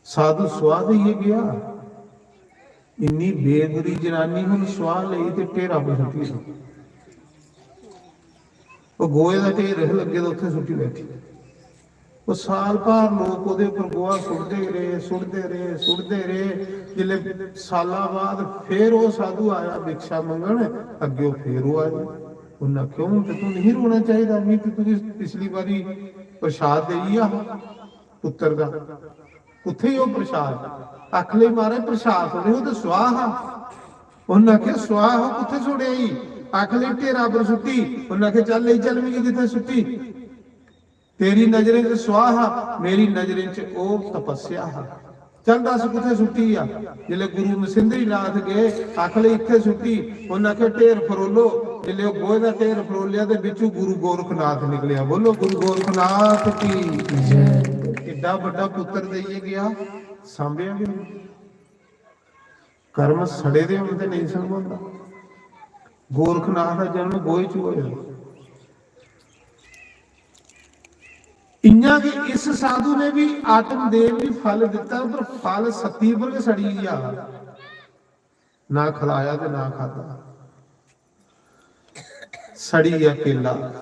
साधु सुआह देइयै गेआ। इन्नी बेगुरी जनानी हुन सुआह लेई ते ढेरा पर सुट्टी दी। ओह् गोहे दा ढेर हा लग्गे दा, उत्थै सुट्टी बैठी। ओह् साल भर लोक ओह्दे उप्पर गोहा सुट्टदे रेह्, सुट्टदे रेह्, सुट्टदे रेह्। जिसलै साला बाद फिर ओह् साधु आया भिक्षा मंगन, अग्गें ओह् फिर ओह् आई। उन्नै आखेआ, "हून ते तूं नेईं रोना चाहिदा, मी ते तुगी पिछली बारी प्रसाद देई गेआ हा पुत्तर दा।" कुत्थै ओह् प्रसाद? आखन लगी, "महाराज, प्रसाद थोड़े, ओह् ते सुआह हा।" उन्नै आखेआ, "सुआह हो, कुत्थै सुट्टेआ ई?" आखन लगी, "ढेरा पर सुट्टी।" उन्नै आखेआ, "चल, लेई चल मिगी जित्थै सुट्टी। तेरी नजरें च सुआह हा, मेरी नजरें च ओह् तपस्या हा। चल दस, कुत्थै सुट्टी आ?" जिसलै गुरु मसिंद्री नाथ गे, आखन लगे, "इत्थै सुट्टी।" उन्नै आखेआ, "ढेर फरोलो।" जिसलै ओह् गोहे दा ढेर फरोलेआ ते बिच्चू गुरु गोरखनाथ निकलेआ। बोलो, गुरु गोरखनाथ की जय। एड्डा बड्डा पुत्तर देइयै गेआ, सांभेआ गै नेईं। कर्म सड़े दे होन ते नेईं संभोंदा। गोरखनाथ दा जन्म गोहे च होआ। इयां गै इस साधु ने भी आत्मदेव गी फल दिता, पर फल सत्ती पर गै सड़ी गेआ, ना खलाया ते ना खादा। सड़ी गेआ केला।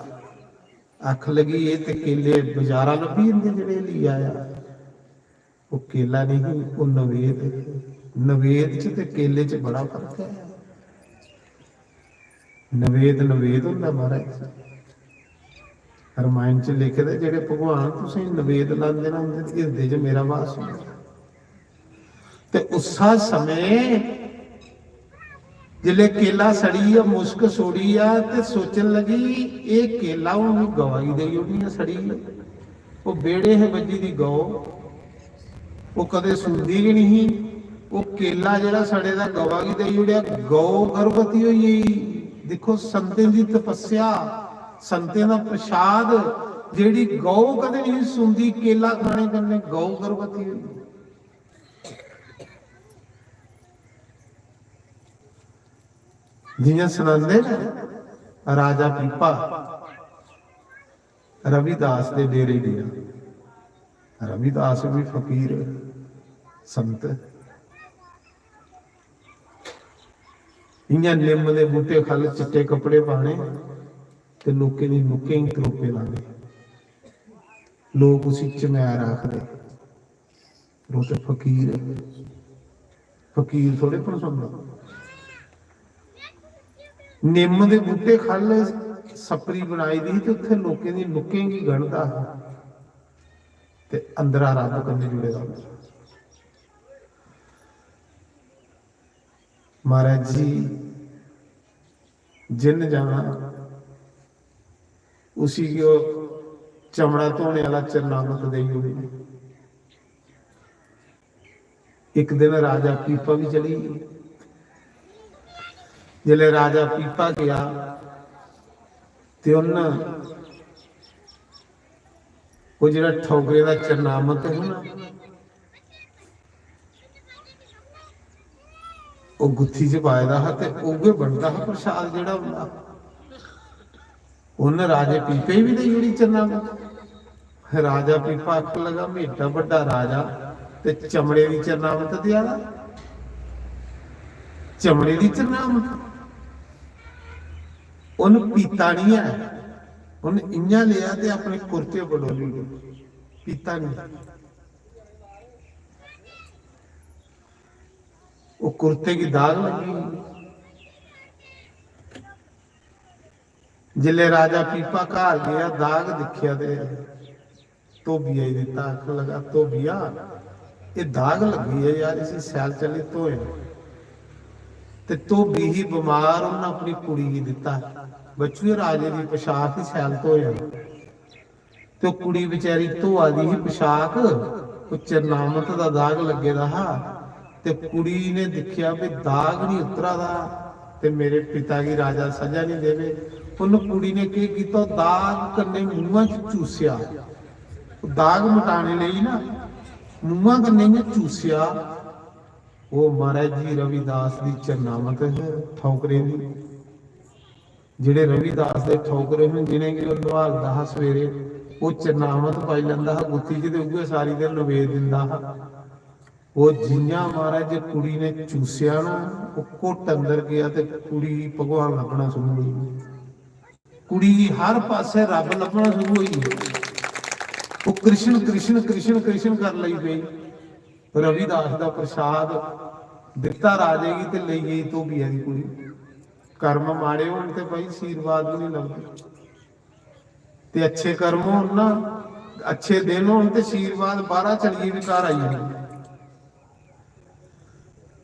अख लगी, "एह् ते केले बजारा लब्भी जंदे जेह्ड़े लेई आया।" ओह् केला नहीं, ओह् नवेद। नवेद च ते केले च बड़ा फर्क ऐ। नवेद नवेद होंदा महाराज। रामायण च लिखे दे, "जेह्ड़े भगवान तुसें नवेद लांदे न, उं'दे हिरदे च मेरा वास होंदा।" ते उस्सा समें जिसलै केला सड़ी गेआ, मुश्क छोड़ी गेआ, ते सोचन लगी, "एह् केला हून में गवा गी देई ओड़नी आं, सड़ी गेआ।" ओह् बेह्ड़े हे बज्झी दी गौ, ओह् कदें सुनदी गै निं ही। ओह् केला जेह्ड़ा सड़े दा गवा गी देई ओड़ेआ, गौ गर्भवती होई गेई। दिक्खो, संतें दी तपस्या, संतें दा प्रसाद, जेह्ड़ी गौ कदें निं सुनदी, केला खाने कन्नै गौ गर्भवती होई गेई। जि'यां सनांदे न, राजा पीपा रविदास दे डेरे गेआ। रविदास भी फकीर, संत। इ'यां निम्म दे बूटे ख'ल्ल चिट्टे कपड़े पाने ते लोकें दी नुक्कें गी त्रोपे लाने। लोक उसी चमैर आखदे। ओह् ते फकीर ऐ, फकीर थोड़े पसंद। निम्म दे बूटे ख'ल्ल सप्परी बनाई दी ही ते उत्थै लोकें दी नुक्कें गी गढ़दा हा ते अंदरा रब कन्नै जुड़े दा होंदा। महाराज जी, जिन्न जाना, उसी गी ओह् चमड़ा धोने आह्ला चरणामत देई ओड़े। इक दिन राजा पीपा बी चली गे। जिसलै राजा पीपा गेआ ते उन्न ओह् जेह्ड़ा ठौकरे दा चरणामत हा ना, ओह् गुत्थी च पाए दा हा ते उ'ऐ बनदा हा प्रसाद जेह्ड़ा होंदा। उन्न राजे पीपे गी बी देई ओड़ी चरणामत। राजा पीपा आखन लगा, "में एड्डा बड्डा राजा ते चमड़े दी चरणामत देआ दा, चमड़े दी चरणामत।" उन्न पीता निं ऐ, उन्न इ'यां लेआ ते अपने कुर्ते बडोली ओड़े, पीता निं। ओह् कुर्ते गी दाग लग्गी गेई। जिसलै राजा पीपा घर गेआ, दाग दिक्खेआ ते धोबिया गी दित्ता, आखन लगा, "धोबिया, एह् दाग लग्गी ऐ यार, इसी सैल चाल्ली धोएआं।" ते धोबी ही बमार, उन्न अपनी कुड़ी गी दित्ता, "बच्चू, एह् राजे दी पोशाक ही, सैल धोएआं।" ते ओह् कुड़ी बेचारी धोआ दी ही पोशाक, ओह् चरणामत दा दाग लग्गे दा हा, ते कुड़ी ने दिक्खेआ भी दाग निं उतरा दा, ते मेरे पिता गी राजा स'जा निं देवे। उन्न कुड़ी ने केह् कीता, ओह् दाग कन्नै मूंहा च चूसेआ। ओह् दाग मटाने लेई ना मूंहा कन्नै इ'यां चूसेआ। ओह् महाराज जी रविदास दी चरणामत ही ठौकरें दी। जेह्ड़े रविदास दे ठौकरे न, जि'नेंगी ओह् नुहालदा हा सवेरे, ओह् चरणामत पाई लैंदा हा गुत्ती च ते उ'ऐ सारी दिन नवेद दिंदा हा। ओह् जि'यां महाराज कुड़ी ने चूसेआ ना, ओह् घुट्ट अंदर गेआ ते कुड़ी गी भगवान लब्भना शुरू होई गेआ। कुड़ी गी हर पासै रब्ब लब्भना शुरू होई गेआ। ओह् कृष्ण, कृष्ण, कृष्ण, कृष्ण कर लगी पेई। रविदास दा प्रसाद दित्ता राजे गी ते लेई गेई धोबिया दी कुड़ी। कर्म माड़े होन ते भाई आशीर्वाद बी निं लभदे, ते अच्छे कर्म होन ना, अच्छे दिन होन ते आशीर्वाद बाह्रा चलियै बी घर आई जंदे।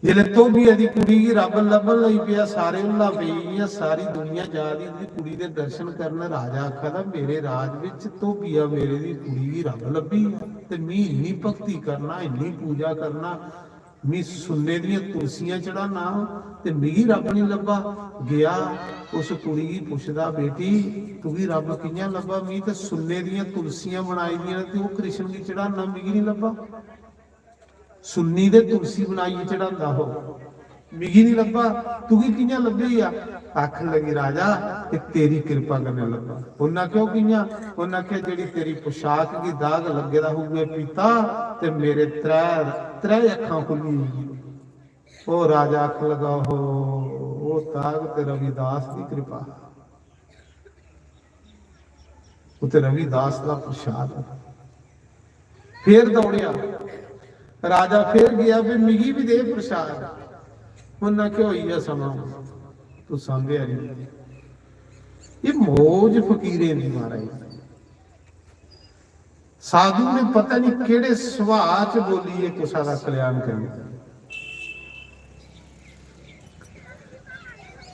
जिसलै धोबिया दी कुड़ी गी रब्ब लब्भन लगी पेआ, सारे हुल्ला पेई गेइयां, सारी दुनिया जा दी उं'दी कुड़ी दे दर्शन करन। राजा आखा दा, "मेरे राज बिच धोबिया मेरे दी कुड़ी गी रब्ब लब्भी गेआ, ते मी इन्नी भक्ति करना, इन्नी पूजा करना, मी सुन्ने दियां तुलसियां चढ़ाना, ते मिगी रब्ब निं लब्भा।" गेआ, उस कुड़ी गी पुछदा, "बेटी, तुगी रब्ब कि'यां लब्भा? मी ते सुन्ने दियां तुलसियां बनाई दियां न ते ओह् कृष्ण गी चढ़ाना, मिगी निं लब्भा। सुन्नी ते तुलसी बनाइयै चढ़ांदा हो, मिगी निं लब्भा, तुगी कि'यां लब्भी गेआ?" आखन लगी, "राजा, एह् तेरी किरपा कन्नै लब्भा।" उन्न आखेआ, "ओह् कि'यां?" उन्न आखेआ, "जेह्ड़ी तेरी पोशाक गी दाग लग्गे दा हा, उ'ऐ पीता ते मेरे त्रै, त्रै अक्खां खु'ल्ली गेइयां।" ओह् राजा आखन लगा, "ओहो, ओह् दाग ते रविदास दी किरपा, ओह् ते रविदास दा प्रसाद।" फिर दौड़ेआ राजा, फिर गेआ, "भी मिगी बी दे प्रसाद।" उन्न आखेआ, "होई गेआ समां, तूं सांभेआ निं।" एह् मौज फकीरें दी, महाराज। साधु ने पता निं केह्ड़े सुभाऽ च बोलियै कुसै दा कल्याण करी दित्ता।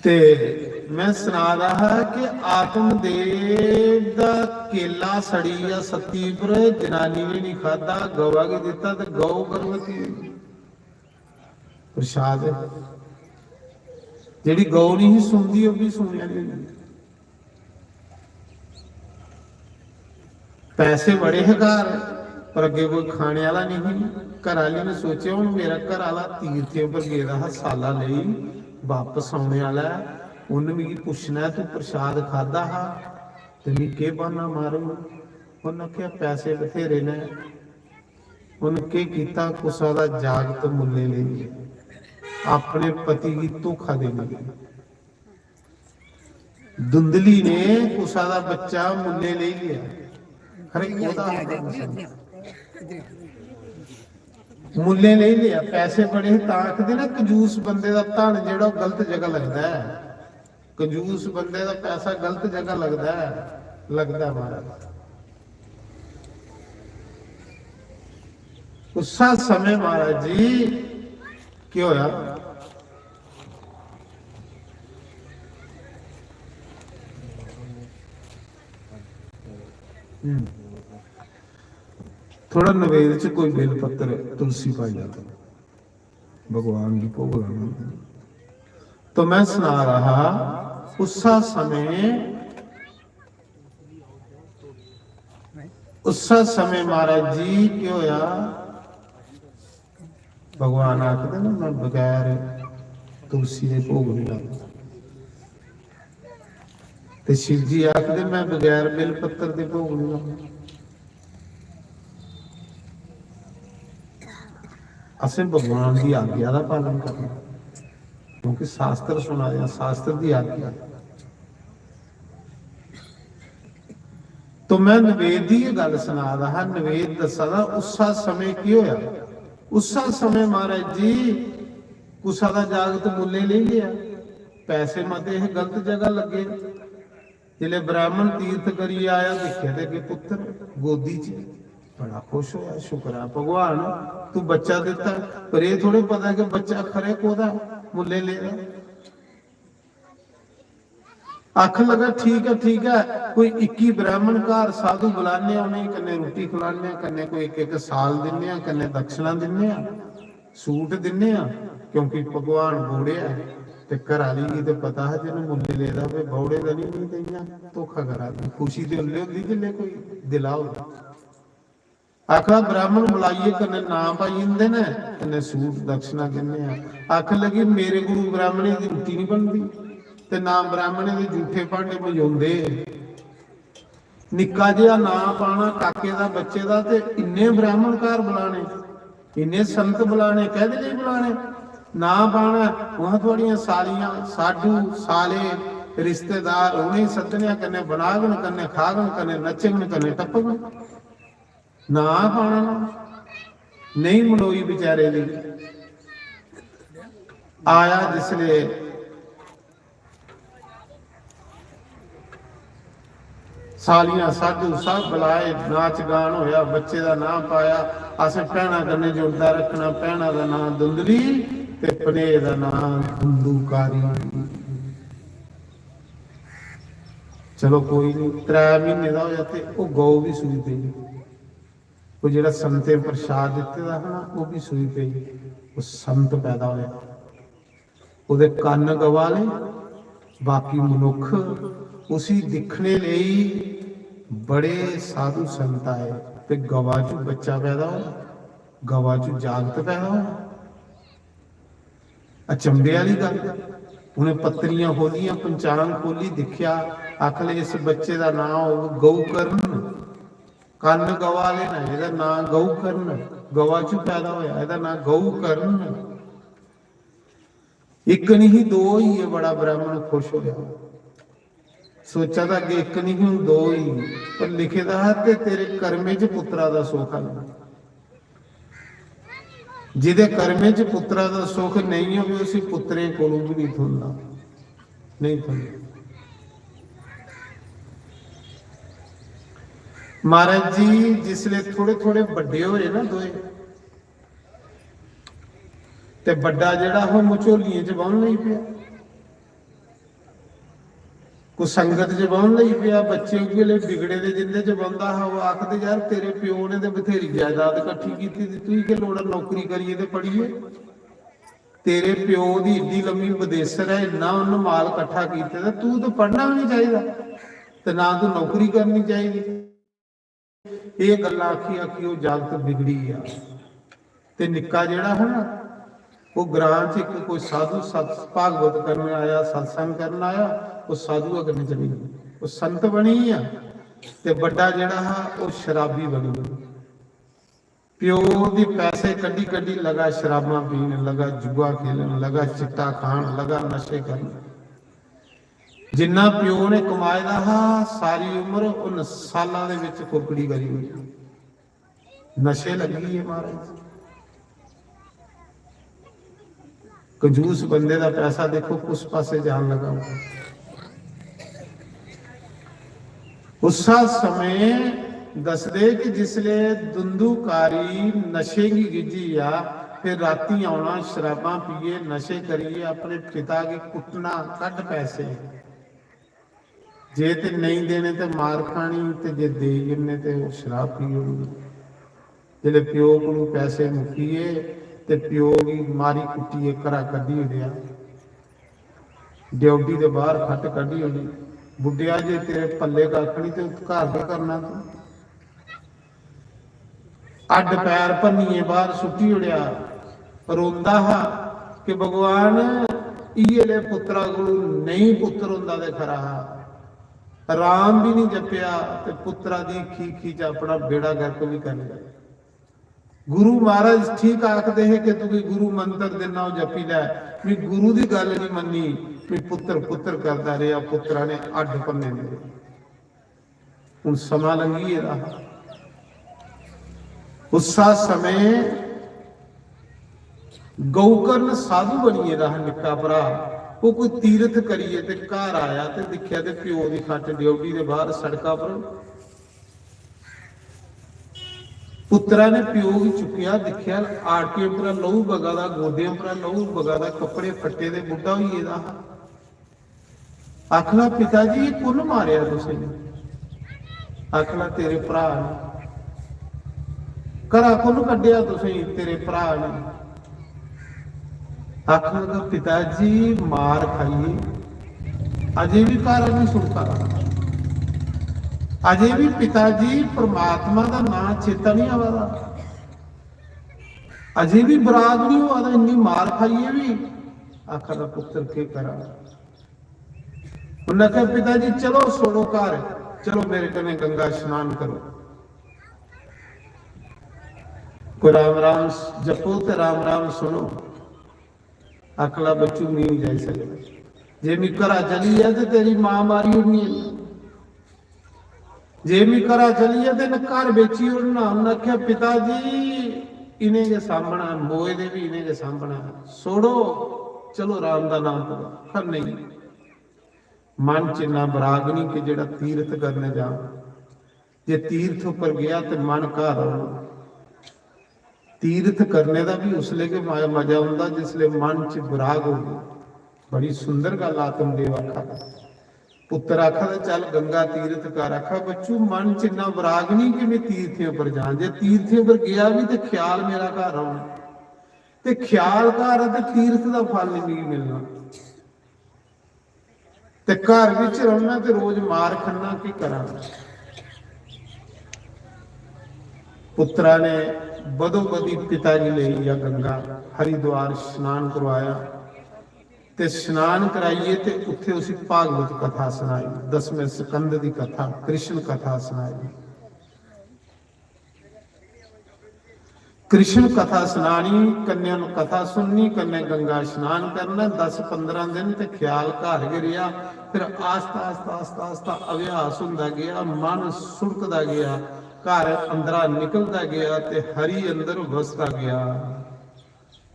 ते में सना दा हा कि आत्मदेव दा केला सड़ी गेआ सत्ती पर, जनानी ने निं खाद्धा, गवा गी दित्ता ते गौ गर्भवती होई। प्रसाद ऐ। जेह्ड़ी गौ निं ही सुनदी, ओह् बी सुनने आह्ली होई। पैसे बड़े हे घर, पर अग्गें कोई खाने आह्ला निं ही। घर आह्ली ने सोचेआ, "हून मेरा घर आह्ला तीर्थें पर गेदा हा, साला लेई बापस औने आह्ला ऐ, उन्न मिगी पुच्छना ऐ, 'तूं प्रसाद खाद्धा हा?' ते मी केह् ब्हान्ना मारग?" उन्न आखेआ, "पैसे बथेरे न।" उन्न केह् कीता, कुसै दा जागत मुल्लें लेई लेआ, अपने पति गी धोखा देने लेई। धुंधली ने कुसै दा बच्चा मुल्लें लेई लेआ। खरे कोह्दा हा? मुल्लें लेई लेआ, पैसे बड़े हे, तां आखदे ना, कंजूस बंदे दा धन जेह्ड़ा, ओह् गलत जगह लगदा ऐ। कंजूस बंदे दा पैसा गलत जगह लगदा ऐ, लगदा ऐ महाराज। उस्सै समें महाराज जी केह् होया? हम्म। थोड़ा नवेद च कोई बेल पत्तर, तुलसी पाई लैओ, भगवान गी भोग लाना। तो मैं सना रहा, उस्सा समय, उस्सा समय महाराज जी केह् होया? भगवान आखदे ना, "मैं बगैर तुलसी दे भोग नहीं लांदा।" ते शिव जी आखदे, "मैं बगैर बेल पत्तर दे भोग नहीं लांदा।" असें भगवान दी आज्ञा दा पालन करना, क्योंकि शास्त्र सुना दे आं, शास्त्र दी आज्ञा। तो मैं नवेद दी गै गल्ल सना दा हा, नवेद दस्सा दा, उस्सा समें केह् होया? उस्सा समें महाराज जी कुसा दा जागत मुल्लें लेई लेआ, पैसे मते हे, गलत जगह लग्गे। जिसलै ब्राह्मण तीर्थ करियै आया, दिक्खेआ ते अग्गें पुत्तर गोदी च। बड़ा खुश होया, "शुक्र ऐ भगवान, तू बच्चा दिता।" पर एह् थोड़े पता कि बच्चा खरे कोह्दा, मुल्ले लेदा। आखन लगा, "ठीक ऐ, ठीक ऐ, कोई इक्की ब्राह्मण घर साधु बुलाने आं, उ'नेंगी कन्नै रुट्टी खलाने आं, कन्नै कोई इक इक साल दिन्ने आं, कन्नै दक्षिणा दिन्ने आं, सूट दिन्ने आं।" क्योंकि भगवान बौड़े ऐ ते घर आह्ली गी ते पता हा, जि'न्नै मुल्ले लेदा होवे बौड़े दा निं, निं ते इ'यां धोखा करा दी। खुशी ते उल्ले होंदी जिल्लै कोई दिला होवे। आखा, "ब्राह्मण बुलाइयै कन्नै नां पाई जंदे न, कन्नै सूट दक्षिणा दिन्ने आं।" आखन लगी, "मेरे गुरु ब्राह्मणें दी रुट्टी निं बनदी ते ना ब्राह्मणें दे जूठे भांडे मजोंदे। निक्का जेहा नां पाना काके दा, बच्चे दा, ते इन्ने ब्राह्मण घर बुलाने, इन्ने संत बुलाने, कैह्दे लेई बुलाने? नां पाना, उ'आं थुआड़ियां सालियां, साडू, साले, रिश्तेदार, उ'नेंगी सद्दने, कन्नै बनागन, कन्नै खागन, कन्नै नच्चगन, कन्नै टप्पगन।" नां पाना ना, नेईं मनोई बेचारे दी। आया जिसले सालियां साधु सब बुलाए, नाच गान होया, बच्चे दा नां पाया। असें भैनां कन्नै जुड़दा रक्खना, भैनां दा नां धुंधली ते भनेऽ दा नां धुंधुकारी। चलो कोई निं, त्रै म्हीने दा होया ते ओह् गौ बी सूई पेई। ओह् जेह्ड़ा संतें प्रसाद दित्ते दा हा ना, ओह् बी सूई पेई। ओह् संत पैदा होया। ओह्दे कन्न गवा आह्ले, बाकी मनुक्ख उसी दिक्खने लेई बड़े साधु संत आए ते गवा च बच्चा पैदा होया, गवा च जागत पैदा होया। अचंभे आह्ली गल्ल, उ'नें पत्तरियां खोह्लियां, पंचांग खोह्ली, दिक्खेआ, आखन लगे, "इस बच्चे दा नांऽ होग गौकर्ण।" कन्न गवा आह्ले न, "एह्दा नांऽ गौकर्ण, गवा च पैदा होया, एह्दा नांऽ गौकर्ण।" इक निं ही, दो होई गे, बड़ा ब्राह्मण खुश होया। सोचा दा अग्गें इक निं ही, हून दो होई गे। पर लिखे दा हा कि तेरे कर्में च पुत्तरा दा सुख आई। जेह्दे कर्में च पुत्तरा दा सुख नेईं होवे, उसी पुत्तरें कोलू बी नेईं थ्होंदा, नेईं थ्होंदा। महाराज जी, जिसले थोड़े थोड़े बड्डे होए ना दोए, ते बड्डा जेह्ड़ा हा, मझोलियें च बौह्न लगी पेआ। कुसंगत च बौह्न लगी पेआ। बच्चे उ'ऐ ले बिगड़े दे, जिंदे च बौंह्दा हा, ओह् आखदे, "यार, तेरे प्यो ने ते बथेरी जायदाद कट्ठी कीती दी, तुगी केह् लोड़ ऐ नौकरी करियै ते पढ़ियै? तेरे प्यो दी इड्डी लम्मी बदेसर ऐ, इन्ना उन्न माल कट्ठा कीते दा, तू ते पढ़ना बी निं चाहिदा ते ना तू नौकरी करनी चाहिदी।" एह् गल्लां आखी आखी ओह् जागत बिगड़ी गेआ। ते निक्का जेह्ड़ा हा ना, ओह् ग्रां च इक कोई साधु सत-, भागवत करन आया, सत्संग करन आया, ओह् साधुआ कन्नै चली गेआ, ओह् संत बनी गेआ। ते बड्डा जेह्ड़ा हा, ओह् शराबी बनी गेआ। प्यो दी पैसे कड्ढी कड्ढी लगा शराबां पीन, लगा जुआ खेलन, लगा चिट्टा खान, लगा नशे करन। जिन्ना प्यो ने कमाए दा हा, सारी उम्र उन्न सालां दे विच कुकड़ी करी ओड़ी। नशे लग्गी गे महाराज। कंजूस बंदे दा पैसा देखो कुस पासे जान लगा। उस्सा समें दसदे कि जिसले दुंदुकारी नशे गी गिज्झी गेआ, फिर रातीं औना, शराबां पीए, नशे करिए अपने पिता गी कुट्टना, कड्ढ पैसे। जे ते नेईं देने ते मार खानी, ते जे देई ओड़ने ते ओह् शराब पी ओड़नी। जिसले प्यो कोलू पैसे मुक्की गे ते प्यो गी मारी कुट्टियै घरा कड्ढी ओड़ेआ, ड्योढ़ी दे बाहर खट्ट कड्ढी ओड़ी। "बुड्ढेआ, जे तेरे पल्ले कक्ख निं ते घर केह् करना तूं?" अड्ड पैर भन्नियै बाहर सुट्टी ओड़ेआ। रोंदा हा कि भगवान, इ'यै ले पुत्तरा कोलू नेईं पुत्तर होंदा ते खरा हा। राम बी निं जपेआ ते पुत्तरा दी खी खी च अपना बेड़ा गर्क बी करी लेआ। गुरु महाराज ठीक आखदे हे कि तुगी गुरु मंत्र दिन्ना, ओह् जपी लै। मी गुरु दी गल्ल निं मन्नी, मी पुत्तर पुत्तर करदा रेहा, पुत्तरा ने अड्ड भन्ने मेरे। हुन समां लंघी गेदा हा। उस्सा समें गौकर्ण साधु बनी गेदा हा निक्का भ्रा। ओह् कोई तीरथ करियै ते घर आया ते दिक्खेआ ते प्यो दी खट्ट ड्योढ़ी दे बाहर सड़का पर। पुत्तरा ने प्यो गी चुक्केआ, दिक्खेआ, आड़कें परा लहू बगा दा, गोडें परा लहू बगा दा, कपड़े फट्टे दे, बुड्ढा होई गेदा हा। आखना, "पिता जी, एह् कु'न मारेआ तुसेंगी?" आखना, "तेरे भ्राऽ ने।" "घरा कु'न कड्ढेआ तुसेंगी?" "तेरे भ्राऽ ने।" आखन लगा, "पिता जी, मार खाइयै अजें बी घर नहीं सुनता, अजें बी पिता जी परमात्मा दा नां चेता नहीं आवा दा, अजें बी बराग नहीं होआ दा, इन्नी मार खाइयै बी।" आखा दा, "पुत्तर, केह् करां?" उन्नै आखेआ, "पिता जी, चलो, छोड़ो घर, चलो मेरे कन्नै गंगा स्नान करो, कोई राम राम जपो ते राम राम सुनो।" आखला, "बच्चू, मी नहीं जाई सकदा, जे मी घरा चली गेआ ते तेरी मां मारी ओड़नी ऐ, जे मी घरा चली गेआ ते इ'नें घर बेची ओड़ना।" उन्नै आखेआ, "पिता जी, इ'नें गै सामना, मोए दे बी इ'नें गै सामना, छोड़ो, चलो राम दा नाम करो।" आखा, "नहीं।" मन च इन्ना बराग नहीं कि जेह्ड़ा तीर्थ करने जा। जे तीर्थ उप्पर गया ते मन घर रौह्ना। तीर्थ करने दा बी उसले गै म-, मजा औंदा जिसले मन च बराग होवे। बड़ी सुंदर गल्ल आत्मदेव आखा दा। पुत्तर आखा दा, "चल गंगा तीर्थ कर।" आखा, "बच्चू, मन च इन्ना बराग नहीं कि मैं तीर्थें उप्पर जां। जे तीर्थें उप्पर गया बी ते ख्याल मेरा घर रौह्ना। ते ख्याल घर ऐ ते तीर्थ दा फल नहीं मिगी मिलना।" ते घर बिच रौह्ना ते रोज मार खन्ना, की करां? पुत्तरा ने बदो बदी पिता गी लेई गेआ गंगा, हरिद्वार स्नान करवाया ते स्नान कराइयै ते उत्थे उसी भागवत कथा सनाई, दसमें स्कंद दी कथा, कृष्ण कथा सनाई। कृष्ण कथा सनानी, कन्नै उन कथा सुननी, कन्नै गंगा स्नान करना। दस पंदरां दिन ते ख्याल घर गै रेहा। फिर आस्ता, आस्ता, आस्ता, आस्ता अभ्यास होंदा गेआ, मन सुड़कदा गेआ, घर अंदरा निकलदा गेआ ते हरि अंदर वसदा गेआ।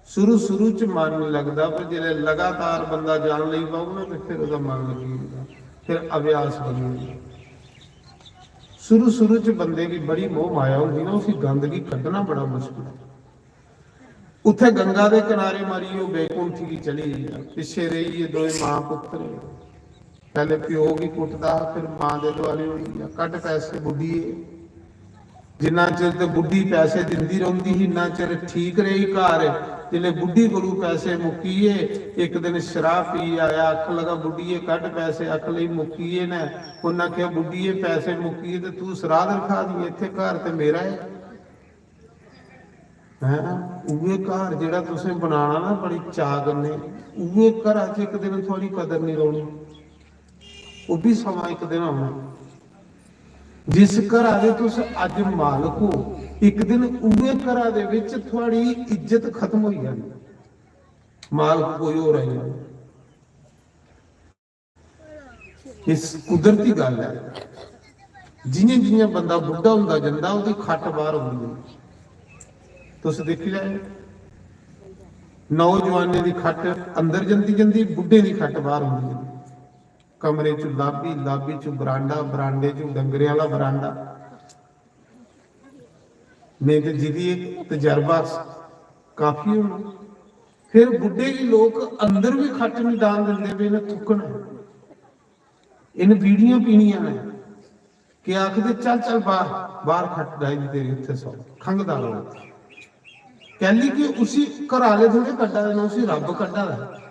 शुरू, शुरू च मन नहीं लगदा, पर जिसलै लगातार बंदा जान लगी पौग ना, ते फिर ओह्दा मन लगी जंदा, फिर अभ्यास बनी जंदा। शुरू, शुरू च बंदे गी बड़ी मोह माया होंदी ना, उसी गंद गी कड्ढना बड़ा मुश्किल ऐ। उत्थे गंगा दे किनारे मरी ओह् बैकुंठ गी चली गेआ, पिच्छे रेही गे दोए मां पुत्तर। पैह्ले प्यो गी कुटदा हा, फिर मां दे दुआले होई गेआ, "कड्ढ पैसे बुड्ढिये।" जिन्ना चिर ते बुड्ढी पैसे दिंदी रौंह्दी ही, इन्ना चिर ठीक रेही घर। जिसलै बुड्ढी कोलू पैसे मुक्की गे, इक दिन शराब पी आया, आखन लगा, "बुड्ढिये, कड्ढ पैसे।" आखन लगी, "मुक्की गे न।" उन्नै आखेआ, "बुड्ढिये, पैसे मुक्की गे ते तू सराध रखा दी ऐ, इत्थै घर ते मेरा ऐ।" हैं? उ'ऐ घर जेह्ड़ा तुसें बनाना ना बड़ी चाऽ कन्नै, उ'ऐ घरा च इक दिन थुआढ़ी कदर निं रौह्नी, ओह् बी समां इक दिन औना। जिस घरा दे तुस अज्ज मालक हो, इक दिन उ'ऐ घरा दे बिच थुआढ़ी इज्जत खत्म होई जानी, मालक कोई होर आई जाना। इस कुदरती गल्ल ऐ, जि'यां जि'यां बंदा बुड्ढा होंदा जंदा, ओह्दी खट्ट बाहर औंदी ऐ। तुस दिक्खी लैओ, नौजवानें दी खट्ट अंदर जंदी जंदी, बुड्ढें दी खट्ट बाहर औंदी ऐ। कमरे च लाबी, लाबी च बरांडा, बरांडे च डंगरें आह्ला बरांडा। नेईं ते जिदी इक तजर्बा काफी होना। फिर बुड्ढे गी लोक अंदर बी खट्ट निं डान दिंदे, भी इ'नें थुक्कना, इ'नें बीड़ियां पीनियां न। केह् आखदे, "चल, चल बाहर, बाहर खट्ट डाही दी तेरी, उत्थे सौ, खंघदा रौह्।" कैली कि उसी घरा आह्ले थोड़े कड्ढा दे न, उसी रब्ब कड्ढा दा ऐ।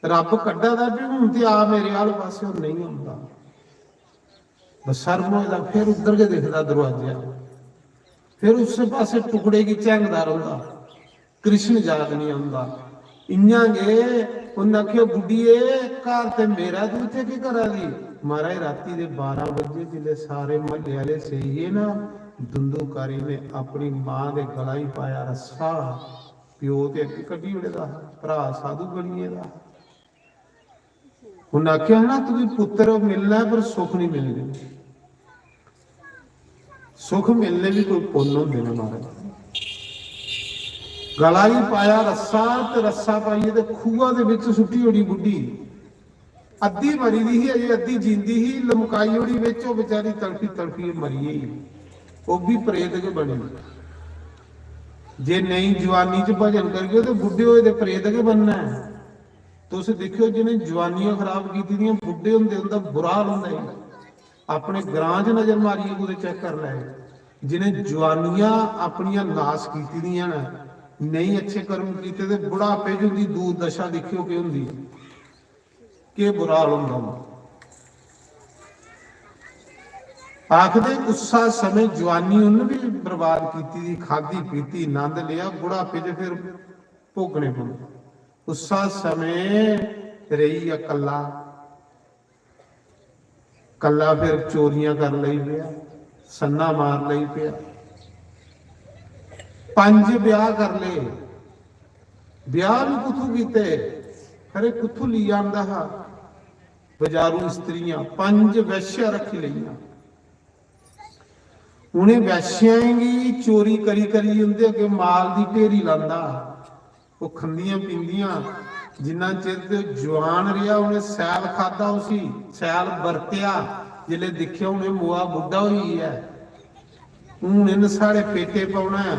रब्ब कड्ढा दा, भी हून ते आ मेरे आह्ले पासेओ नेईं औंदा। बस शर्म होए दा, फिर उद्धर गै दिखदा दरोआजे। फिर उस्सै पासै टुकड़े गी झैंगदा रौंह्दा, कृष्ण याद निं औंदा। इ'यां गै उन्न आखेआ, "बुड्ढिये, घर ते मेरा, तूं इत्थै केह् करा दी?" महाराज, राती दे बारां बजे जिसलै सारे म्हल्ले आह्ले सेई गे ना, दुंदूकारी ने अपनी मां दे गला ही पाया रस्सा। प्यो ते अग्गें कड्ढी ओड़े दा हा, भ्राऽ साधु बनी गेदा हा। उन्नै आखेआ हा ना, "तुगी पुत्तर मिलना ऐ, पर सुख नहीं मिलने।" सुख मिलने भी कोई पुन्न होंदे ने, महाराज। गला ही पाया रस्सा ते रस्सा पाइयै ते खूहा दे बिच सुट्टी ओड़ी बुड्ढी। अद्धी मरी दी ही, अजे अद्धी जींदी ही, लमकाई ओड़ी बिच, ओह् बेचारी तड़फी तड़फी मरी गेई। ओह् बी प्रेत गै बनी। जे नेईं जुआनी च भजन करगे ते बुड्ढे होए दे प्रेत गै बनना ऐ। तुस दिक्खेओ, जि'नें जुआनियां खराब कीती दियां, बुड्ढे होंदे उं'दा बुरा हाल होंदा ऐ। अपने ग्रां च नजर मारियै कुतै चेक करी लैओ, जि'नें जुआनियां अपनियां नास कीती दियां न, नेईं अच्छे कर्म कीते, ते बुढ़ापे च उं'दी दुर्दशा दिक्खेओ केह् होंदी ऐ, केह् बुरा हाल होंदा होना। आखदे, उस्सा समें जुआनी उन्न बी बर्बाद कीती दी, खादी पीती, नंद लेआ, बुढ़ापे च फिर भोगने पौंदे। उस्सा समें रेही गेआ कल्ला, कल्ला फिर चोरियां कर लेई पेआ, सन्ना मार लेई पेआ, पंज ब्याह कर ले। ब्याह बी कुत्थू कीते, खरे कुत्थू ली आंदा हा बजारू स्त्रियां, पंज वैश्या रखी लेइयां। उ'नें वैश्याएं गी चोरी करी करी उं'दे अग्गें माल दी ढेरी लांदा। ओह् खंदियां पींदियां, जिन्ना चिर ते जुआन रेहा उ'नें सैल खाद्धा उसी, सैल बरतेआ। जिसलै दिक्खेआ उ'नें मोआ बुड्ढा होई गेआ ऐ, हून इन्न साढ़े पेटे पौना ऐ।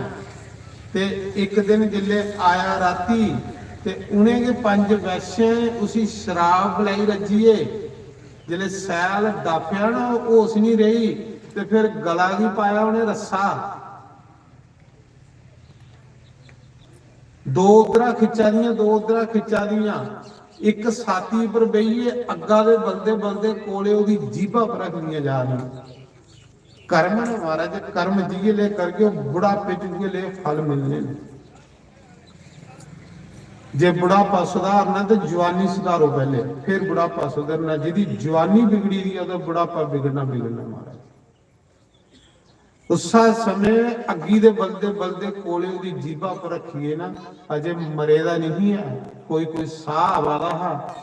ते इक दिन जिसलै आया राती, ते उ'नें गै पंज वैश्यें उसी शराब पलाई रज्जियै, जिसलै सैल दापेआ ना, ओह् होश निं रेही, ते फिर गला गी पाया उ'नें रस्सा। दो उद्धरा खिच्चा दियां, दो उद्धरा खिच्चा दियां, इक साथी पर बेहियै अग्गा दे बलदे बलदे कोले ओह्दी जीभा पर रखदियां जा रही। कर्म न महाराज, कर्म जि'यै ले करगे, बुढ़ापे च उ'यै ले फल मिलने न। जे बुढ़ापा सुधारना ते जुआनी सुधारो पैह्ले, फिर बुढ़ापा सुधरना। जेह्दी जुआनी बिगड़ी दी ऐ, ओह्दा बुढ़ापा बिगड़ना, बिगड़ना महाराज। उस्सा समें अग्गी दे बलदे बलदे कोले ओह्दी जीभा पर रक्खियै ना, अजें मरे दा नहीं ऐ, कोई कोई साह् आवा दा हा।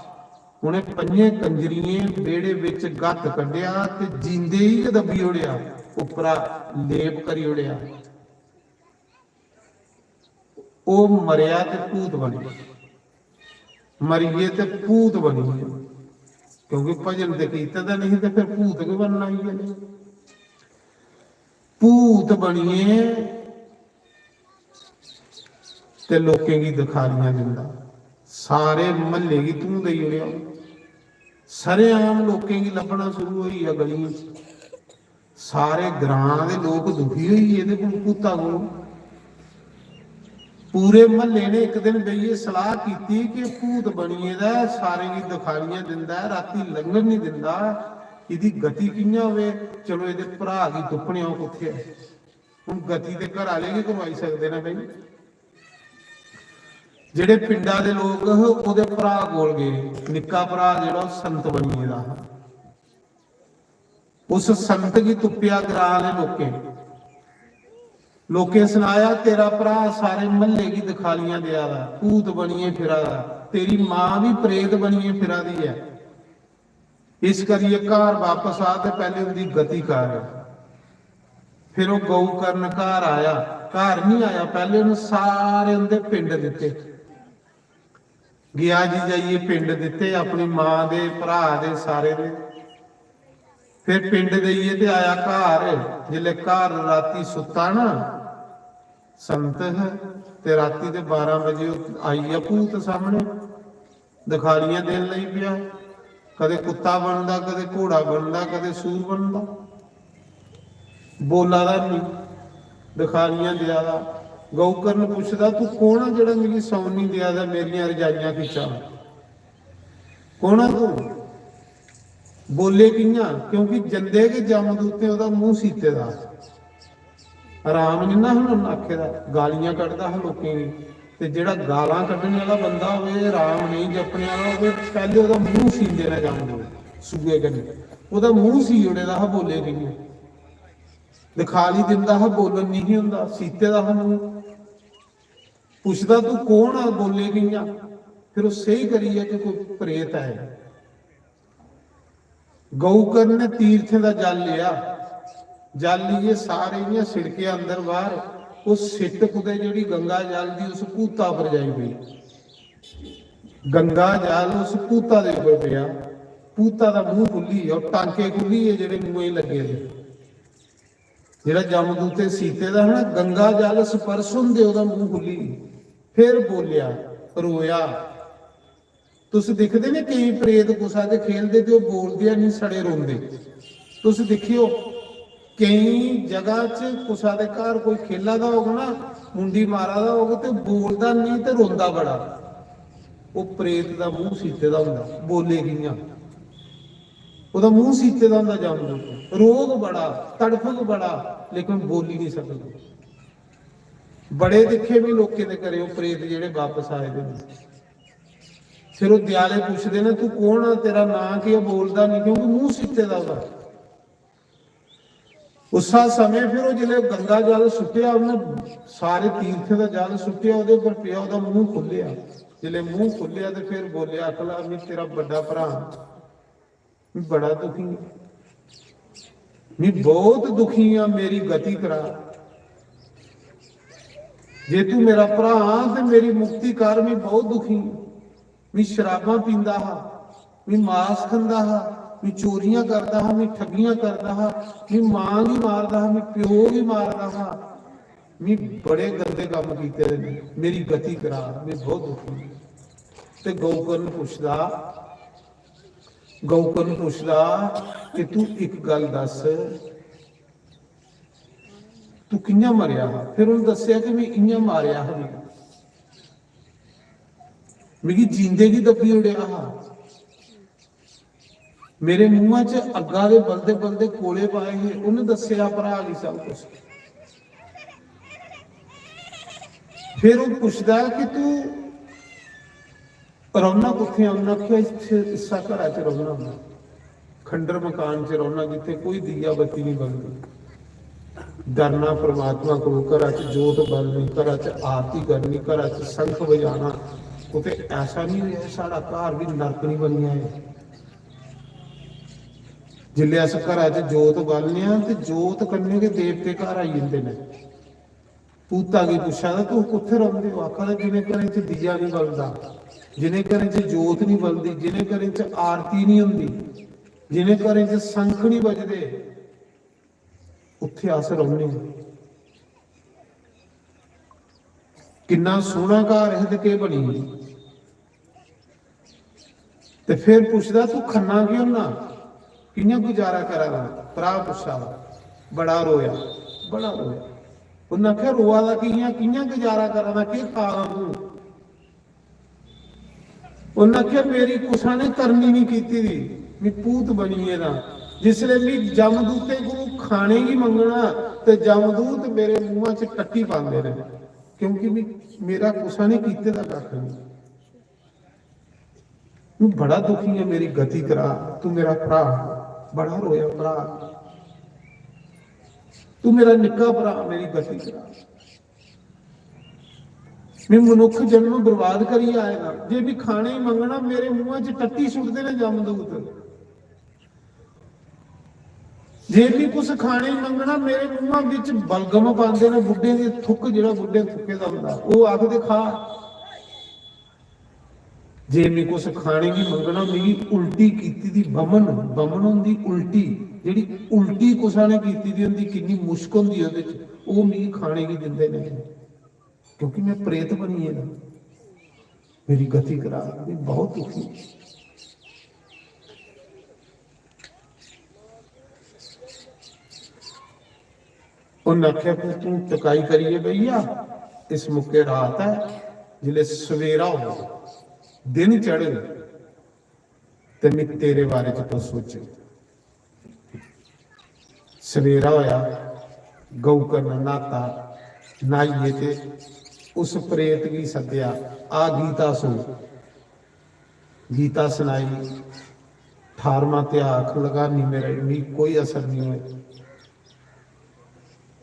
उ'नें पंजें कंजरियें बेह्ड़े बिच गत्त कड्ढेआ ते जींदे ही गै दब्बी ओड़ेआ, उप्परा लेप करी ओड़ेआ। ओह् मरेआ ते भूत बनी गेआ, मरियै ते भूत बनी गेआ, क्योंकि भजन ते कीते दा नहीं ते फिर भूत गै बनना ही ऐ। भूत बनियै ते लोकें गी दखालियां दिंदा, सारे म्हल्ले गी धूं देई ओड़ेआ। सरेआम लोकें गी लब्भना शुरू होई गेआ गलियें च। सारे ग्रां दे लोक दुखी होई गे एह्दे कोल, भूता कोल। पूरे म्हल्ले ने इक दिन बेहियै सलाह कीती कि भूत बनी गेदा ऐ, सारें गी दखालियां दिंदा ऐ, रातीं लंघन निं दिंदा, एह्दी गति कि'यां होवे? चलो, एह्दे भ्राऽ गी तुप्पने आं, ओह् कुत्थै ऐ? हून गति ते घर आह्ले गै करोआई सकदे न भाई। जेह्ड़े पिंडा दे लोक हे, ओह्दे भ्राऽ कोल गे, निक्का भ्राऽ जेह्ड़ा, ओह् संत बनी गेदा हा। उस संत गी तुप्पेआ ग्रां आह्ले लोकें। लोकें सनाया, "तेरा भ्राऽ सारे म्हल्ले गी दखालियां देआ दा, भूत बनियै फिरा दा, तेरी मां बी प्रेत बनियै फिरा दी ऐ। इस करियै घर बापस आ ते पैह्ले उं'दी गति कर।" फिर ओह् गौ कर्ण घर आया, घर निं आया, पैह्ले उ'न्न सारे उं'दे पिंड दित्ते। गेआ जी जाइयै पिंड दित्ते अपनी मां दे, भ्राऽ दे, सारे दे। फिर पिंड देइयै ते आया घर। जिसलै घर राती सुत्ता ना संत, ते राती दे बारां बजे आई गेआ भूत सामने, दखालियां देन लगी पेआ। कदें कुत्ता बनदा, कदें घोड़ा बनदा, कदें सूर बनदा। बोला दा नहीं, दखालियां देआ दा। गौ कर्ण पुछदा, "तू कौन आ जेह्ड़ा मिगी सौन नहीं देआ दा, मेरियां रजाइयां खिच्चा दा? कौन आ तू? बोले कि'यां?" क्योंकि जंदे गै जमदूतें ओह्दा मूंह सीते दा। राम निं ना हा उ'न्न आखे दा, गालियां कड्ढदा हा लोकें गी। ते जेह्ड़ा गालां कड्ढने आह्ला बंदा होवे, राम नेईं जपने आह्ला होवे, पैह्ले ओह्दा मूंह सींदे न जमदूत, सूए कन्नै। ओह्दा मूंह सी ओड़े दा हा, बोले कि'यां? दखाली दिंदा हा, बोलन निं ही होंदा, सीते दा हा मूंह। पुछदा, "तू कौन आ, बोले कि'यां?" फिर ओह् स्हेई करियै कि कोई प्रेत ऐ। गौ कर्ण ने तीर्थें दा जल लेआ, जल लेइयै सारे इ'यां सिड़के अंदर बाह्र, ओह् सिट्ट कुतै जेह्ड़ी गंगा जल दी, उस भूता पर जाई पेई। गंगा जल उस भूता दे उप्पर पेआ, भूता दा मूंह खु'ल्ली गेआ, ओह् टांके खु'ल्ली गे जेह्ड़े मूंहें गी लग्गे दे। जेह्ड़ा जमदूते सीते दा हा ना, गंगा जल स्पर्श होंदे ओह्दा मूंह खुल्ली, फिर बोलेआ, रोया। तुस दिखदे ने केईं प्रेत कुसा दे खेलदे ते ओह् बोलदे निं, सड़े रोंदे। तुस दिक्खेओ, केईं जगह च कुसा दे घर कोई खेला दा होग ना, मुंडी मारा दा होग ते बोलदा निं ते रोंदा बड़ा। ओह् प्रेत दा मूंह सीते दा होंदा, बोले कि'यां? ओह्दा मूंह सीते दा होंदा जमदूत। रोग बड़ा, तड़फग बड़ा, लेकिन बोली निं सकदा। बड़े दिक्खे में लोकें दे घरे ओह् प्रेत जेह्ड़े बापस आए दे न। फिर ओह् दयाले पुछदे न, "तू कौन आ? तेरा नांऽ केह् ऐ?" बोलदा निं, क्योंकि मूंह सीते दा ओह्दा। उस्सा समें फिर ओह् जिसलै गंगा जल सुट्टेआ, उ'न्नै सारे तीर्थ दा जल सुट्टेआ, ओह्दे पर पेआ, ओह्दा मूंह खुल्लेआ। जिसलै मूंह खुल्लेआ ते फिर बोलेआ, आखन लगा, "में तेरा बड्डा भ्राऽ आं, में बड़ा दुखी आं, में बहुत दुखी आं, मेरी गति करा। जे तू मेरा भ्राऽ आं ते मेरी मुक्ति कर, में बहुत दुखी आं।" मी शराबां पींदा हा, मी मास खंदा हा, मी चोरियां करदा हा, मी ठगियां करदा हा, मी मां गी मारदा हा, मी प्यो गी मारदा हा, मी बड़े गंदे कम्म कीते दे न। मेरी गति करा, में बहुत दुखी आं। ते गौकर्ण पुछदा, गौकर्ण पुछदा कि तू इक गल्ल दस, तू कि'यां मरेआ हा? फिर उ'न्न दस्सेआ कि में इ'यां मारेआ हा, मिगी, मिगी जींदे गी दब्बी ओड़ेआ हा। मेरे मुंहा च अग्गा दे बलदे बलदे कोले पाए हे। उ'न्न दस्सेआ भ्राऽ गी सब कुछ। फिर ओह् पुछदा कि तू रौह्ना कुत्थें ऐ? उ'न्न आखेआ, "इत्थै, इस्सा घरा च रौह्ना में, खंडर मकान च रौह्ना, जित्थै कोई दीया बत्ती निं बलदी, डरना परमात्मा कोल, घरा च जोत बलनी, घरा च आरती करनी, घरा च शंख बजाना।" कुतै ऐसा निं होएआ, साढ़ा घर बी नरक निं बनी जाए। जिसलै अस घरा च जोत बालने आं ते जोत कन्नै गै देवते घर आई जंदे न। पूता गी पुच्छा दा, "तुस कुत्थै रौंह्दे ओ?" आखा दा, "जिनें घरें च दीया निं बलदा, जिनें घरें च जोत निं बलदी, जिनें घरें च आरती निं होंदी, जिनें घरें च शंख निं बजदे, उत्थै अस रौह्ने आं।" किन्ना सोह्ना घर ऐ ते केह् बनी गेआ? ते फिर पुछदा, "तू खन्ना केह् होन्ना? कि'यां गुजारा करा दा?" भ्राऽ पुच्छा दा। बड़ा रोया, बड़ा रोया। उ'न्न आखेआ, "रोआ दा कि'यां, कि'यां गुजारा करा दा, केह् खा दा तूं?" उ'न्न आखेआ, "मेरी कुसा ने करनी निं कीती दी, में भूत बनी गेदा। जिसलै में जमदूतें कोलूं खाने गी मंगना ते जमदूत मेरे मुंहा च टट्टी पांदे न, क्योंकि में, मेरा कुसा ने कीते दा कक्ख निं।" "में बड़ा दुखी आं, मेरी गति करा, तू मेरा भ्राऽ।" बड़ा रोया भ्राऽ, "तू मेरा निक्का भ्राऽ, मेरी गति करा। में मनुक्ख जन्म बर्बाद करियै आए दा, जे में खाने गी मंगना, मेरे मुंहा च टट्टी सुट्टदे न जमदूत। जे में कुछ खाने गी मंगना, मेरे मुंहा बिच बलगम पांदे न, बुड्ढें दे थुक्क, जेह्ड़ा बुड्ढें थुक्के दा होंदा, ओह् आखदे, 'खा।' जे में कुछ खाने गी मंगना, मिगी उल्टी कीती दी बमन, बमन होंदी उल्टी, जेह्ड़ी उल्टी कुसै ने कीती दी होंदी, किन्नी मुश्क होंदी ओह्दे च, ओह् मिगी खाने गी दिंदे नेईं, क्योंकि में प्रेत बनी गेदा। मेरी गति करा, में बहुत दुखी आं।" उ'न्न आखेआ, "फिर तूं तकाई करियै बेही जा, इस मौके रात ऐ, जिसलै सवेरा होग, दिन चढ़ग, ते में तेरे बारे च कुछ सोचङ।" सवेरा होया, गौ कन्नै न्हाता, न्हाइयै ते उस प्रेत गी सद्देआ, "आ गीता सुन।" गीता सनाई, ठारमां ध्याऽ आखन लगा, "निं मेरे, मिगी कोई असर निं होया।"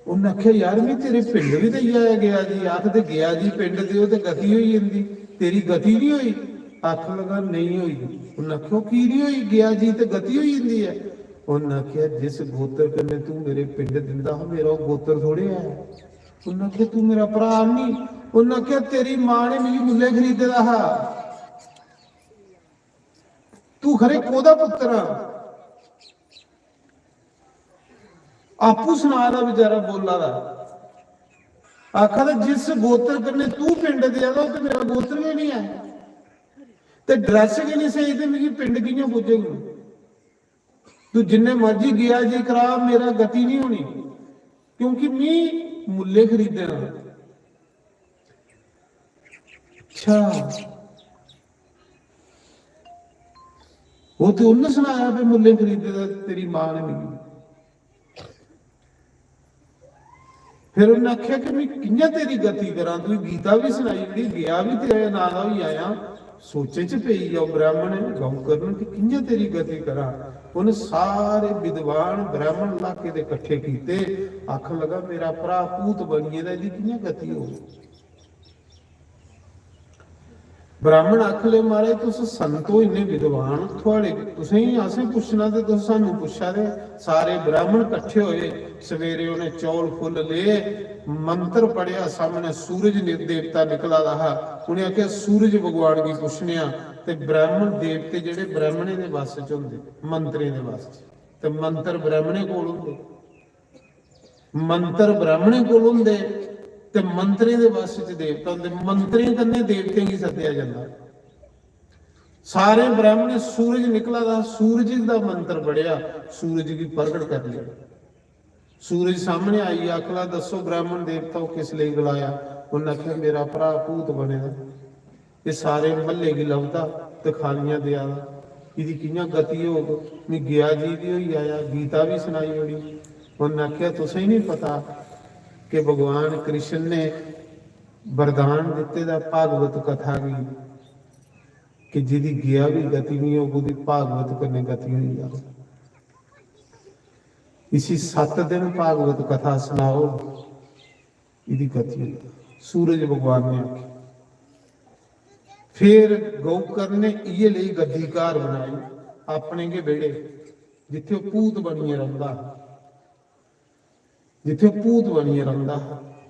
उ'न्न आखेआ, "यार, में तेरे पिंड बी ते इ'यै गेआ जी, आखदे गेआ जी पिंड ते ओह् ते गति होई जंदी, तेरी गति निं होई?" आखन लगा, "नेईं होई।" उ'न्न आखेआ, "ओह् की निं होई? गेआ जी ते गति होई जंदी ऐ।" उ'न्न आखेआ, "जिस गोत्र कन्नै तूं मेरे पिंड दिंदा हा, मेरा ओह् गोत्र थोड़े ऐ।" उ'न्न आखेआ, "तूं मेरा भ्राऽ निं?" उ'न्न आखेआ, "तेरी मां ने मिगी मुल्लें खरीदे दा हा, तूं खरे कोह्दा पुत्तर आ?" आपूं सना दा बेचारा, बोला दा, आखा दा, "जिस गोत्र कन्नै तू पिंड देआ दा, ओह् ते मेरा गोत्र गै निं ऐ, ते ड्रैस गै निं स्हेई, ते मिगी पिंड कि'यां पुज्जग? तू जिन्ने मर्जी गेआ जी करा, मेरा गति निं होनी, क्योंकि मी मुल्लें खरीदे दा।" अच्छा, ओह् ते उन्न सनाया भी मुल्लें खरीदे दा तेरी मां ने मिगी। फिर उन्नै आखेआ कि "मैं कि'यां तेरी गति करां, तू गीता भी सनाई ओड़ी, गेआ भी तेरे नां दा होई आया।" सोचे च पेई गेआ ब्राह्मण, गौकर्ण, कि "कि'यां तेरी गति करां?" उन्नै सारे विद्वान ब्राह्मण इलाके दे इकट्ठे कीते, आखन लगा, "मेरा भ्राऽ भूत बनियै दा, एह्दी कि'यां गति होग?" ब्राह्मण आखन लगे, "महाराज, तुस संत हो, इन्ने विद्वान, थुआड़े, तुसेंगी असें पुच्छना ते तुस सानू पुच्छा दे।" सारे ब्राह्मण कट्ठे होए, सवेरे उ'नें चौल फुल्ल ले, मंत्र पढ़ेआ, सामने सूरज नि-, देवता निकला दा हा। उ'नें आखेआ, "सूरज भगवान गी पुच्छने आं।" ते ब्राह्मण देवते जेह्ड़े ब्राह्मणें दे वश च होंदे, मंत्रें दे वश च, ते मंत्र ब्राह्मणें कोल होंदे। मंत्र ब्राह्मणें कोल होंदे ते मंत्रें दे वश च देवता होंदे। मंत्रें कन्नै देवतें गी सद्देआ जंदा। सारे ब्राह्मणें सूरज निकला दा, सूरज दा मंत्र पढ़ेआ, सूरज गी प्रगट करी लेआ। सूरज सामने आई गेआ, आखला, "दस्सो ब्राह्मण देवता, ओह् किस लेई गलाया?" उन्नै आखेआ, "मेरा भ्राऽ भूत बने दा।" एह् सारे म्हल्ले गी लभदा, दखालियां देआ दा, "एह्दी कि'यां गति होग? मी गेआ जी बी होई आया, गीता बी सनाई ओड़ी।" उन्न आखेआ, "तुसें गी निं पता कि भगवान कृष्ण ने वरदान दित्ते दा भागवत कथा गी कि जेह्दी गेआ बी गति निं होग, ओह्दी भागवत कन्नै गति होई जाग। इसी सत्त दिन भागवत कथा सनाओ, एह्दी गति होई जाग।" सूरज भगवान ने आखेआ। फिर गौकर्ण ने इ'यै लेई गद्दी घर बनाई, अपने गै बेह्ड़े, जित्थै ओह् भूत बनियै रौंह्दा हा, जित्थै ओह् भूत बनियै रौंह्दा हा,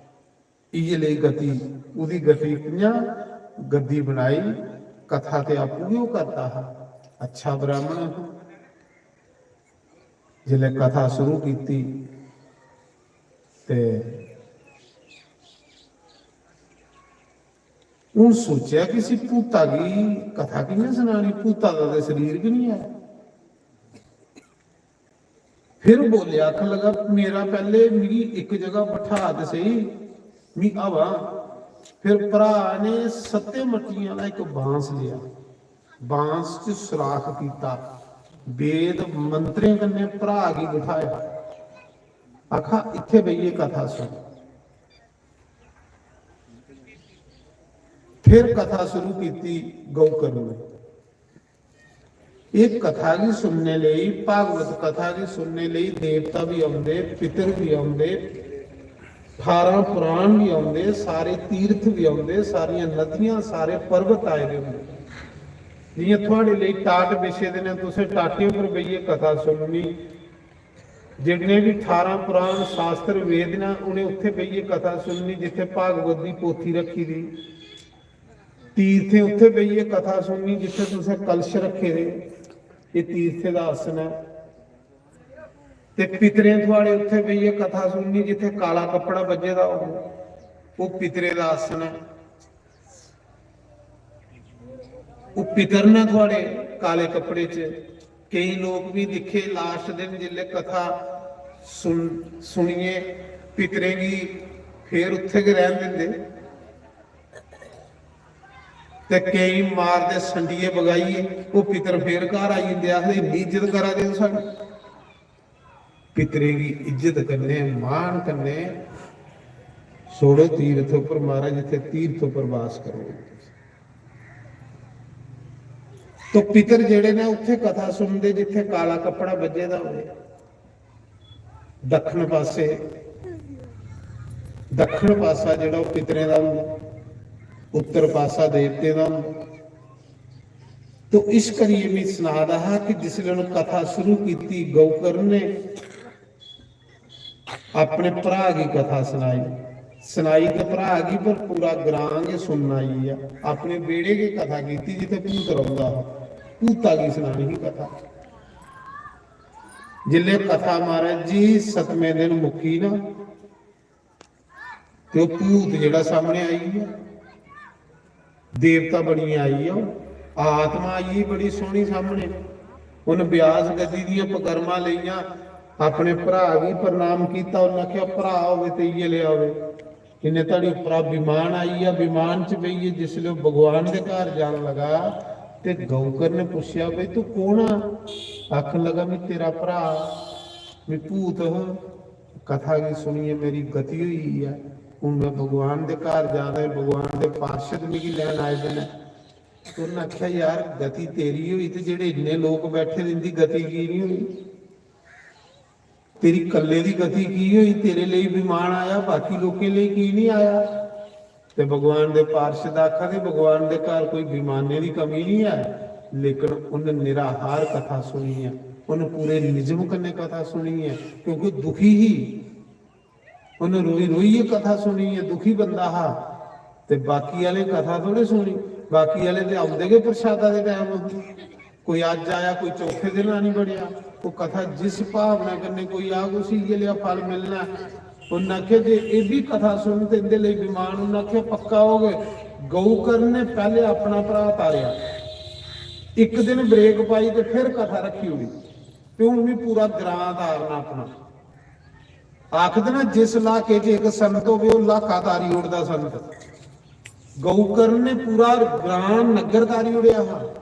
इ'यै लेई गति, ओह्दी गति कि'यां गद्दी बनाई, कथा ते आपूं गै ओह् करदा हा, अच्छा ब्राह्मण हा। जिसलै कथा शुरू कीती ते हून सोचेआ कि इसी भूता गी कथा कि'यां सनानी, भूता दा ते शरीर बी निं ऐ। फिर बोलेआ, आखन लगा, "मेरा पैह्ले मिगी इक जगह बठा ते सेही, मी हवा।" फिर भ्राऽ ने सत्तें मट्टियें आह्ला इक बांस लेआ, बांस च सुराख कीता, वेद मंत्रें कन्नै भ्राऽ गी बठाया, आखा, "इत्थै बेहियै कथा सुन।" फिर कथा शुरू कीती गौकर्ण ने। इस कथा गी सुनने लेई, भागवत कथा गी सुनने लेई देवता बी औंदे, पितर बी औंदे, ठारां पुराण बी औंदे, सारे तीर्थ बी औंदे, सारियां नदियां, सारे पर्वत आए दे होंदे। जि'यां थुआड़े लेई टाट बिछे दे न, तुसें टाटें पर बेहियै कथा सुननी। जिन्ने बी ठारां पुराण, शास्त्र, वेद न, उ'नें उत्थै बेहियै कथा सुननी जित्थै भागवत दी पोथी रक्खी दी। तीर्थें उत्थै बेहियै कथा सुननी जित्थै तुसें कलश रक्खे दे, एह् तीर्थें दा आसन ऐ। ते पितरें थुआड़े उत्थै बेहियै कथा सुननी जित्थै काला कपड़ा बज्झे दा होग, ओह् पितरें दा आसन ऐ। ओह् पितर न थुआड़े काले कपड़े च। केईं लोक बी दिक्खे, लास्ट दिन जिसलै कथा सुन-, सुनियै पितरें गी फेर उत्थै गै रैह्न दिंदे। ते केईं मारदे संडिये बगाइयै, ओह् पितर फेर घर आई जंदे, आखदे, "इन्नी इज्जत करा दे ओ साढ़ी।" पितरें गी इज्जत कन्नै, मान कन्नै छोड़ो तीर्थ उप्पर, महाराज, इत्थै तीर्थ उप्पर वास करो। तो पितर जेह्ड़े ने, उत्थै कथा सुनदे जित्थै काला कपड़ा बज्झे दा होवे। दक्खन पासै, दक्खन पासा जेह्ड़ा ओह् पितरें दा होंदा, उत्तर पासा देवतें दा होंदा। तो इस करियै में सना दा हा कि जिसलै उ'नें कथा शुरू कीती, गौकर्ण ने अपने भ्राऽ गी कथा सनाई, सनाई ते भ्राऽ गी, पर पूरा ग्रां गै सुनन आई गेआ। अपने बेह्ड़े गै कथा कीती जित्थै भूत रौंह्दा हा, भूता गी सनानी ही कथा। जिसलै कथा महाराज जी सतमें दिन मुक्की ना, ते ओह् भूत जेह्ड़ा सामने आई गेआ, देवता बनियै आई गेआ, ओह् आत्मा आई गेई बड़ी सोह्नी सामने। उन्न ब्यास गद्दी दियां पकरमा लेइयां, अपने भ्राऽ गी प्रणाम कीता, उन्न आखेआ, "भ्राऽ होवे ते इ'यै लेआ होवे।" इन्ने धड़ी उप्परा विमान आई गेआ, विमान च बेहियै जिसलै ओह् भगवान दे घर जान लगा, ते गौकर ने पुच्छेआ, "भई तू कौन आ?" आखन लगा, "मी तेरा भ्राऽ, मी भूत हा, कथा गी सुनियै मेरी गति होई गेई ऐ, हून में भगवान दे घर जा दा ऐ, भगवान दे पार्षद मिगी लैन आए दे न।" ते उन्नै आखेआ, "यार, गति तेरी होई ते जेह्ड़े इन्ने लोक बैठे दे, इंदी गति की निं होई? तेरी कल्ले दी गति की होई? तेरे लेई विमान आया, बाकी लोकें लेई की निं आया?" ते भगवान दे पार्षद आखा दे, "भगवान दे घर कोई विमाने दी कमी निं ऐ, लेकिन उन्न निराहार कथा सुनी ऐ, उन्न पूरे निजम कन्नै कथा सुनी ऐ, क्योंकि दुखी ही, उन्न रोई रोइयै कथा सुनी ऐ, दुखी बंदा हा।" ते बाकी आह्ले कथा थोड़े सुनी, बाकी आह्ले ते औंदे गै प्रसादा दे टैम। कोई अज्ज आया, कोई चौथे दिन आनी बड़ेआ। ओह् कथा जिस भावना कन्नै कोई आग, उसी इ'यै लेआ फल मिलना ऐ। उन्न आखेआ जे एह् बी कथा सुन ते इं'दे लेई विमान, उन्न आखेआ पक्का होग। गौकर ने पैह्ले अपना भ्राऽ तारेआ, इक दिन ब्रेक पाई ते फिर कथा रक्खी ओड़ी। ते हून मी पूरा ग्रां तारना अपना। आखदे ना, जिस लाके च इक संत होवे, ओह् लाका तारी ओड़दा संत। गौकर ने पूरा ग्रां नग्गर तारी ओड़ेआ हा।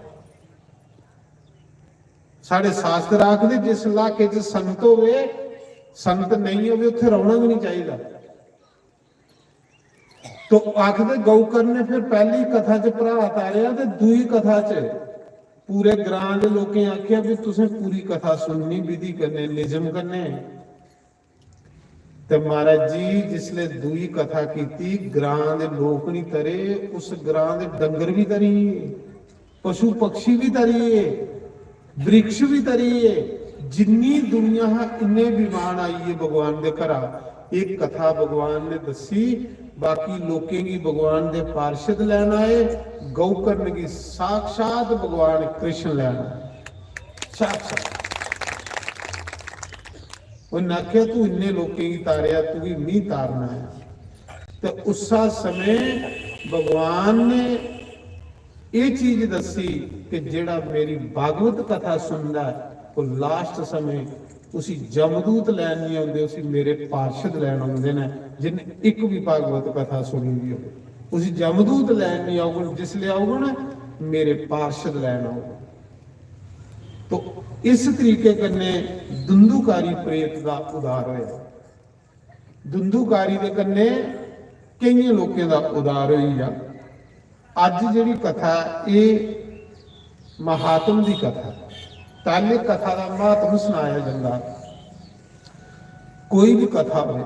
साढ़े शास्त्र आखदे, जिस लाके च संत होवे, संत नेईं होवे, उत्थे रौहना भी नहीं चाहिदा। तो आखदे, गौकर ने फिर पैह्ली कथा च भ्राऽ तारेआ ते दूई कथा च पूरे ग्रां दे लोकें आखेआ भी तुसें पूरी कथा सुननी, विधि कन्नै, निजम कन्नै। ते महाराज जी, जिसले दूई कथा कीती, ग्रां दे लोक नहीं तरे, उस ग्रां दे डंगर भी तरी गे, पशु पक्षी भी तरी गे, वृक्ष भी तरी गे, जिन्नी दुनिया हा, इन्ने विमान आई गे भगवान दे घरा। एक कथा भगवान ने दसी, बाकी लोकें गी भगवान दे पार्षद लैन आए, गौकर्ण गी साक्षात भगवान कृष्ण लैन आए, साक्षात। उन्नै आखेआ, "तू इन्ने लोकें गी तारेआ, तुगी मी तारना ऐ।" ते उस्सा समें भगवान ने एह् चीज दस्सी कि जेह्ड़ा मेरी भागवत कथा सुनदा ऐ, ओह् लास्ट समें उसी जमदूत लैन नहीं औंदे, उसी मेरे पार्षद लैन औंदे न, जिन्हें इक भी भागवत कथा सुनी दी हो। उसी जमदूत लैन नहीं औगन, जिसले औगन, मेरे पार्षद लैन औगन। तो इस तरीके कन्नै धुंधुकारी प्रेत दा उद्धार होया। धुंधुकारी दे कन्नै केइयें लोकें दा उद्धार होई गेआ। अज्ज जेह्ड़ी कथा ऐ, एह् महात्म दी कथा ऐ। पैह्ले कथा दा महात्म सनाया जंदा, कोई भी कथा होए,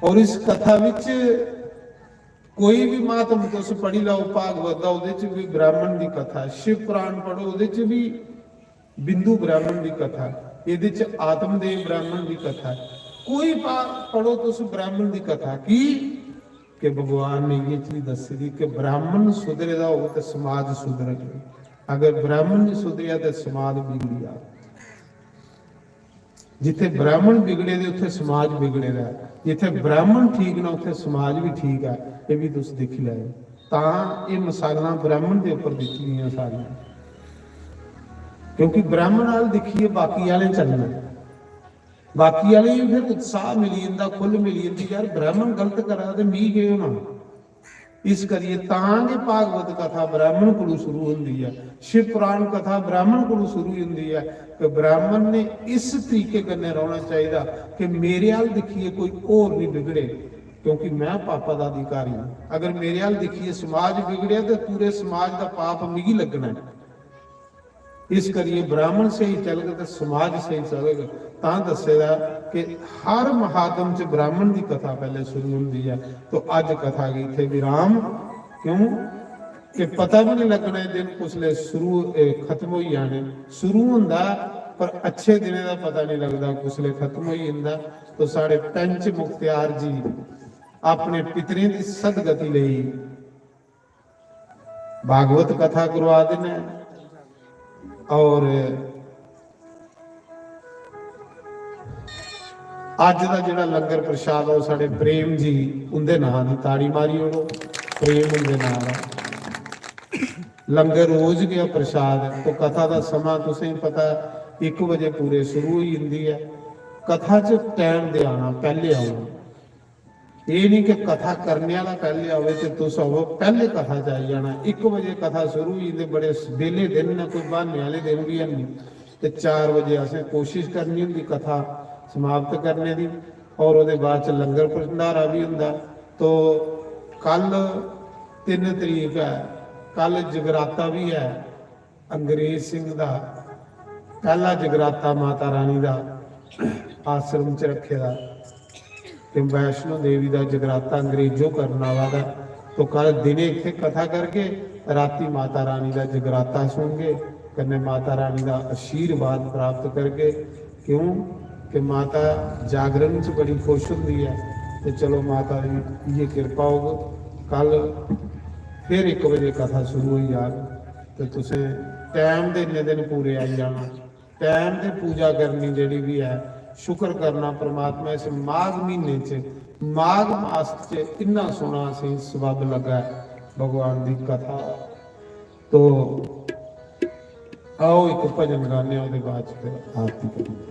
और इस कथा विच कोई भी महात्म तुस पढ़ी लैओ, भागवत दा, ओह्दे च भी ब्राह्मण दी कथा ऐ। शिव पुराण पढ़ो, ओह्दे च भी बिंदु ब्राह्मण दी कथा, एह्दे च आत्मदेव ब्राह्मण दी कथा ऐ। कोई पा-, पढ़ो तुस ब्राह्मण दी कथा, की कि भगवान ने इ'यै चीज दस्सी दी कि ब्राह्मण सुधरे दा होग ते समाज सुधरग, अगर ब्राह्मण नहीं सुधरेआ ते समाज बिगड़ी जाग। जिथे ब्राह्मण बिगड़े दे, उत्थे समाज बिगड़े दा ऐ। जिथे ब्राह्मण ठीक न, उत्थे समाज भी ठीक ऐ। एह् भी तुस दिक्खी लैओ। तां एह् मसालां ब्राह्मण दे उप्पर दित्ती दियां सारियां, क्योंकि ब्राह्मण आह्ल दिक्खियै बाकी आह्ले चलना, बाकी आह्ले गी फिर उत्साह मिली जंदा, खु'ल्ल मिली जंदी, "यार, ब्राह्मण गलत करा दे, मी केह् होना?" इस करियै तां गै भागवत कथा ब्राह्मण कोलू शुरू होंदी ऐ, शिव पुराण कथा ब्राह्मण कोलू शुरू होंदी ऐ कि ब्राह्मण ने इस तरीके कन्नै रौह्ना चाहिदा कि मेरे अल दिक्खियै कोई होर नहीं बिगड़े, क्योंकि मैं पापा दा अधिकारी हूं। अगर मेरे अल दिक्खियै समाज बिगड़ेआ ते पूरे समाज दा पाप मिगी लग्गना ऐ। इस करियै ब्राह्मण स्हेई चलग ते समाज स्हेई चलग। तां दस्से दा कि हर महात्म च ब्राह्मण दी कथा पैह्ले शुरू होंदी ऐ। तो अज्ज कथा गी इत्थै विराम। क्यों? कि पता भी नहीं लगना एह् दिन कुसलै शुरू, एह् खत्म होई जाने। शुरू होंदा, पर अच्छे दिनें दा पता नहीं लगदा कुसलै खत्म होई जंदा। तो साढ़े पैंच मुख्तियार जी अपने पितरें दी सदगति लेई भागवत कथा करवा देने और अज्ज दा जेह्ड़ा लंगर प्रशाद ऐ, ओह् साढ़े प्रेम जी, उं'दे नांऽ दी ताड़ी मारी ओड़ो, प्रेम उं'दे नांऽ दा। लंगर रोज गै प्रशाद ऐ। तो कथा दा समां तुसें गी पता ऐ, इक बजे पूरे शुरू होई जंदी ऐ। कथा च टैम दे आना, पैह्ले आओ। एह् निं कि कथा करने आह्ला पैह्ले आवे ते तुस आवो, पैह्ले कथा च आई जाना। इक बजे कथा शुरू होई जंदी, बड़े बेह्ले दिन न, कोई ब्हान्ने आह्ले दिन बी हैनी। ते चार बजे असें कोशिश करनी होंदी कथा समाप्त करने दी, और ओह्दे बाद च लंगर भंडारा बी होंदा। तो कल तिन्न तरीक ऐ, कल जगराता बी ऐ। अंग्रेज सिंह दा पैह्ला जगराता माता रानी दा आश्रम च रक्खे दा, ते वैष्णो देवी दा जगराता अंग्रेजो करन आवा दा। तो कल दिने इत्थै कथा करगे, राती माता रानी दा जगराता सुनगे, कन्नै माता रानी दा आशीर्वाद प्राप्त करगे। क्यों कि माता जागरण च बड़ी खुश होंदी ऐ। ते चलो, माता दी इ'यै किरपा होग, कल फिर इक बजे कथा शुरू होई जाग। ते तुसें टैम दे इन्ने दिन पूरे आई जाना। टैम ते पूजा करनी जेह्ड़ी बी ऐ, शुक्र करना परमात्मा, इस माघ म्हीने च, माघ मास च इन्ना सोह्ना असेंगी सबब लग्गा ऐ भगवान दी कथा। तो आओ, इक भजन गाने आं, ओह्दे बाद च फिर आरती करिए।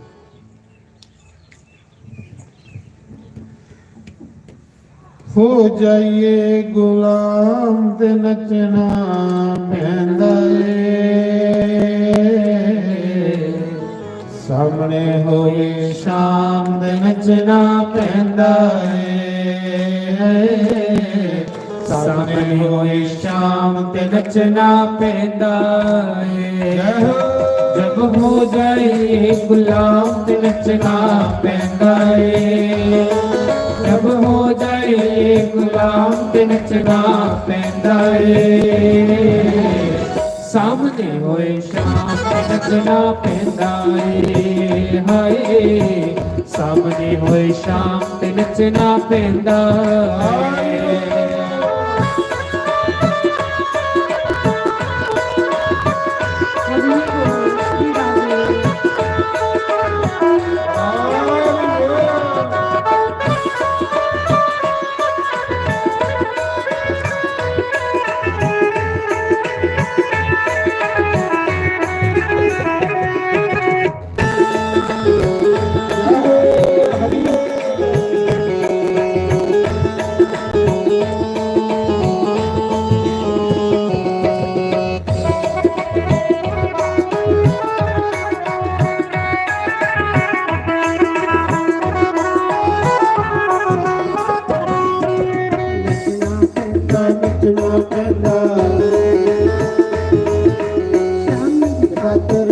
हो जाइए गुलाम ते नचना पैंदा ਏ। सामने होए शाम ते नचना पैंदा ਏ। सामने होए शाम ते नचना पैंदा ਏ। जब हो जाए गुलाम ते नचना पैंदा ਏ। जब हो जाए गुलाम ते नचना पैंदा ਏ। सामने होए शाम ते नचना पैंदा ਏ। हाय, सामने होए शाम ते नचना पैंदा ਏ।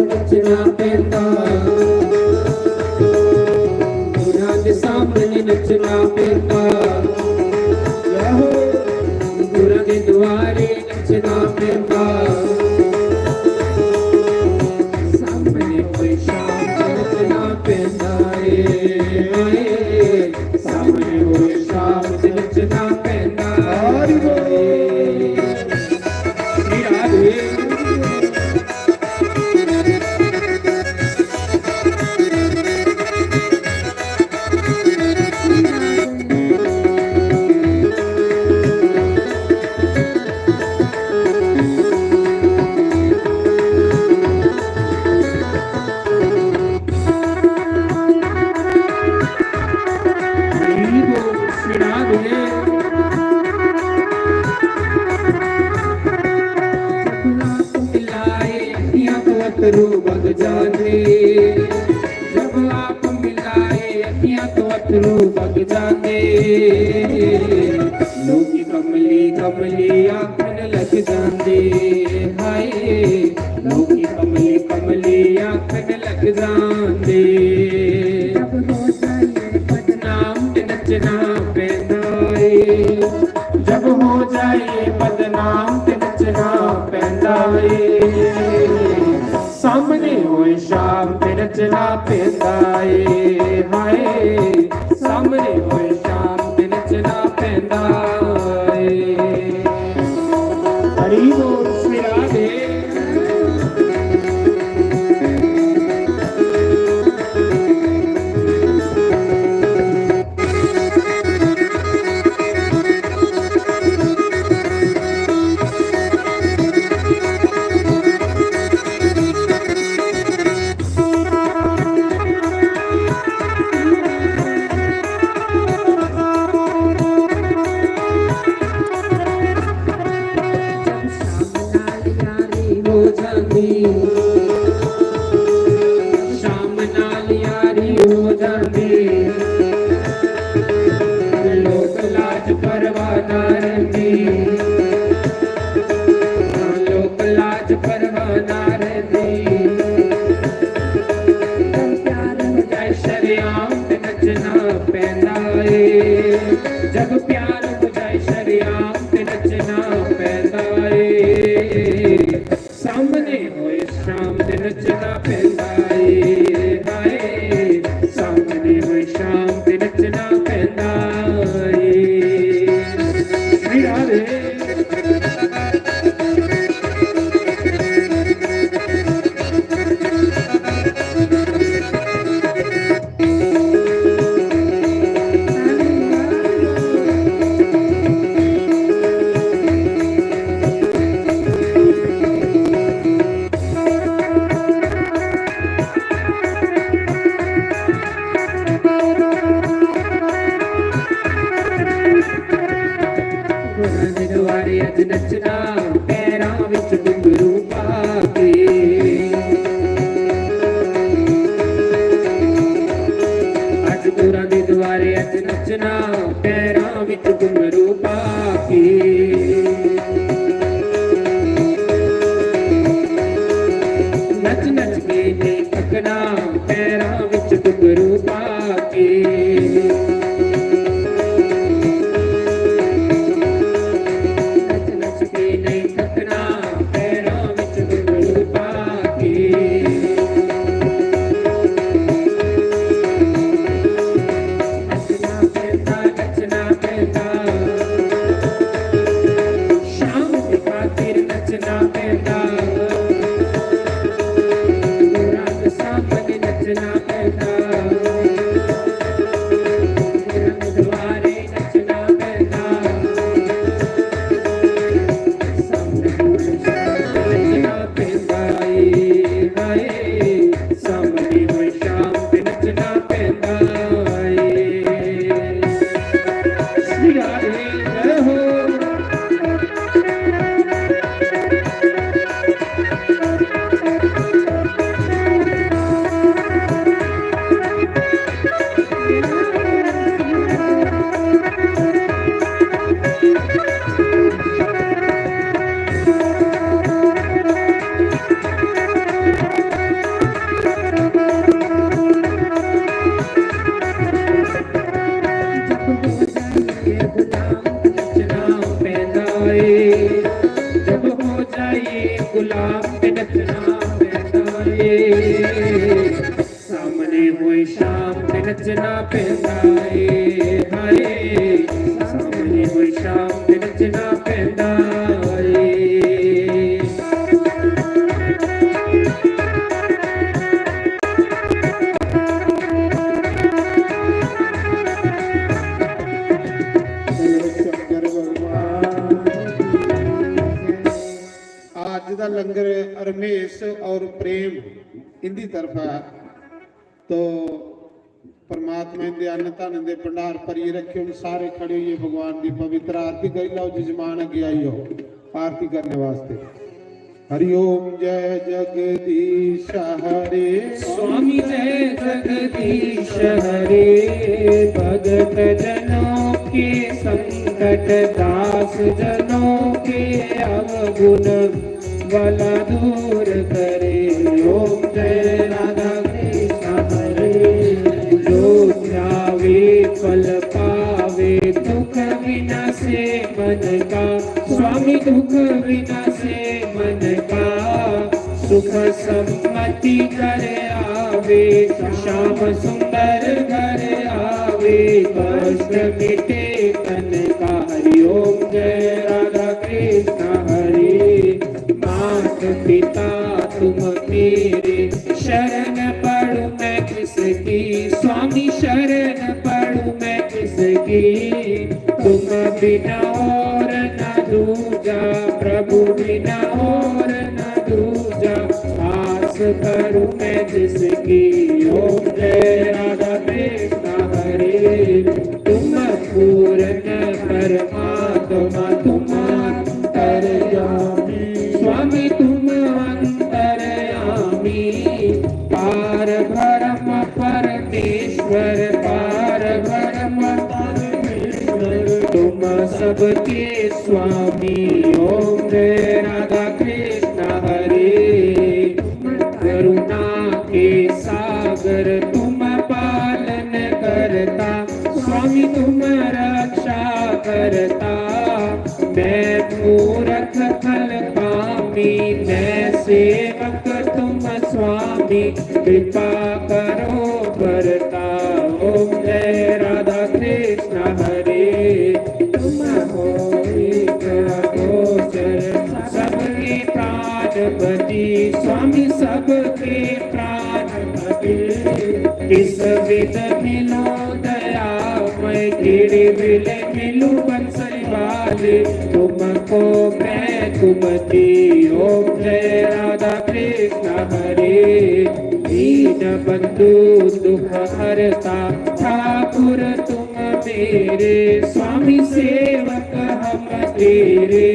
नचना पैंदा, गुरां दे सामने नचना पैंदा, याहो, गुरां दे दुआरे नचना पैंदा, सामने कोई शाम नचना पैंदा ਏ। सामने कोई शाम नचना पैंदा ਏ। श्री राधे। मिलाए अखियां तो अथरू बग जाते, जब आप मिलाए अखियां तो अथरू बग जाते। लोकी कमली कमली आखन लग जाते, हाय, लोकी कमली कमली आखन लग जाते। जब हो जाए बदनाम ते नचना पैंदा ਏ, जब हो जाए बदनाम ते नचना पैंदा ਏ। सामने होए शाम ते नचना पैंदा ਏ, हाय, सामने होए शाम ते नचना पैंदा ਏ। हरि बोल श्री राधे। नारंगी, लोक लाज परवाह नारंगी। जब प्यार हो जाए शरेआम ते नचना पैंदा ਏ। जब प्यार हो जाए शरेआम ते नचना पैंदा ਏ। सामने होए शाम ते नचना पैंदा ਏ। हाय, सामने होए शाम ते नचना पैंदा ਏ। मेरा रे। गुरां दे दुआरे अज नचना, पैरां विच घुंघरू पा के। अज गुरां दे दुआरे अज नचना, पैरां विच घुंघरू पा के। नच नच के नहीं थकना, पैरां विच घुंघरू पा के। नच नच के नहीं थकना, पैरां विच घुंघरू पा के। नचना पैंदा, नचना पैंदा, शाम दी खातिर नचना पैंदा। रात सामने नचना पैंदा, रंग दुआरे नचना पैंदा। सामने नचना पैंदा ਏ, हाय, सामने होए शाम ते नचना पैंदा ਏ। श्री राधे जय हो। जब हो जाइए गुलाम, नचना पैंदा ਏ। जब हो जाइए गुलाम, नचना पैंदा ਏ। सामने होए शाम ते नचना पैंदा ਏ, हाय। सामने होए शाम ते नचना पैंदा ਏ। बोलो शंकर भगवान। आज दा लंगर रमेश और प्रेम इंदी तरफा। तो परमात्मा इंदे अन्न धन दे भंडार भरियै रखे। हुन सारे खड़े होइयै भगवान दी पवित्र आरती करी लैओ। जजमान अग्गें आई जाओ आरती करने वास्ते। हरि ओम जय जगदीश हरे। स्वामी जय जगदीश हरे। भगत जनों के संकट, दास जनों के अवगुण, भला दूर करे। ओम जय राधा कृष्ण हरे। जो ध्यावे फल पावे, दुख विनाशे मन का। स्वामी दुख विनाशे मन का, सुख सम्मति घर आवे। श्याम सुंदर घर आवे, कष्ट मिटे तन का। हरि ओम जय राधा कृष्ण हरे। मात पिता तुम मेरे, शरण पड़ूं मैं किसकी। स्वामी शरण पड़ूं मैं किसकी। तुम बिना और न दूजा, प्रभु बिना और न दूजा। आस करूं मैं जिसकी। ओम जय राधा कृष्ण हरे। तुम पूर्ण परमात्मा, तुम अंतर्यामी। स्वामी तुम अंतर्यामी। पार ब्रह्म परमेश्वर, पार ब्रह्म परमेश्वर। तुम सब के स्वामी। ओम जय राधा कृष्ण हरे। करुणा के सागर तुम पालन करता, स्वामी तुम रक्षा करता। मैं मूरख खल कामी, मैं सेवक तुम स्वामी, कृपा करो करता। ओम जय राधा कृष्ण हरे। तुम हो एक अगोचर, सबके प्राणपति, स्वामी सबके प्राणपति। किस विध मिलो दयामय, केड़े वेले मिलो बंसरी वाले, तुमको मैं तुमती। ओम जय राधा कृष्ण हरे। दीन बंधु दुख हरता, ठाकुर तुम मेरे, स्वामी सेवक हम तेरे।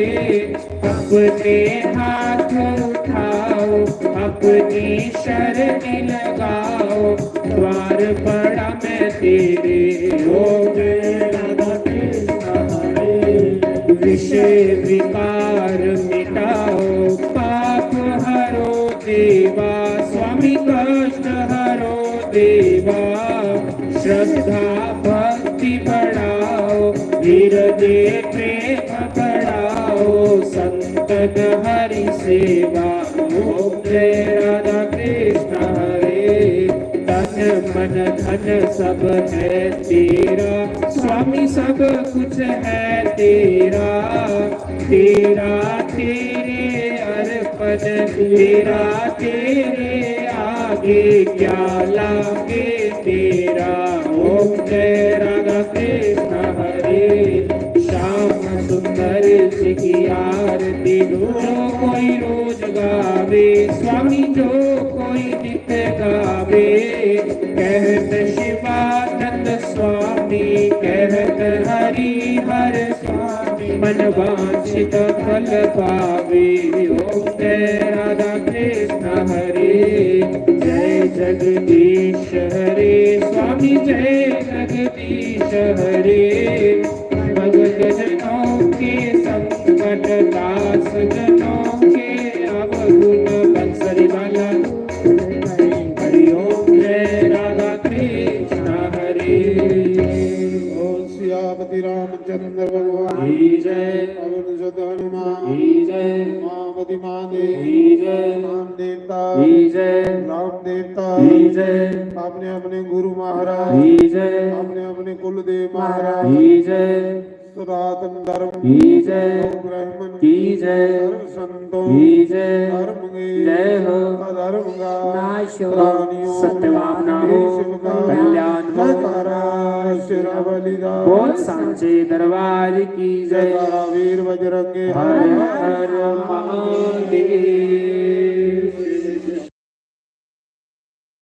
अपने हाथ उठाओ, अपनी शरण लगाओ, द्वार पड़ा मैं तेरे। ओम जय राधा कृष्ण हरे। विषय विकार मिटाओ, पाप हरो देवा, स्वामी कष्ट हरो देवा। श्रद्धा भक्ति बढ़ाओ, हृदय प्रेम बढ़ाओ, संतन हरि सेवा। ओम जय राधा कृष्ण हरे। तन मन धन सब है तेरा, स्वामी सब कुछ है तेरा। तेरा तेरे अर्पण, तेरा तेरे आगे, क्या लागे तेरा। ओम जय राधा कृष्ण हरे। श्याम सुंदर जी की आरती जो कोई रोज गावे, स्वामी जो कोई नित्य गावे। कहत शिवानंद स्वामी, कहत हरि हर स्वामी, मन वांछित फल पावे। ओम जय राधा कृष्ण हरे। जय जगदीश हरे, स्वामी जय जगदीश हरे। भगत जनों के संकट, दास जनों के अवगुण, बंसरी वाला हरि ओम। जय राधा कृष्ण हरे। बोल सियापति रामचंद्र भगवान की जय। पवन सुत हनुमान की जय। उमापति महादेव की जय। हनुमान देवता की जय। राम देवता की जय। अपने अपने गुरु महाराज की जय। अपने अपने कुलदेव महाराज की जय। सनातन धर्म की जय। गौ ब्राह्मण की जय। सर्व संतों की जय। धर्म के जय हो। अधर्म का नाश हो। प्राणियों सत्य भावना हो। हित का कल्याण हो। जयकारा शेरा बलिदान। बोल सांचे दरबार की जय। जयकारा वीर बजरंगे। हर हर महादेव।